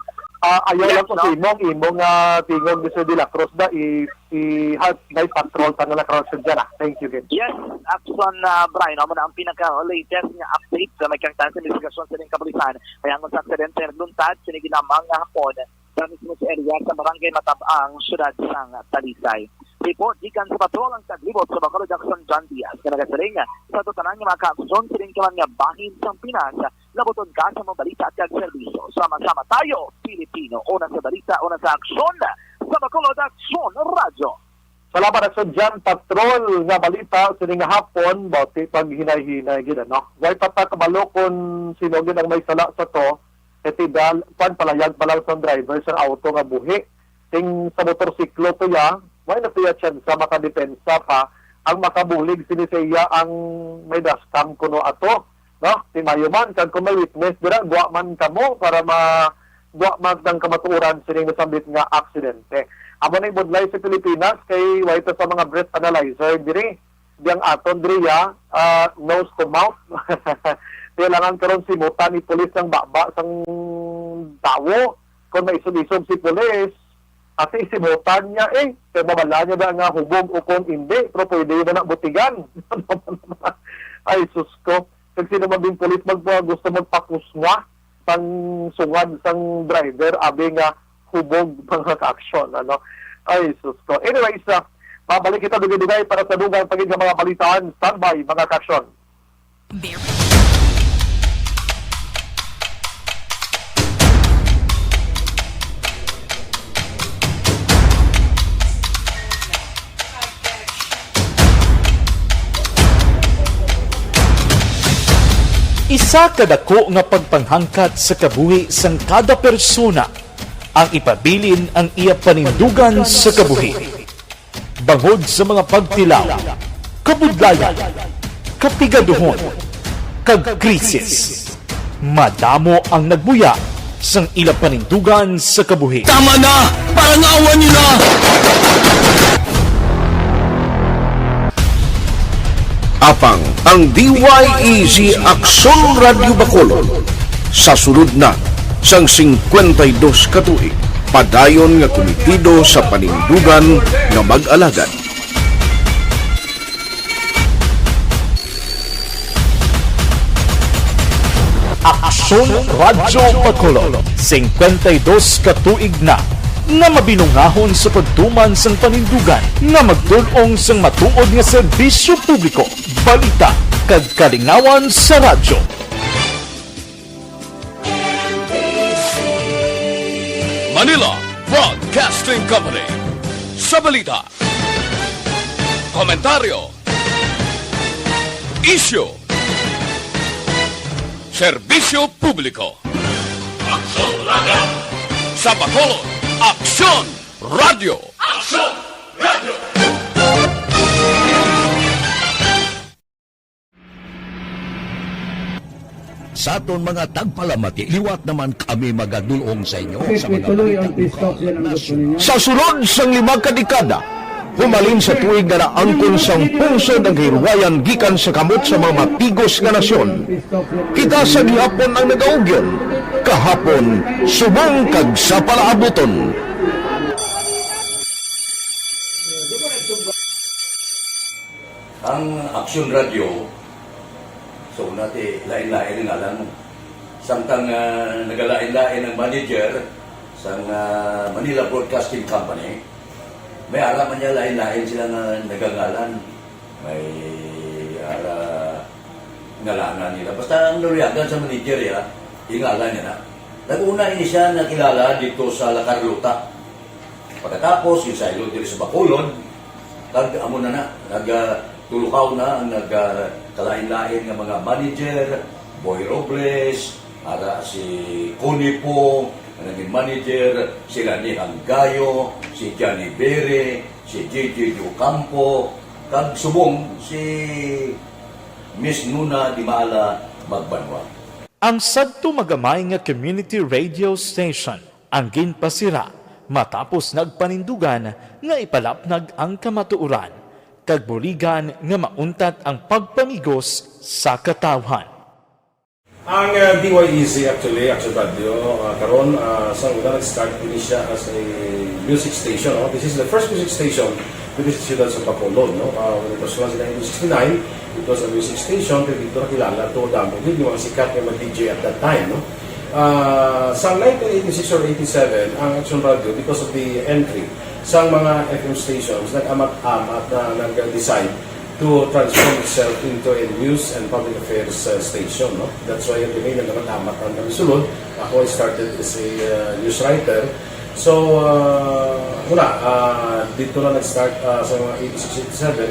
Ah, ayaw Yes, lang ko no? sa imong, imong, ah, tingog, Mister De La Cruz, ba, i-, i-help by patrol sa nga na-cross dyan, ah. Thank you, gid. Yes, action, ah, Brian, amo na ang pinaka-latest nga update sa may kangtan sa investigasyon sa ining kapulisan. Kaya ang sa aksidente nagluntad, sini ginamang nga hapon, sa mismo sa area sa barangay Matabang, syudad sang Talisay. Report gikan sa patrol ang taglibot sa Bacolod Aksyon, John Diaz, nga nagasiling sa tanan nga mga kaaksyon sining tanan nga bahin sang Pinas, labuton ka sa mga balita kag serbisyo. Sama-sama tayo, Pilipino, una sa balita, una sa aksyon, sa Bacolod Aksyon Radyo. Salamat, Aksyon John. Patrol nga balita sining nga hapon, bati paghinay-hinay gid, ano? Way pa ta kabalo kung sino gid ang may sala sa to, kay ti dal-, kwan, palayag pa lang sang driver sang auto nga buhi. Sing sa motorsiklo to ya, may na to ya tsansa makadepensa pa. Ang makabulig sini sa iya ang may dashcam kuno ato, no? Ti mayo man, kag kung may witness dira, gwa man kamo para ma-, gwa man ang kamatuoran sining nasambit nga aksidente. Amo na ibudlay sa Pilipinas kay way ta sa mga breath analyzer diri. Di ang aton diri ya, ah, nose to mouth. Kailangan karon simutan ni pulis ang baba sang tawo. Kung maisog-isog si pulis, ati simutan niya eh. Kay mabala niya ba nga hubog o kung hindi, pero pwede yun na butigan. Ay, sus ko. Kag sino man din pulis magpa-, gusto magpakusnga sang sungad sang driver, abi nga hubog, mga ka-aksyon, ano? Ay, sus ko. Anyways, ah, mabalik kita dugay-dugay para sa dugang pa gid nga mga balitaan. Standby, mga ka-aksyon. Isa ka dako nga pagpanghangkat sa kabuhi sang kada persona ang ipabilin ang iya panindugan sa kabuhi. Bangod sa mga pagtilaw, kabudlayan, kapigaduhon, kag krisis, madamo ang nagbuya sang ila panindugan sa kabuhi. Tama na! Parangawan niyo na! Apang ang D Y E Z Aksyon Radyo Bacolod sa sulod na sang singkwenta y dos ka tuig, padayon nga kumitido sa panindugan nga mag-alagad. Aksyon Radyo Bacolod, singkwenta y dos ka tuig na nga mabinungahon sa pagtuman sang panindugan nga magtul-ong sang matuod nga serbisyo publiko, balita, kag kalingawan sa radyo. Manila Broadcasting Company. Sa balita, komentaryo, isyu, serbisyo publiko. Aksyon Radyo. Sa Bacolod, Aksyon Radyo. Aksyon Radyo. Sa aton mga tagpalamati, liwat naman kami magadul-ong sa inyo sa mga balita lokal, nasyonal. Sa sulod sang lima ka dekada, humalin sa tuig nga naangkon sang pungsod ang kahilwayan gikan sa kamot sa mga mapigos nga nasyon. Kita sa gihapon ang nagaugyon, kahapon subong kag sa palaabuton. Ang Aksyon Radyo, sa una ti lain-lain ang ngalan mo. Samtang, ah, nagalain-lain ang manager sang, ah, Manila Broadcasting Company, may ara man niya lain-lain sila nga nagangalan. May ara ngalanan nila. Basta ang naluyagan sa manager, ya, ingalan niya na. Nag-una ini siya nakilala dito sa La Carlota. Pagkatapos, ginsaylo diri sa Bacolod, kag amo na na, nag, ah, tulukaw na ang nag, ah, kalain-lain nga mga manager, Boy Robles, ara si Connie po, nga naging manager, si Rani Hanggayo, si Johnny Bere, si J J Ocampo, kag subong si Miss Nuna Dimala Magbanwa. Ang sadto magamay nga community radio station ang ginpasira matapos nagpanindugan nga ipalapnag ang kamatuoran kag buligan nga mauntat ang pagpamigos sa katawhan. Ang, uh, D Y E Z actually, Action Radio, uh, karon, uh, sa una nag-start ini siya as a music station, no? This is the first music station dito sa siyudad sa Bacolod, no? Uh, when it was launched in nineteen sixty-nine, it was a music station, pero dito nakilala to, damo gid yung mga sikat nga mga D J at that time, no? Uh, sa nineteen eighty-six or eighty-seven, ang Action Radio, because of the entry Sang mga F M stations, nag-amat-amat na nag-decide to transform itself into a news and public affairs, uh, station, no? That's why kami nag-amat-amat ang kami sulod. Ako, I started as a, uh, news writer. So, uh, wala, uh, dito na nag-start, uh, sa mga eighty-six, eighty-seven,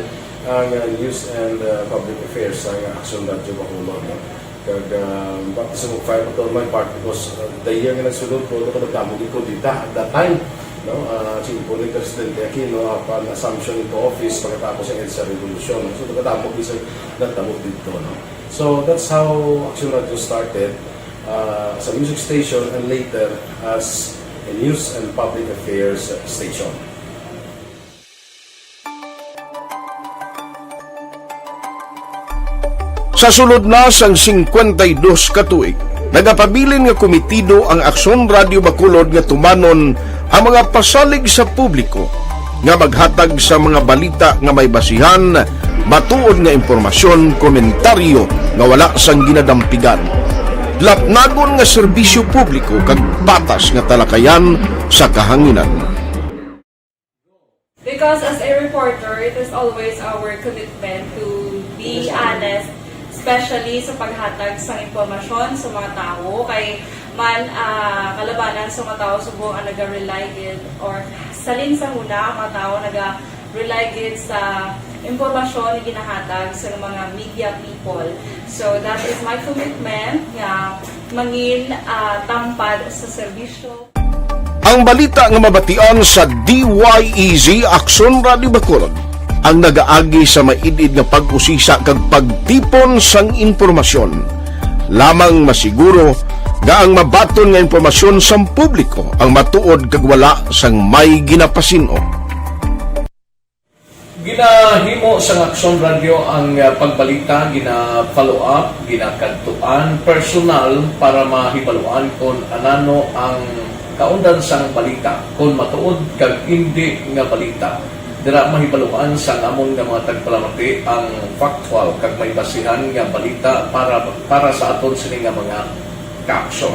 ang, uh, news and, uh, public affairs sa Aksyon Radyo Bacolod, no? Kag, ah, baptism of fire pa to on my part because, ah, the year nga nagsulod ko, ano ko nagdamo gid ko dita at that time, no? Ah, si Impo ni Presidente Aquino, ah, pan assumption into office pagkatapos sa EDSA Revolution, no? So, nagdamo gid sa nagdamo dito, no? So, that's how Action Radio started, ah, as a music station and later as a news and public affairs station. Sa sulod na sang singkwenta y dos ka tuig, nagapabilin nga komitido ang Aksyon Radio Bacolod nga tumanon ang mga pasalig sa publiko nga maghatag sa mga balita nga may basihan, matuod nga impormasyon, komentaryo nga wala sang ginadampigan, lapnagon nga serbisyo publiko kag patas nga talakayan sa kahanginan. Because as a reporter, it is always our commitment to be honest, especially sa paghatag sang impormasyon sa mga tawo, kay man, ah, kalabanan sa mga tawo subong ang naga-rely gid or salin sa huna ang mga tawo naga-rely gid sa impormasyon nga ginahatag sa mga media people. So that is my commitment nga mangin, ah, tampad sa serbisyo. Ang balita nga mabatian sa D Y E Z Aksyon Radio Bacolod ang nagaagi sa maid-id nga pag-usisa kag pagtipon sang impormasyon. Lamang masiguro nga ang mabaton nga impormasyon sang publiko ang matuod kag wala sang may ginapasin-o. Ginahimo sang Aksyon Radio ang, ah, pagbalita, gina-follow up, ginakadtuan personal para mahibaluan kon anano ang kaundan sang balita, kon matuod kag indi nga balita. Dira mahibaluan sang amon nga mga tagpalamati ang factual kag may basihan nga balita para, para sa aton sini nga mga kaaksyon.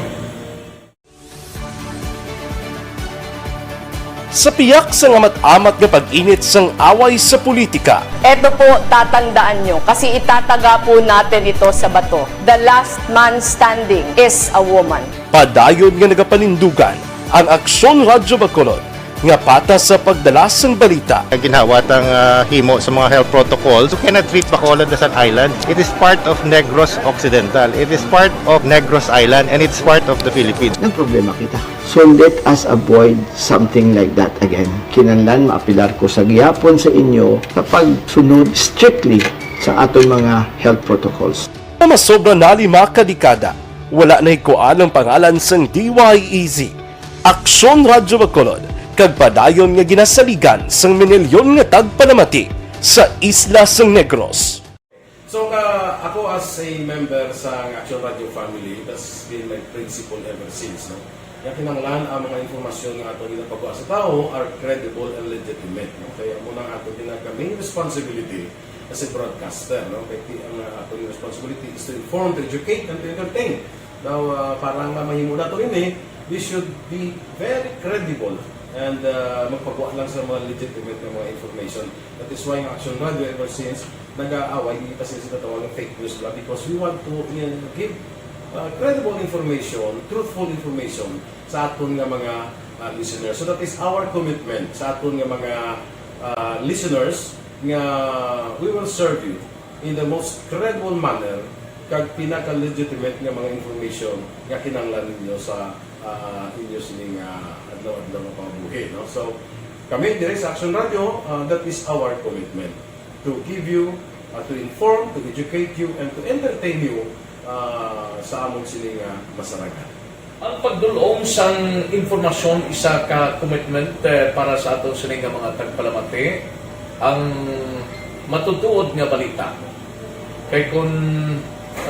Sa piyak sang amat-amat nga pag-init sang away sa politika, Eto po, tatandaan nyo, kasi itataga po natin ito sa bato. The last man standing is a woman. Padayon nga nagapanindugan ang Aksyon Radyo Bacolod nga patas sa pagdala sang balita. Ginhawa tang, ah, himo sa mga health protocols. You cannot treat Bacolod as an island. It is part of Negros Occidental. It is part of Negros Island, and it's part of the Philippines. Nagproblema kita. So let us avoid something like that again. Kinahanglan maapelar ko sa gihapon sa inyo sa pagsunod strictly sa aton mga health protocols. Nga masobra na lima ka dekada, wala na hikuan ang pangalan sang D Y E Z, Aksyon Radyo Bacolod, kag padayon nga ginasaligan sang minilyon nga tagpalamati sa isla sang Negros. So, ka, ako as a member sa Action Radio family, that's been my principle ever since, no? Nga kinahanglan ang mga impormasyon nga ato ginapagwa sa tawo are credible and legitimate, no? Kaya mo nang ato ginag-, main responsibility as a broadcaster, no? Kaya ti-, ang, uh, ato responsibility is to inform, to educate, and to entertain. Now, uh, para nga mahimo nato ini, we should be very credible and, uh, magpagwa lang sa mga legitimate nga mga information. That is why ang Action Radio ever since nag-aaway, dili pa sila sa tatawag ng fake news bla, because we want to, uh, give, uh, credible information, truthful information sa aton nga mga, uh, listeners. So that is our commitment sa aton nga mga, uh, listeners nga we will serve you in the most credible manner kag pinaka-legitimate nga mga information nga kinahanglan ninyo sa, ah, inyo sining, ah, adlaw-adlaw nga pangabuhi, no? So, kami diri sa Action Radio, ah, that is our commitment to give you, ah, to inform, to educate you, and to entertain you, ah, sa amon sini nga masaragan. Ang pagdul-ong sang impormasyon isa ka commitment, eh, para sa aton sini nga mga tagpalamati, ang matutuod nga balita. Kay kun,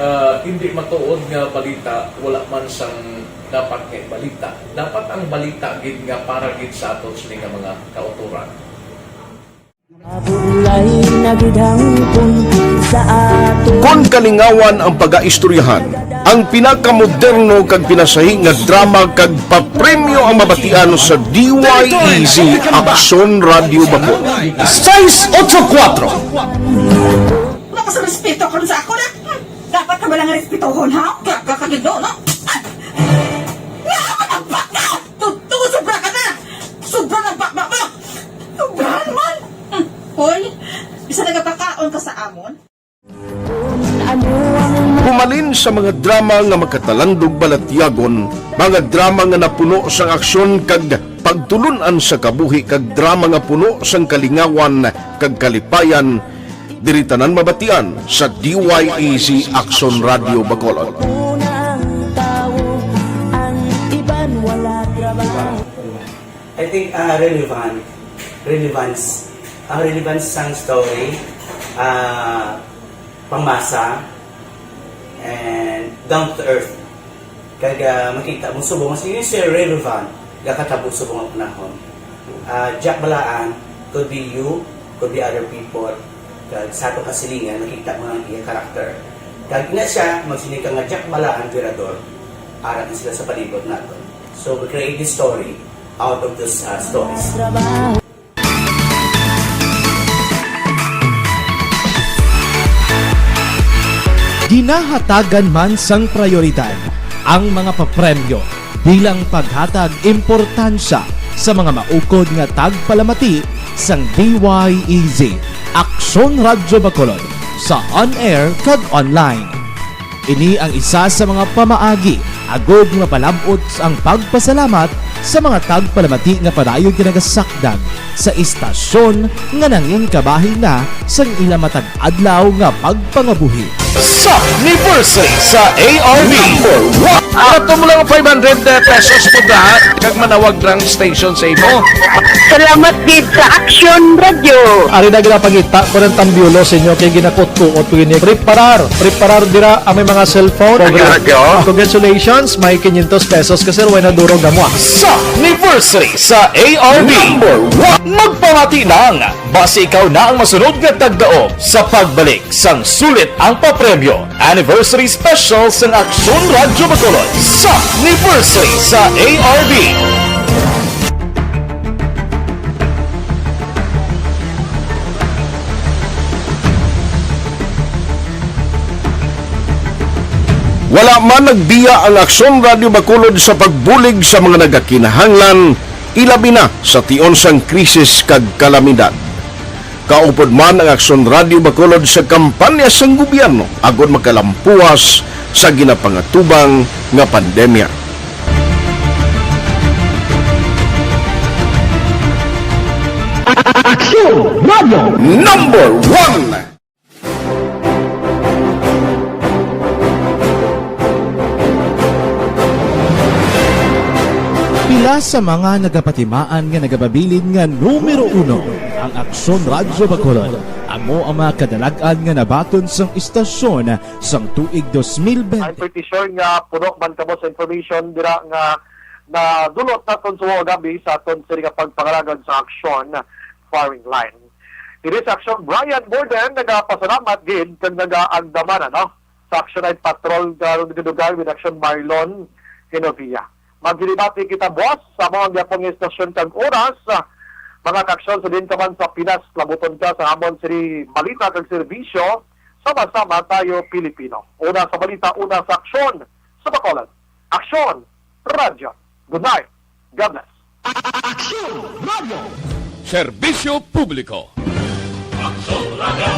ah, hindi matuod nga balita, wala man sang dapat nga ibalita. Dapat ang balita gid nga para gid sa aton sini nga mga kautoran. Budlay na gid hangpon sa aton. Kon kalingawan ang pagaistoryahan, ang pinakamoderno kag pinasahi nga drama kag papremyo ang mabatian sa D Y E Z Aksyon Radyo Bacolod. Sais otso kuwatro. Wala ka sa respeto karon sa ako na. Hmm. Dapat ka ba lang respetohon, ha? Ka-, ka-, kagindo, no? Ah! Nga ka nagbaka! Tuto, sobra ka na! Sobra na ba, ba, ba? Sobrahan man! Hmm. Hoy, bisa nagapakaon ka sa amon? Humalin sa mga drama nga makatalandog balatyagon, mga drama nga napuno sang aksyon kag pagtulun-an sa kabuhi kag drama nga puno sang kalingawan kag kalipayan, diri tanan mabatian sa D Y E Z Aksyon Radyo Bacolod. Unang tawo, ang iban wala trabaho. I think, ah, relevant, relevance, ang relevance sang story, ah, pangmasa, and down to earth. Kag, ah, makita mo subong, as you say, relevant, gakatabo subong ang panahon. Ah, Jack Balaan, could be you, could be other people. Kag sa ato kasilingan, makita mo ang iya karakter. Kag ina siya, magsiling ka nga Jack Balaan, Virador, ara na sila sa palibot nato. So, we create this story out of those, ah, stories. Ginahatagan man sang prayoridad ang mga papremyo bilang paghatag importansya sa mga maukod nga tagpalamati sang D Y E Z, Aksyon Radyo Bacolod, sa on-air kag online. Ini ang isa sa mga pamaagi agod nga mapalab-ot ang pagpasalamat sa mga tagpalamati nga padayon ginagasakdag sa istasyon nga nangin kabahin na sang ila matag adlaw nga pagpangabuhi. Sa anniversary sa A R B. Number one. Ato mo lang five hundred pesos mo da, kag manawag lang station sa imo. Salamat gid sa Aksyon Radyo. Ari na ginapangita ko ng tambyulo sa inyo kay ginakutkuot ko ini. Preparar, preparar dira ang may mga cellphone. Ang radyo. Congratulations, may quinientos pesos ka, sir, way na durog na mo, ah. Sa anniversary sa A R B. Number one. Magpamati lang. Basi ikaw na ang masunod nga tagdaog sa pagbalik sang sulit ang papremyo. Anniversary Special sang Aksyon Radyo Bacolod sa anniversary sa A R B. Wala man nagbiya ang Aksyon Radyo Bacolod sa pagbulig sa mga nagakinahanglan, ilabi na sa tion sang krisis kag kalamidad. Kaupod man ang Aksyon Radyo Bacolod sa kampanya sang gobyerno agod makalampuwas sa ginapangatubang nga pandemya. Aksyon Radyo Number One. Pila sa mga nagapatimaan nga nagapabilin nga numero uno ang Aksyon Radyo Bacolod. Amo ang mga kadalag-an nga nabaton sang istasyon sang tuig dos mil bente. I'm pretty sure nga puno man kamo sa information dira nga nadulot naton sa mga gabi sa aton sini nga pagpangalagad sa Aksyon Firing Line. Diri sa Aksyon, Brian Borden nagapasalamat gid kag nagaagdaman, ano, sa Aksyon Night Patrol karong dugay with Aksyon Marlon Genovia. Maghinibati kita, boss, sa mga gyapon nga istasyon kag oras. Mga ka-Aksyon, sa diin ka man sa Pinas, labuton ka sa amon sini balita kag serbisyo. Sama-sama tayo, Pilipino. Una sa balita, una sa aksyon. Sa Bacolod, Aksyon Radyo. Good night. God bless. Aksyon Radyo. Serbisyo publiko. Aksyon Radyo.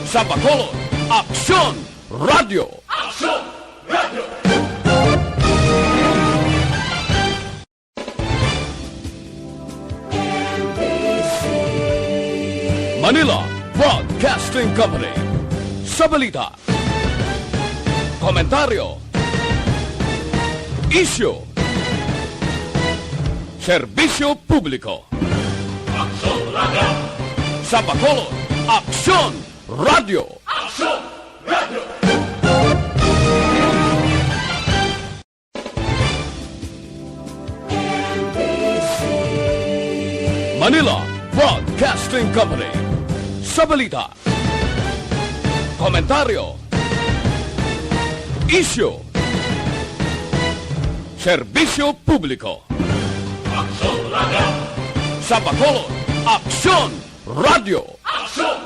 Sa Bacolod, Aksyon Radyo. Aksyon Radyo. Manila Broadcasting Company. Sa balita, komentaryo, isyu, serbisyo publiko. Aksyon Radyo. Sa Bacolod, Aksyon Radyo. Aksyon Radyo. Manila Broadcasting Company. Sa balita, komentaryo, isyu, serbisyo publiko. Aksyon Radio. Sa Bacolod, Aksyon Radio. Aksyon